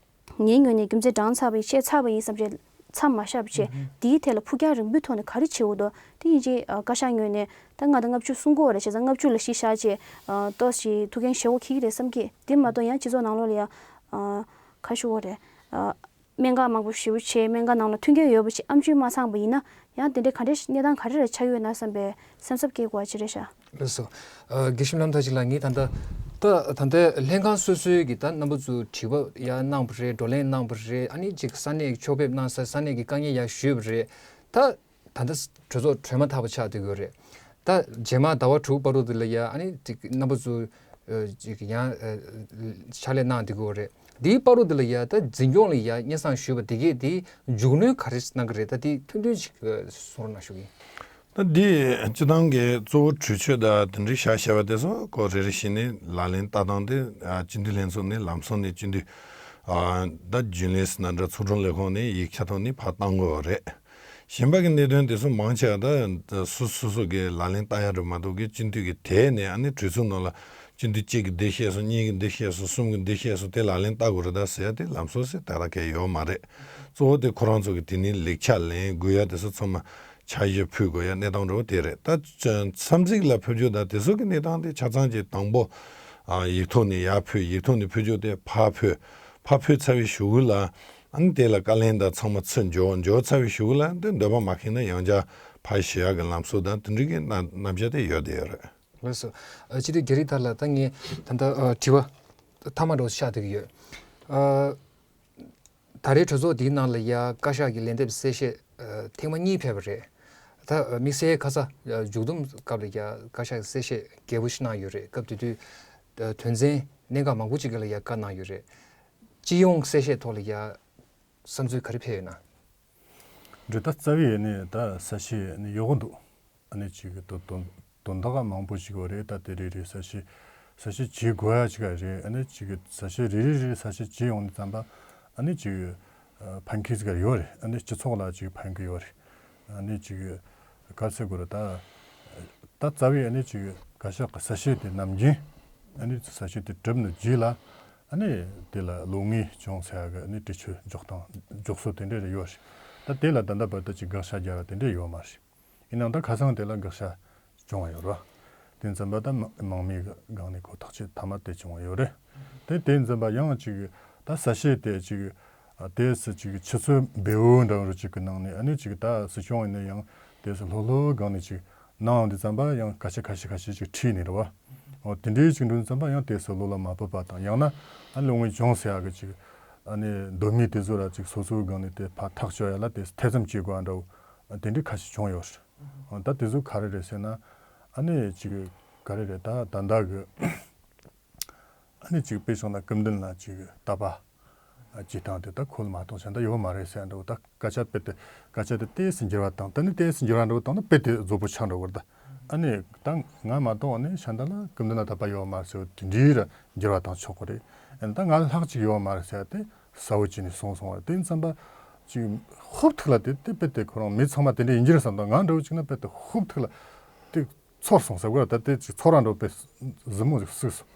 ངའི་ངོས་ནས་རྒྱུ་མཚན་བགྲངས་ཚར་བ་ཡིན་བཤད་ཚར་བ་ཡིན་བསམ་བྱས་མཚམས་མ་བཞག་པ་བྱས་འདིའི་ཐད་ལ་ཕུགས་རྒྱང་རིང་པོའི་ཐོག་ནས་ག་རེ་བྱེད་དགོས་འདུག་དེ་ཡིན་གཅིག་བཀའ་ཤག་ངོས་ནས་ད་ལྔ་དང་ལྔ་བཅུ་གསུང་གི་ཡོད་རེད་བྱས་ཙང་ལྔ་བཅུ་ལ་གཞི་བཞག་བྱས་ཏོག་ཙམ་ཐུགས་འགན་བཞེས་དགོས་འཁེལ་གྱི་རེད་བསམ་གི། དེ་མ་གཏོགས་ཡང་སྤྱི་ཚོགས་ནང་ལོགས་ལ་ཡང་ག་ཞུ་དགོས་རེད། སྨན་ཁང་མང་པོ་ཞེ་པོ་བྱས་སྨན་ཁང་ནང་ལ་མཐུན་རྐྱེན་ཡོད་པ་བྱས་ཨེམ་ཆི་མ་ཚང་པ་ཡིན་ན་ཡང་དེ་འདྲའི་ག་འདྲའི་གནས་སྟངས་ག་རེ་རེ་ཆགས་ཡོད་ན་བསམ་པའི་སེམས་འཚབ་སྐྱེ་དགོས་པ་ཅིག་རེད་ཤག་ལགས་སོ། ཨ་དགེ་བཤེས་རྣམ་ཐར་ཅིག་ལ་ངས་ད་ལྟ་ད་ད་ལྟའི་ལྷན་ཁང་སོ་སོའི་གི་ད་རྣམ་པ་ཚོ་དྲི་བ་ཡ་གནང་བ་རེད། བགྲོ་གླེང་གནང་བ་རེད། ཨ་ནི་ཅིག་ས་གནས་ཀྱི་ཕྱོགས་ཕེབས་གནང་ས་ས་གནས་ཀྱི་དཀའ་ངལ་ཡ་ཞུས་པ་རེད། ད་ད་ལྟ་གྲོས་ཚོགས་གྲོལ་མ་ཐག་པ་ཆགས་བསྡད་ཡོད་རེད། ད་རྗེས་མ་ཟླ་བ་དྲུག་བར་དུ་དེ་ལ་ཡ་ཨ་ནི་ཅིག་རྣམ་པ་ཚོ་ཨ་ཅིག་ཡང་ཨ་ཕྱག་ལས་གནང་བསྡད་ཡོད་རེད། དེའི་བར་དུ་དེ་ལ་ཡ་ད་འཛིན་སྐྱོང་ལ་ཡ་སྙན་སེང་ཞུས་པ་དེ་གས་དེ་མཇུག་གནོན་ག་རེ་གནང་གི་རེད། ད་དེ་ཐུང་ཐུང་ཅིག་གསུང་རོགས་གནང་ཞུ་གི་ཡིན། ད་འདི་སྤྱི་བཏང་གི་གཙོ་བོ་གྲོས་ཆོད་དང་དེ་འདྲའི་བཞག་བཞག་པ་དེ་ཚོ་ཁོ་རེ་རེ་བཞིན་ནས་ལག་ལེན་བསྟར་སྟངས་དེ་སྤྱི་འཐུས་ལྷན་ཚོགས་ནས་ལམ་སང་ནས་སྤྱི་འཐུས་ད་རྒྱུན་ལས་ཟེར་ན་འདྲ་ཚོགས་དྲུང་ལས་ཁུངས་ནས་ཡིག་ཆ་ཐོག་ནས་ཕར་བཏང་དགོས་པ་རེད། གཞན་པ་གི་གནད་དོན་དེ་ཚོ་མང་ཆེ་བ་ད་སོ་སོ་སོ་གི་ལག་ལེན་བསྟར་ཡ་རེད་མ་གཏོགས་གི་སྤྱི་འཐུས་ཀྱི་དེ་ནས་ཨ་ནི་གྲོས་ཚོགས་ནང་ལ་སྤྱི་འཐུས་གཅིག་གིས་འདི་བཤད་སོང་། གཉིས་ཀྱིས་འདི་བཤད་སོང་། གསུམ་གྱིས་འདི་བཤད་སོང་། དེ་ལག་ལེན་བསྟར་དགོས་རེད་ད་ཟེར་ཡ་དེ་ལམ་སང་ཟེར་ད་ལྟ་གས་ཡོད་མ་རེད། གཙོ་བོ་དེ་ཁོ་རང་ཚོ་གི་དེ་ནས་ལེགས་ཆ་ལེན་དགོས་ཡ་དེ་ཚོ་ཚང་མ་འཆར་གཞི་ཕུལ་དགོས་ཡ་གནས་སྟངས་འདྲ་བོ་དེ་རེད། ད་འཚམས་གཟིགས་ལ་ཕེབས་རྒྱུ་དང་དེ་ཚོ་གི་གནས་སྟངས་དེ་ཆ་ཚང་གི་དང་པོ་ཡིག་ཐོག་ནས་ཡར་ཕུལ། ཡིག་ཐོག་ནས་ཕུལ་རྒྱུ་དེ་ཕར་ཕུལ། ཕར་ཕུལ་ཚར་བའི་གཞུག་གུ་ལ་ཨ་ནི་དེ་ལ་བཀའ་ལན་དང་ཚང་མ་ཚུར་འབྱོར། འབྱོར་ཚར་བའི་གཞུག་གུ་ལ་འདི་འདོད་པ་མ་ཁེངས་ན་ཡང་བསྐྱར་ཕར་ཞུ་ཡག་གི་ལམ་སྲོལ་དང་དེ་འདྲའི་གི་རྣམ་རྣམ་གཞག་དེ་ཡོད་དེ་ཡོད་རེད། ལགས་སོ། ཨ་སྤྱི་འཐུས་རྒྱ་རི་ཐར་ལགས་ད་ངས་ད་ལྟ་ཨ་དྲི་བ་མཐའ་མ་འདྲ་བོ་ཤར་བསྡད་ཀྱི་ཡོད། ཨ་ད་རེས་གྲོས་ཚོགས་འདིའི་ནང་ལ་ཡ་བཀའ་ཤག་གི་ལན་འདེབས་གསལ་བཤད་ ཨ་ཐེངས་མ་གཉིས་ཕེབས་པ་རེད། ད་དམིགས་བསལ་ཁ་ས་མཇུག་བསྡོམས་སྐབས་ལ་ཡ་བཀའ་ཤག་གི་གསལ་བཤད་རྒྱས་པོ་ཞིག་གནང་ཡོད་རེད། སྐབས་དེ་དུས་དོན་ཚན་གནད་འགག་མང་པོ་ཅིག་ལ་ཡ་བཀའ་གནང་ཡོད་རེད། སྤྱི་ཡོངས་གསལ་བཤད་ཐོག་ལ་ཡ་བསམ་ཚུལ་ག་རེ་ཕེབས་ཡོད་ན། འདི་ད་རྩ་བའི་ནི་ད་གསལ་བཤད་ནི་ཡག་པོ་འདུག་ཨ་ནི་ཅིག་དོ་དོན་དོན་དག་མང་པོ་ཞིག་ཡོད་རེད། ད་དེ་རེ་རེ་གསལ་བཤད་གསལ་བཤད་བྱེད་དགོས་ཡ་ཅིག་རེད། ཨ་ནི་ཅིག་གསལ་བཤད་རེ་རེ་རེ་གསལ་བཤད་བྱེད་ཡོང་དུས་ཙམ་པ་ཨ་ནི་ཅིག་ཨ་ཕན་ཁེ་ཟིག་ཡོད་རེད། ཨ་ནི་སྤྱི་ཚོགས་ལ་ཅིག་ཕན་གི་ཡོད་རེད། ཨ་ནི་ཅིག་ག་ཚོད་དགོས་རེད། ད་ད་རྩ་བའི་ཨ་ནི་ཅིག་བཀའ་ཤག་གི་གསལ་བཤད་དེ་ནམ་རྒྱུན་ཨ་ནི་གསལ་བཤད་དེ་གྲུབ་ནས་རྗེས་ལ་ཨ་ནི་དེ་ལ་ལོ་ངོ་བྱུང་ཟེར་ཡ་གི་ཨ་ནི་དྲི་ཆུ་འཇོག་སྟངས་འཇོག་སྲོལ་དེ་འདྲ་རེ་ཡོད་རེད། ད་དེ་ལ་ད་ལྟ་བར་དུ་ཅིག་དགག་བྱ་རྒྱག་ཡ་དེ་འདྲ་ཡོད་མ་རེད། ཡིན་ནའང་ད་ཁ་སང་དེ་ལ་དགག་བྱ་བྱུང་བ་ཡོད་རེད། དེ་ཙམ་པ་ད་མ་དམངས་མིའི་སྒང་ནས་ཁོ་ཐག་ཆོད་མཐའ་མ་དེ་བྱུང་བ་ཡོད་རེད། དེ་དེ་ཙམ་པ་ཡང་ཅིག་ད་གསལ་བཤད་དེ་ཅིག་ཨ་དེ་སུ་ཅིག་ཆུ་ཚོད་འབེལ་པོ་འདྲ་བོ་ཅིག་གི་ནང་ནས་ཨ་ནི་ཅིག་ད་སྲིད་སྐྱོང་ཡིན་ན་ཡང་དེ་སུ་ལྷོད་ལྷོད་སྒང་ནས་ཅིག་གནང་ཡོང་དུས་ཙམ་པ་ཡང་སྐད་ཆ་ཁ་ཤས་ཁ་ཤས་ཅིག་ཁྲིད་ནས་རེད་བ། འོ་དེ་འདྲའི་ཅིག་འགྲོ་དུས་ཙམ་པ་ཡང་དེ་སུ་བློ་ལ་མ་བབས་པ་དང་ཡང་ན་ཨ་ལོ་ངོ་བྱུང་ཟེར་ཡ་གི་ཅིག་ཨ་ནི་གདོད་མའི་དེ་ཚོ་ལ་ཅིག་སོ་སོའི་སྒང་ནས་དེ་ཕར་ཐག་གཅོད་ཡ་ལ་དེ་ཐེ་ཚོམ་བྱེད་དགོས་ཡ་འདྲ་བོ་དེ་འདྲའི་ཁ་ཤས་བྱུང་ཡོད་རེད། ད་དེ་ཚོ་ག་རེ་རེད་ཟེར་ན། ཨ་ནི་ཅིག་ག་རེ་རེད། ད་ད་ལྟ་གི་ཨ་ནི་ཅིག་དཔེ་བཞག་ན་སྐུ་མདུན་ལ་ཅིག་ལྟ་བ་བྱེད་སྟངས་དེ་ད་ཁོ་ལ་མ་གཏོགས་གཞན་དག་ཡོད་མ་རེད་ཟེར་འདྲ་བོ། ད་སྐད་ཆ་དཔེ་དེ་སྐད་ཆ་དེ་ཏོག་ཙམ་འགྱུར་བ་བཏང་། ད་ནི་ཏོག་ཙམ་འགྱུར་བ་འདྲ་བོ་བཏང་ན་དཔེ་དེ་རྫོགས་པོ་ཆགས་འགྲོ་གི་རེད། ད་ཨ་ནི་ད་ང་མ་གཏོགས་ཨ་ནི་གཞན་དག་ལ་སྐུ་མདུན་ལ་དད་པ་ཡོད་མ་རེད་ཟེར་བ་དེ་འདྲའི་ར་འགྱུར་བ་བཏང་ཆོག་གི་རེད། ཨ་ནི་ད་ང་ལ་ལྷག་ཅིག་ཡོད་མ་རེད་ཟེར་བ་དེ། གསལ་བོ་བྱས་ནས་གསུངས་སོང་བ་དེ་ཙམ་པ་ཅིག་ཧུབ་ཐུག་ལ་དེ་དེ་དཔེ་དེ་ཁོ་རང་མི་ཚང་མ་དེ་འདྲ་ཡིན་གྱི་རེད་བསམ་དང་། ང་འདྲ་བོ་ཅིག་ན་དཔེ་དེ་ཧུབ་ཐུག་ལ་དེ་ཚོར་སོང་ཟེར་དགོས་ར། ད་དེ་ཅིག་ཚོར་བ་འདྲ་བོ་དཔེ་ཟིན་མོ་ཟིག་བསུས་སོང་།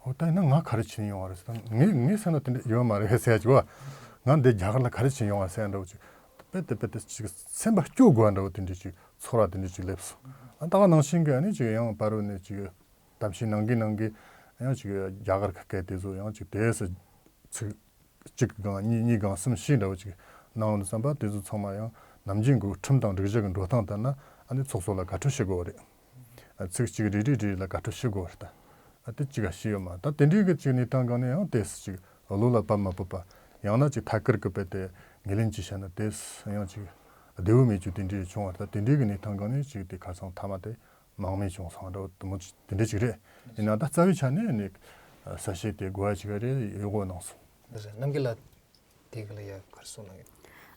འོ་ད་ཡིན་ན་ང་ག་རེ་བྱས་ནས་ཡོང་བ་རེད་ཟེར་ད། ངས་ངས་བསམ་ན་དེ་འདྲ་ཡོད་མ་རེད་ཟེར་ཡ་ཅིག་བ། ང་འདི་རྒྱ་གར་ལ་ག་རེ་བྱས་ནས་ཡོང་བ་ཟེར་ཡ་འདྲ་བོ་ཅིག་དཔེ་དེ་དཔེ་དེ་ཅིག་སེམས་པ་སྐྱོ་དགོས་པ་འདྲ་བོ་དེ་འདྲ་ཅིག་ཚོར་བ་དེ་འདྲ་ཅིག་སླེབས་སོང་། ཨ་ད་ག་ནང་བཞིན་གི་ཨ་ནི་ཅིག་ཡང་བར་དུ་ནས་ཅིག་གཏམ་བཤད་གནང་གིན་གནང་གིན་ཡང་ཅིག་རྒྱ་གར་ཁ་སྐད་དེ་ཚོ་ཡང་ཅིག་དེ་སུ་ཚིག་གཅིག་གི་སྒང་གཉིས། གཉིས་སྒང་གསུམ་བཞི་འདྲ་བོ་ཅིག་གནང་ཡོང་དུས་ཙམ་པ་དེ་ཚོ་ཚང་མ་ཡང་ནམ་རྒྱུན་གྱི་ཁྲིམས་དང་སྒྲིག་གཞི་གི་འགྲོ་སྟངས་ལྟར་ན་ཨ་ནི་ཚོགས་གཙོ་ལ་དགའ་སྤྲོ་བྱེད་དགོས་པ་རེད། ཨ་ཚིག་གཅིག་རེ་རེ་རེ་ལ་དགའ་སྤྲོ་བྱེད་དགོས་པ་རེད་ད། ཨ་དེ་གཅིག་ག་ཞིག་ཡོད་མ་རེད། ད་དེ་འདྲའི་གི་ཅིག་གནས་སྟངས་སྒང་ནས་ཡང་དེ་སུ་ཅིག་བློ་ལ་བབས་མ་བབས་པ། ཡང་ན་ཅིག་ཐད་ཀར་གི་དཔེ་དེ་ངོས་ལེན་ཅིག་བྱས་ན་དེ་སུ་ཡང་ཅིག་བདེ་བོ་མེད་རྒྱུ་དེ་འདྲའི་བྱུང་བ་རེད། ད་དེ་འདྲའི་གི་གནས་སྟངས་སྒང་ནས་ཅིག་དེ་ཁ་སང་མཐའ་མ་དེ། མང་མོས་བྱུང་སོང་འདྲ་བོ་དེ་མོ་ཅིག་དེ་འདྲ་ཅིག་རེད། ཡིན་ན་ད་རྩ་བའི་ཆ་ནས་ནི་གསལ་བཤད་དེ་དགོས་པ་ཅིག་རེད། ཡོད་དགོས་གནང་སོང་། ལགས་སོ། རྣམ་རྒྱལ་ལགས་དེ་ག་ལ་ཡ་ག་རེ་གསུང་གནང་ཡོད།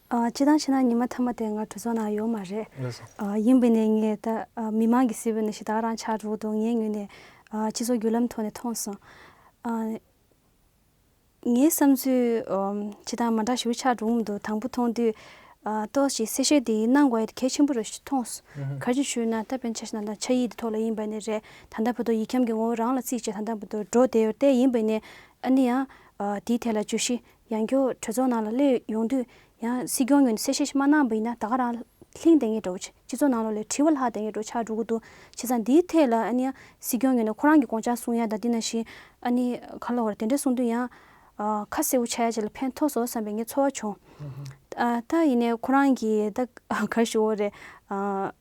ཨ་སྤྱིར་བཏང་བྱས་ན་ཉི་མ་མཐའ་མ་དེ་ང་གྲོས་ཚོགས་ནང་ཡོད་མ་རེད། ལགས་སོ། ཨ་ཡིན་པ་ནས་ངས་ད་ཨ་མི་མང་གི་སྲིད་བྱུས་ནི་ཞེ་དྲག་རང་ཆགས་འགྲོ་འདུག་ངའི་ངོས་ནས་ཨ་སྤྱི་ཚོགས་བརྒྱུད་ལམ་ཐོག་ནས་མཐོང་སོང་། ཨ། ངའི་བསམ་ཚུལ་ཨམ་ཇི་ལྟར་མ་འདྲ་ཞིག་ཆགས་འགྲོ་གི་འདུག་དང་པོ་མཐོང་དུས་ཨ་ཏོག་ཙམ་གསལ་བཤད་འདི་གནང་དགོས་ཡ་དེ་གལ་ཆེན་པོ་རེད་ཞེས་མཐོང་སོང་། ག་རེ་ཞུས་ན་ད་དཔེར་ན་ཆ་བཞག་ན་ད་ཆ་ཡིག་དེ་ཐོག་ལ་ཡིན་པ་ནི་རེད། ད་ལྟ་བར་དུ་ཡིག་སྐྱོང་གི་ངོ་བོ་རང་ལ་རྩིས་བྱས་ད་ལྟ་བར་དུ་འགྲོ་བསྡད་ཡོད་དེ། ཡིན་པ་ནི་ཨ་ནི་ཡང་ཨ་དེའི་ཐད་ལ་བརྗོད་གཞི་ཡང་བསྐྱར་གྲོས་ཚོགས་ནང་ལ་སླེབས་ཡོང་དུས། ཡང་སྲིད་སྐྱོང་ངོས་ནས་གསལ་བཤད་ཞིག་མ་གནང་པ་ཡིན་ན་ད་ག་རང་ལྷིང་བསྡད་མཁན་འདྲ་བོ་ཅིག་སྤྱི་ཚོགས་ནང་ལོགས་ལ་དྲི་བ་ལྷག་བསྡད་མཁན་འདྲ་བོ་ཆགས་འགྲོ་གི་འདུག་བྱས་ཙང་འདིའི་ཐད་ལ་ཨ་ནི་ཡང་སྲིད་སྐྱོང་ངོས་ནས་ཁོ་རང་གི་དགོངས་འཆར་གསུང་ཡ་དང་འདི་ནང་བཞིན་ཨ་ནི་ག་ལ་བར་དེ་འདྲ་གསུང་དུས་ཡང་ཨ་ཁ་གསལ་པོ་ཆགས་ཡ་ཅིག་ལ་ཕན་ཐོགས་སོང་བསམ་པའི་ངའི་ཚོར་བ་བྱུང་། ཨ་ད་ཡིན་ནའི་ཁོ་རང་གིས་ད་ག་རེ་ཞུ་དགོས་རེད། ཨ།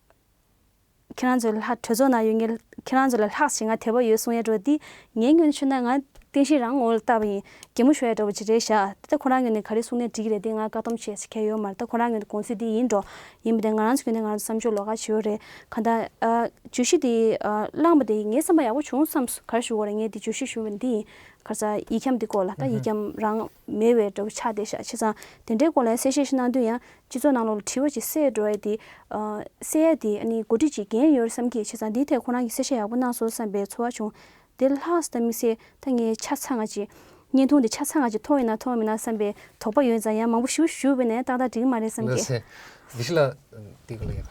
ཁྱེད་རང་ཚོ་ལྷག་གྲོས་ཚོགས་ནང་ཡོད་མཁན་ཁྱེད་རང་ཚོ་ལ་ལྷག་ཞེ་ང་དད་པ་ཡོད་གསུང་ཡ་འགྲོ་འདི་ངའི་ངོས་ནས་ཆུ་ན་ང་བསྟན་བཤིག་རང་ངོ་ལ་བལྟ་བ་ཡིན། གད་མོ་ཤོར་ཡ་འདྲ་བོ་ཅིག་རེད་ཤག་ད་ཁོ་རང་ངོས་ནས་ག་རེ་གསུང་ནས་འགྲིག་གི་རེད་འདི་ང་བཀག་སྡོམ་བྱས་ཟེར་མཁན་ཡོད་མ་རེད། ད་ཁོ་རང་ངོས་ནས་དགོངས་ཚུལ་འདི་ཡིན་འགྲོ། ཡིན་པ་དེ་ང་རང་ཚོ་ངོས་ནས་ང་རང་ཚོ་བསམ་ཕྱོགས་ལོགས་ཀ་བྱེད་ཡོད་རེད། གང་ལྟར་ཨ་བརྗོད་གཞི་འདི་ཨ་བླངས་པ་དེ་ངའི་བསམ་པ་ཡག་པོ་བྱུང་བསམ་སོང་། ག་རེ་ཞུ་དགོས་རེད། ངས་འདི་བརྗོད་གཞི་ཞུ་བ་འདི་ཡིན། ག་རེ་ཟེར་ཡིག་སྐྱོང་འདི་སྐོར་ལ་ད་ཡིག་སྐྱོང་རང་མེད་པའི་འདྲ་བོ་ཆགས་བསྡད་ཤག་བྱས་ཙང་དེ་འདྲའི་སྐོར་ལ་གསལ་བཤད་ཞིག་གནང་དུས་ཡང་། སྤྱི་ཚོགས་ནང་ལོགས་ལ་དྲི་བ་ཅིག་སེལ་འགྲོ་ཡ་དེ། ཨ་སེལ་ཡ་དེ་ཨ་ནི་འགོ་ཁྲིད་ཅིག་འགན་ཡོད་རེད་བསམ་གྱི། བྱས་ཙང་འདིའི་ཐད་ཁོ་རང་གིས་གསལ་བཤད་ཡག་པོ་གནང་སོང་བསམ་པའི་ཚོར་བ་བྱུང་། དེ་ལྷག་ཙམ་དམིགས་བསལ་ད་ངས་ཆ་ཚང་ང་ཅིག་བརྙན་ཐུང་དེ་ཆ་ཚང་ང་ཅིག་མཐོང་ཡོད་ན་མཐོང་མེད་ན་བསམ་པའི་དོགས་པ་ཡོད་ཙང་ཡང་མང་པོ་ཞུ་ཞུ་བས་ནས་ཏག་ཏག་འགྲིག་གི་མ་རེད་བསམ་གྱི། ལགས་སེ། དགེ་བཤེས་ལགས་འདི་ག་ལ་ཡ།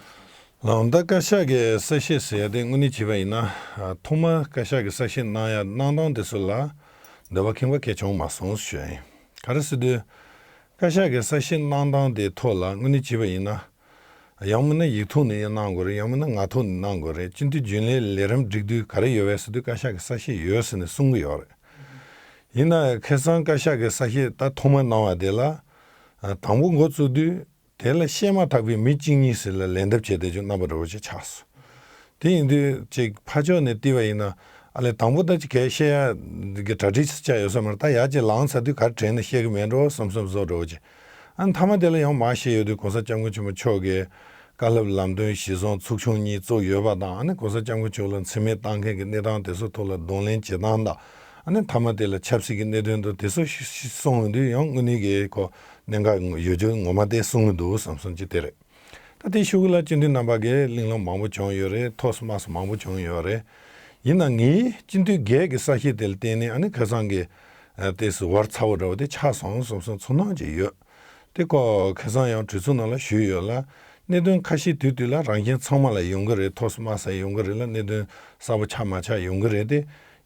ལགས་ད་བཀའ་ཤག་གི་གསལ་བཤད་ཟེར་ཡ་དེ་དངོས་གནས་བྱས་པ་ཡིན་ན། ཨ་ཐོག་མར་བཀའ་ཤག་གི་གསལ་བཤད་གནང་ཡ་གནང་སྟངས་དེ་ཚོ་ལ་འདོད་པ་ཁེངས་པ་གལ་བྱུང་མ་སོང་ཞུ་ཡ་ཡིན། ག་རེ་ཟེར་དུས། བཀའ་ཤག་གི་གསལ་བཤད་གནང་སྟངས་དེ་ཐོག་ལ་དངོས་གནས་བྱས་པ་ཡིན་ན། ཡང་མིན་ན་ཡིག་ཐོག་ནས་ཡང་གནང་དགོས་རེད། ཡང་མིན་ན་ངག་ཐོག་ནས་གནང་དགོས་རེད། སྤྱི་འཐུས་རྒྱུན་ལས་ལས་རིམ་སྒྲིག་དུས་ག་རེ་ཡོད་པས་ཟེར་དུས་བཀའ་ཤག་གི་གསལ་བཤད་ཡོད་ཟེར་ནས་གསུང་གི་ཡོད་རེད། ཡིན་ན་ཁ་སང་བཀའ་ཤག་གི་གསལ་བཤད་ད་ཐོག་མར་གནང་བ་དེ་ལ། ཨ་དང་པོ་འགོ་བཙུགས་དུས་དེ་ལ་བཤད་མ་ཐག་པའི་མི་གཅིག་གཉིས་ཟེར་ལ་ལན་འདེབས་བྱས་བསྡད་རྒྱུ་རྣམ་པ་འདྲ་བོ་ཅིག་ཆགས་སོང་། དེ་ཡིན་དུས་ཅིག་ཕར་ཕྱོགས་ནས་བལྟས་པ་ཡིན་ན་ཨ་ལས་དང་པོ་ད་ཅིག་གས་བཤད་ཡ་གི་གྲ་སྒྲིག་ཅིག་བྱས་ཡོད་ས་མ་རེད། ད་ཡར་ཅིག་ལངས་ཚར་དུས་ག་རེ་དྲན་ནས་བཤད་གི་མེད་འགྲོ་བསམ་བསམ་བཟོ་འདྲ་བོ་ཅིག་ ཨ་ནི་མཐའ་མ་དེ་ལ་ཡང་མར་བཤད་ཡོད་དུས། གོང་ས་སྐྱབས་མགོན་ཆེན་པོ་མཆོག་གིས་བཀའ་སློབ་ལམ་སྟོན་གཞི་བཟུང་ཚོགས་ཆུང་གཉིས་བཙུགས་ཡོད་པ་དང་། ཨ་ནི་གོང་ས་སྐྱབས་མགོན་མཆོག་ལ་མཚན་སྨད་བཏང་མཁན་གྱི་གནས་སྟངས་དེ་ཚོ་ཐོག་ལ་གདོང་ལེན་བྱེད་སྟངས་དང་། ཨ་ནི་མཐའ་མ་དེ་ལ་ཆབ་སྲིད་ཀྱི་གནད་དོན་དང་དེ་ཚོ་ཞིག་ཞིག་གསུངས་ཡོང་དུས། ཡང་དངོས་གནས་ཀྱི་ཁོ་གནད་འགག་ཡོད་རྒྱུ་ངོ་མ་དེ་གསུངས་ཀྱི་འདུག་བསམ་སོང་གི། དེ་རེད། ད་དེའི་གཞུག་གུ་ལ་སྤྱི་འཐུས་རྣམ་པ་གིས་གླེང་སློང་མང་པོ་བྱུང་ཡོད་རེད། ཐོག་སོ་དམའ་སོ་མང་པོ་བྱུང་ཡོད་རེད། ཡིན་ནའང་ངས་སྤྱི་འཐུས་སྒེར་གྱི་གསལ་བཤད་དེ་ལ་བརྟེན་ནས། ཨ་ནི་ཁ་སང་གི་ཨ་ཏོག་ཙམ་བར་ཚ་བོ་འདྲ་བོ་དེ་ཆགས་སོང་བསམ་སོང་། ཚོར་སྣང་ཅིག་ཡོད། དེ་ཁོ་ཁ་སང་ཡང་གྲོས་ཚོགས་ནང་ལ་ཞུས་ཡོད་ལ། གནད་དོན་ཁ་ཤས་དུས་དུས་ལ་རང་བཞིན་ཚང་མ་ལ་ཡོང་གི་རེད། ཐོག་སོ་དམའ་སར་ཡོང་གི་རེད་ལ། གནད་དོན་གསལ་པོ་ཆགས་མ་ཆགས་ཡོང་གི་རེད་དེ།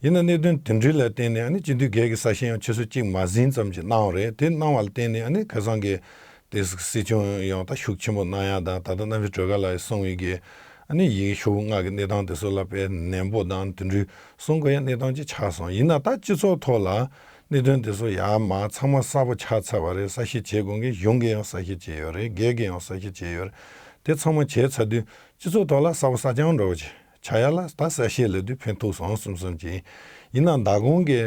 ཡིན་ན་གནད་དོན་དེ་འདྲ་ལ་བརྟེན་ནས། ཨ་ནི་སྤྱི་འཐུས་སྒེར་གྱི་གསལ་བཤད་ཡང་ཆུ་ཚོད་གཅིག་མ་ཟིན་ཙམ་ཅིག་གནང་བ་རེད། དེ་གནང་བ་ལ་བརྟེན་ནས། ཨ་ནི་ཁ་སང་གི་དེ་སྲིད་སྐྱོང་ཡང་ད་ཤུགས་ཆེན་པོ་གནང་ཡ་དང་། ད་ལྟ་རྣམ་དཔྱོད་སྒྲོལ་དཀར་ལགས་གསུངས་པའི་གི་ཨ་ནི་ཡི་གེ་ཤོག་བུ་ལྔ་གི་གནས་སྟངས་དེ་ཚོ་ལ་དཔེ་ནན་པོ་དང་དེ་འདྲའི་གསུང་དགོས་ཡ་གནས་སྟངས་ཅིག་ཆགས་སོང་། ཡིན་ན་ད་སྤྱི་ཚོགས་ཐོག་ལ་གནད་དོན་དེ་ཚོ་ཡར་མར་ཚང་མ་གསལ་པོ་ཆགས་ཚར་བ་རེད། གསལ་བཤད་བྱེད་དགོས་མཁན་གཞུང་གིས་ཡང་གསལ་བཤད་བྱས་ཡོད་རེད། སྒེར་གྱིས་ཡང་གསལ་བཤད་བྱས་ཡོད་རེད། དེ་ཚང་མ་བྱས་ཚར་དུས་སྤྱི་ཚོགས་ཐོག་ལ་གསལ་པོ་གསལ་རྐྱང་འདྲ་བོ་ཅིག་ཆགས་ཡ་ལ། ད་གསལ་བཤད་ལབ་དུས་ཕན་ཐོགས་སོང་བསམ་བསམ་གྱིན། ཡིན་ནའང་ད་གོང་གི་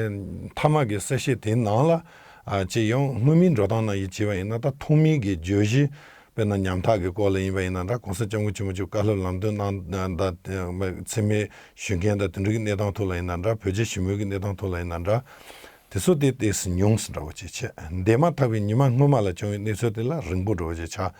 མཐའ་མ་གི་གསལ་བཤད་དེའི་ནང་ལ་ཨ་ཅིག་ཡང་སྔོན་མའི་འགྲོ་སྟངས་ནང་བཞིན་བྱས་པ་ཡིན་ན། ད་ཐོག་མའི་གི་བརྗོད་གཞི། དཔེར་ན་ཉམ་ཐག་གི་སྐོར་ལ་ཡིན་པ་ཡིན་ན་འདྲ། གོང་ས་སྐྱབས་མགོན་ཆེན་པོ་མཆོག་བཀའ་སློབ་ལམ་སྟོན་གནང་ད་མཚན་སྨད་ཞུ་མཁན་དང་དེ་འདྲ་གི་གནས་སྟངས་ཐོག་ལ་ཡིན་ན་འདྲ། བོད་རྒྱ་ཞི་མོལ་གྱི་གནས་སྟངས་ཐོག་ལ་ཡིན་ན་འདྲ། དེ་ཚོ་དེ་ཏོག་ཙམ་ཉུང་སུ་འདྲ་བོ་ཅིག་བྱས། འདས་མ་ཐག་པའི་ཉི་མ་སྔོན་མ་ལ་བྱུང་བའི་གནས་ཚུལ་དེ་ལ་རིང་པོ་འདྲ་བོ་ཅིག་ཆགས།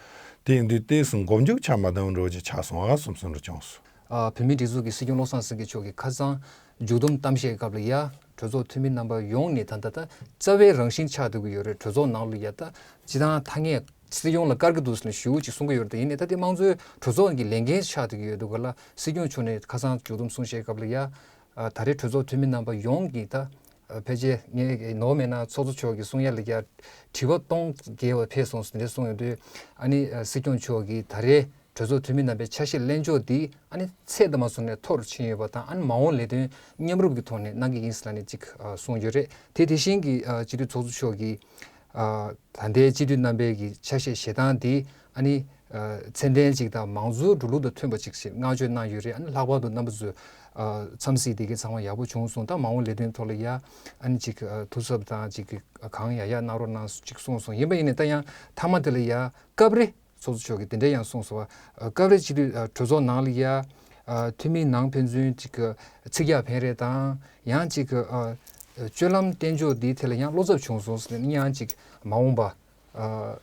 དེ་ཡིན་དུས་ཏོག་ཙམ་མགོ་མཇུག་ཆགས་མ་བཏང་བ་འདྲ་བོ་ཅིག་ཆགས་སོང་ཨ་བསམ་བསམ་འདྲ་བྱུང་སོང་། ཨ། བོད་མིའི་སྒྲིག་འཛུགས་ཀྱི་སྲིད་སྐྱོང་བློ་བཟང་སེང་གེ་མཆོག་གིས་ཁ་སང་མཇུག་བསྡོམས་གཏམ་བཤད་སྐབས་ལ་ཡ། གྲོས་ཚོགས་འཐུས་མི་རྣམ་པ་ཡོངས་ནས་ད་ལྟ་ད་རྩ་བའི་རང་བཞིན་ཆགས་བསྡད་ཀྱི་ཡོད་རེད། གྲོས་ཚོགས་ནང་ལ་ཡ་ད་སྤྱི་བཏང་ཐ་སྙད་སྲིད་སྐྱོང་ལ་བཀར་གྱི་འདུག་ཟེར་ནས་ཞུ་ཅིག་གསུང་གི་ཡོད་རེད། ད་ཡིན་ནའི་ད་དེ་དམངས་གཙོའི་གྲོས་ཚོགས་ཀྱི་ལས་འགན་ཆགས་བསྡད་ཀྱི་ཡོད་འདུག་ག་ལ། སྲིད་སྐྱོང་མཆོག་ནས་ཁ་སང་མཇུག་བསྡོམས་གསུང་བཤད་སྐབས་ལ་ཡ། ཨ། ད་རེས་གྲོས་ཚོགས་འཐུས་མི་རྣམ་པ་ཡོངས་ཀྱིས་ད། ཨ། ཕལ་ཆེར་ངས་ནོར་མེད་ན་ཚོགས་གཙོ་མཆོག་གིས་གསུང་ཡ་ལ་ཡ། དྲི་བ་སྟོང་བརྒལ་བ་ཕེབས་སོང་ཟེར་ནས་གསུངས་ཡོང་དུས། ཨ་ནི་ཨ་སྲིད་སྐྱོང་མཆོག་གིས་ད་རེས་གྲོས་ཚོགས་འཐུས་མི་རྣམ་པའི་ཆ་ཤས་གླེང་ཕྱོགས་འདི་ཨ་ནི་ཚད་ལྟ་མ་སོང་ནས་མཐོ་རུ་ཕྱིན་ཡོད་པ་དང་། ཨ་ནི་མ་འོངས་ལས་དོན་མཉམ་རུབ་ཀྱི་ཐོག་ནས་གནང་གི་ཡིན་ཟེར་ལབ་ནས་ཅིག་ཨ་གསུངས་ཡོད་རེད། དེ་དེ་བཞིན་གྱི་ཨ་སྤྱི་འཐུས་ཚོགས་གཙོ་མཆོག་གིས། ཨ། ད་ལྟའི་སྤྱི་འཐུས་རྣམ་པའི་གི་ཆ་ཤས་བཞེས་སྟངས་འདི་ཨ་ནི་ཨ་ཚད་ལྡན་ཅིག་དང་མང་གཙོའི་འགྲོ་ལུགས་དང་མཐུན་པ་ཅིག་ཞིག་བསྔགས་བརྗོད་གནང་ཡོད་རེད། ཨ་ནི་ལྷག་པར་དུ་རྣམ་པ་ཚོས་ཨ་འཚམས་གཟིགས་དེ་གའི་ཚང་མ་ཡག་པོ་བྱུང་སོང་། ད་མ་འོངས་ལས་དོན་ཐོག་ལ་ཡ་ཨ་ནི་ཅིག་ཨ་ཐུགས་གཟབ་དང་ཅིག་གང་ཡག་ཡག་གནང་རོགས་གནང་ཅིག་གསུངས་སོང་། ཡིན་པ་ཡིན་ནའི་ད་ཡང་མཐའ་མ་དེ་ལ་ཡ་སྐབས་རེ་ཚོགས་གཙོ་མཆོག་གིས་དེ་འདྲ་ཡང་གསུངས་སོང་བ། ཨ་སྐབས་རེ་སྤྱི་འཐུས་ཨ་གྲོས་ཚོགས་ནང་ལ་ཡ་ཨ་འཐུས་མི་ནང་ཕན་ཚུན་ཅིག་ཚིག་རྒྱག་ཕན་རེས་དང་། ཡང་ཅིག་ཨ་སྤྱོད་ལམ་བསྟན་ཕྱོགས་འདིའི་ཐད་ལ་ཡང་བློ་འཚབ་བྱུང་སོང་ཟེར་ནས། ཡང་ཅིག་མ་འོངས་པ་ཨ་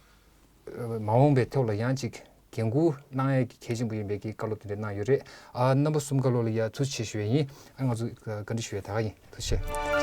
མ་འོངས་པའི་ཐོག་ལ་ཡང་ཅིག་འགན་འཁུར་གནང་ཡས་ཀྱི་གལ་ཆེན་པོ་ཡིན་པའི་གི་བཀའ་སློབ་དེ་འདྲ་གནང་ཡོད་རེད། ཨ་རྣམ་པ་གསུམ་ཀ་ལོ་ལ་ཡ་ཐུགས་རྗེ་ཆེ་ཞུ་ཡས་ཡིན། ཨ་ང་ཚོ་བཀའ་འདྲི་ཞུ་ཡས་ད་ག་ཡིན། ཐུགས་རྗེ་ཆེ།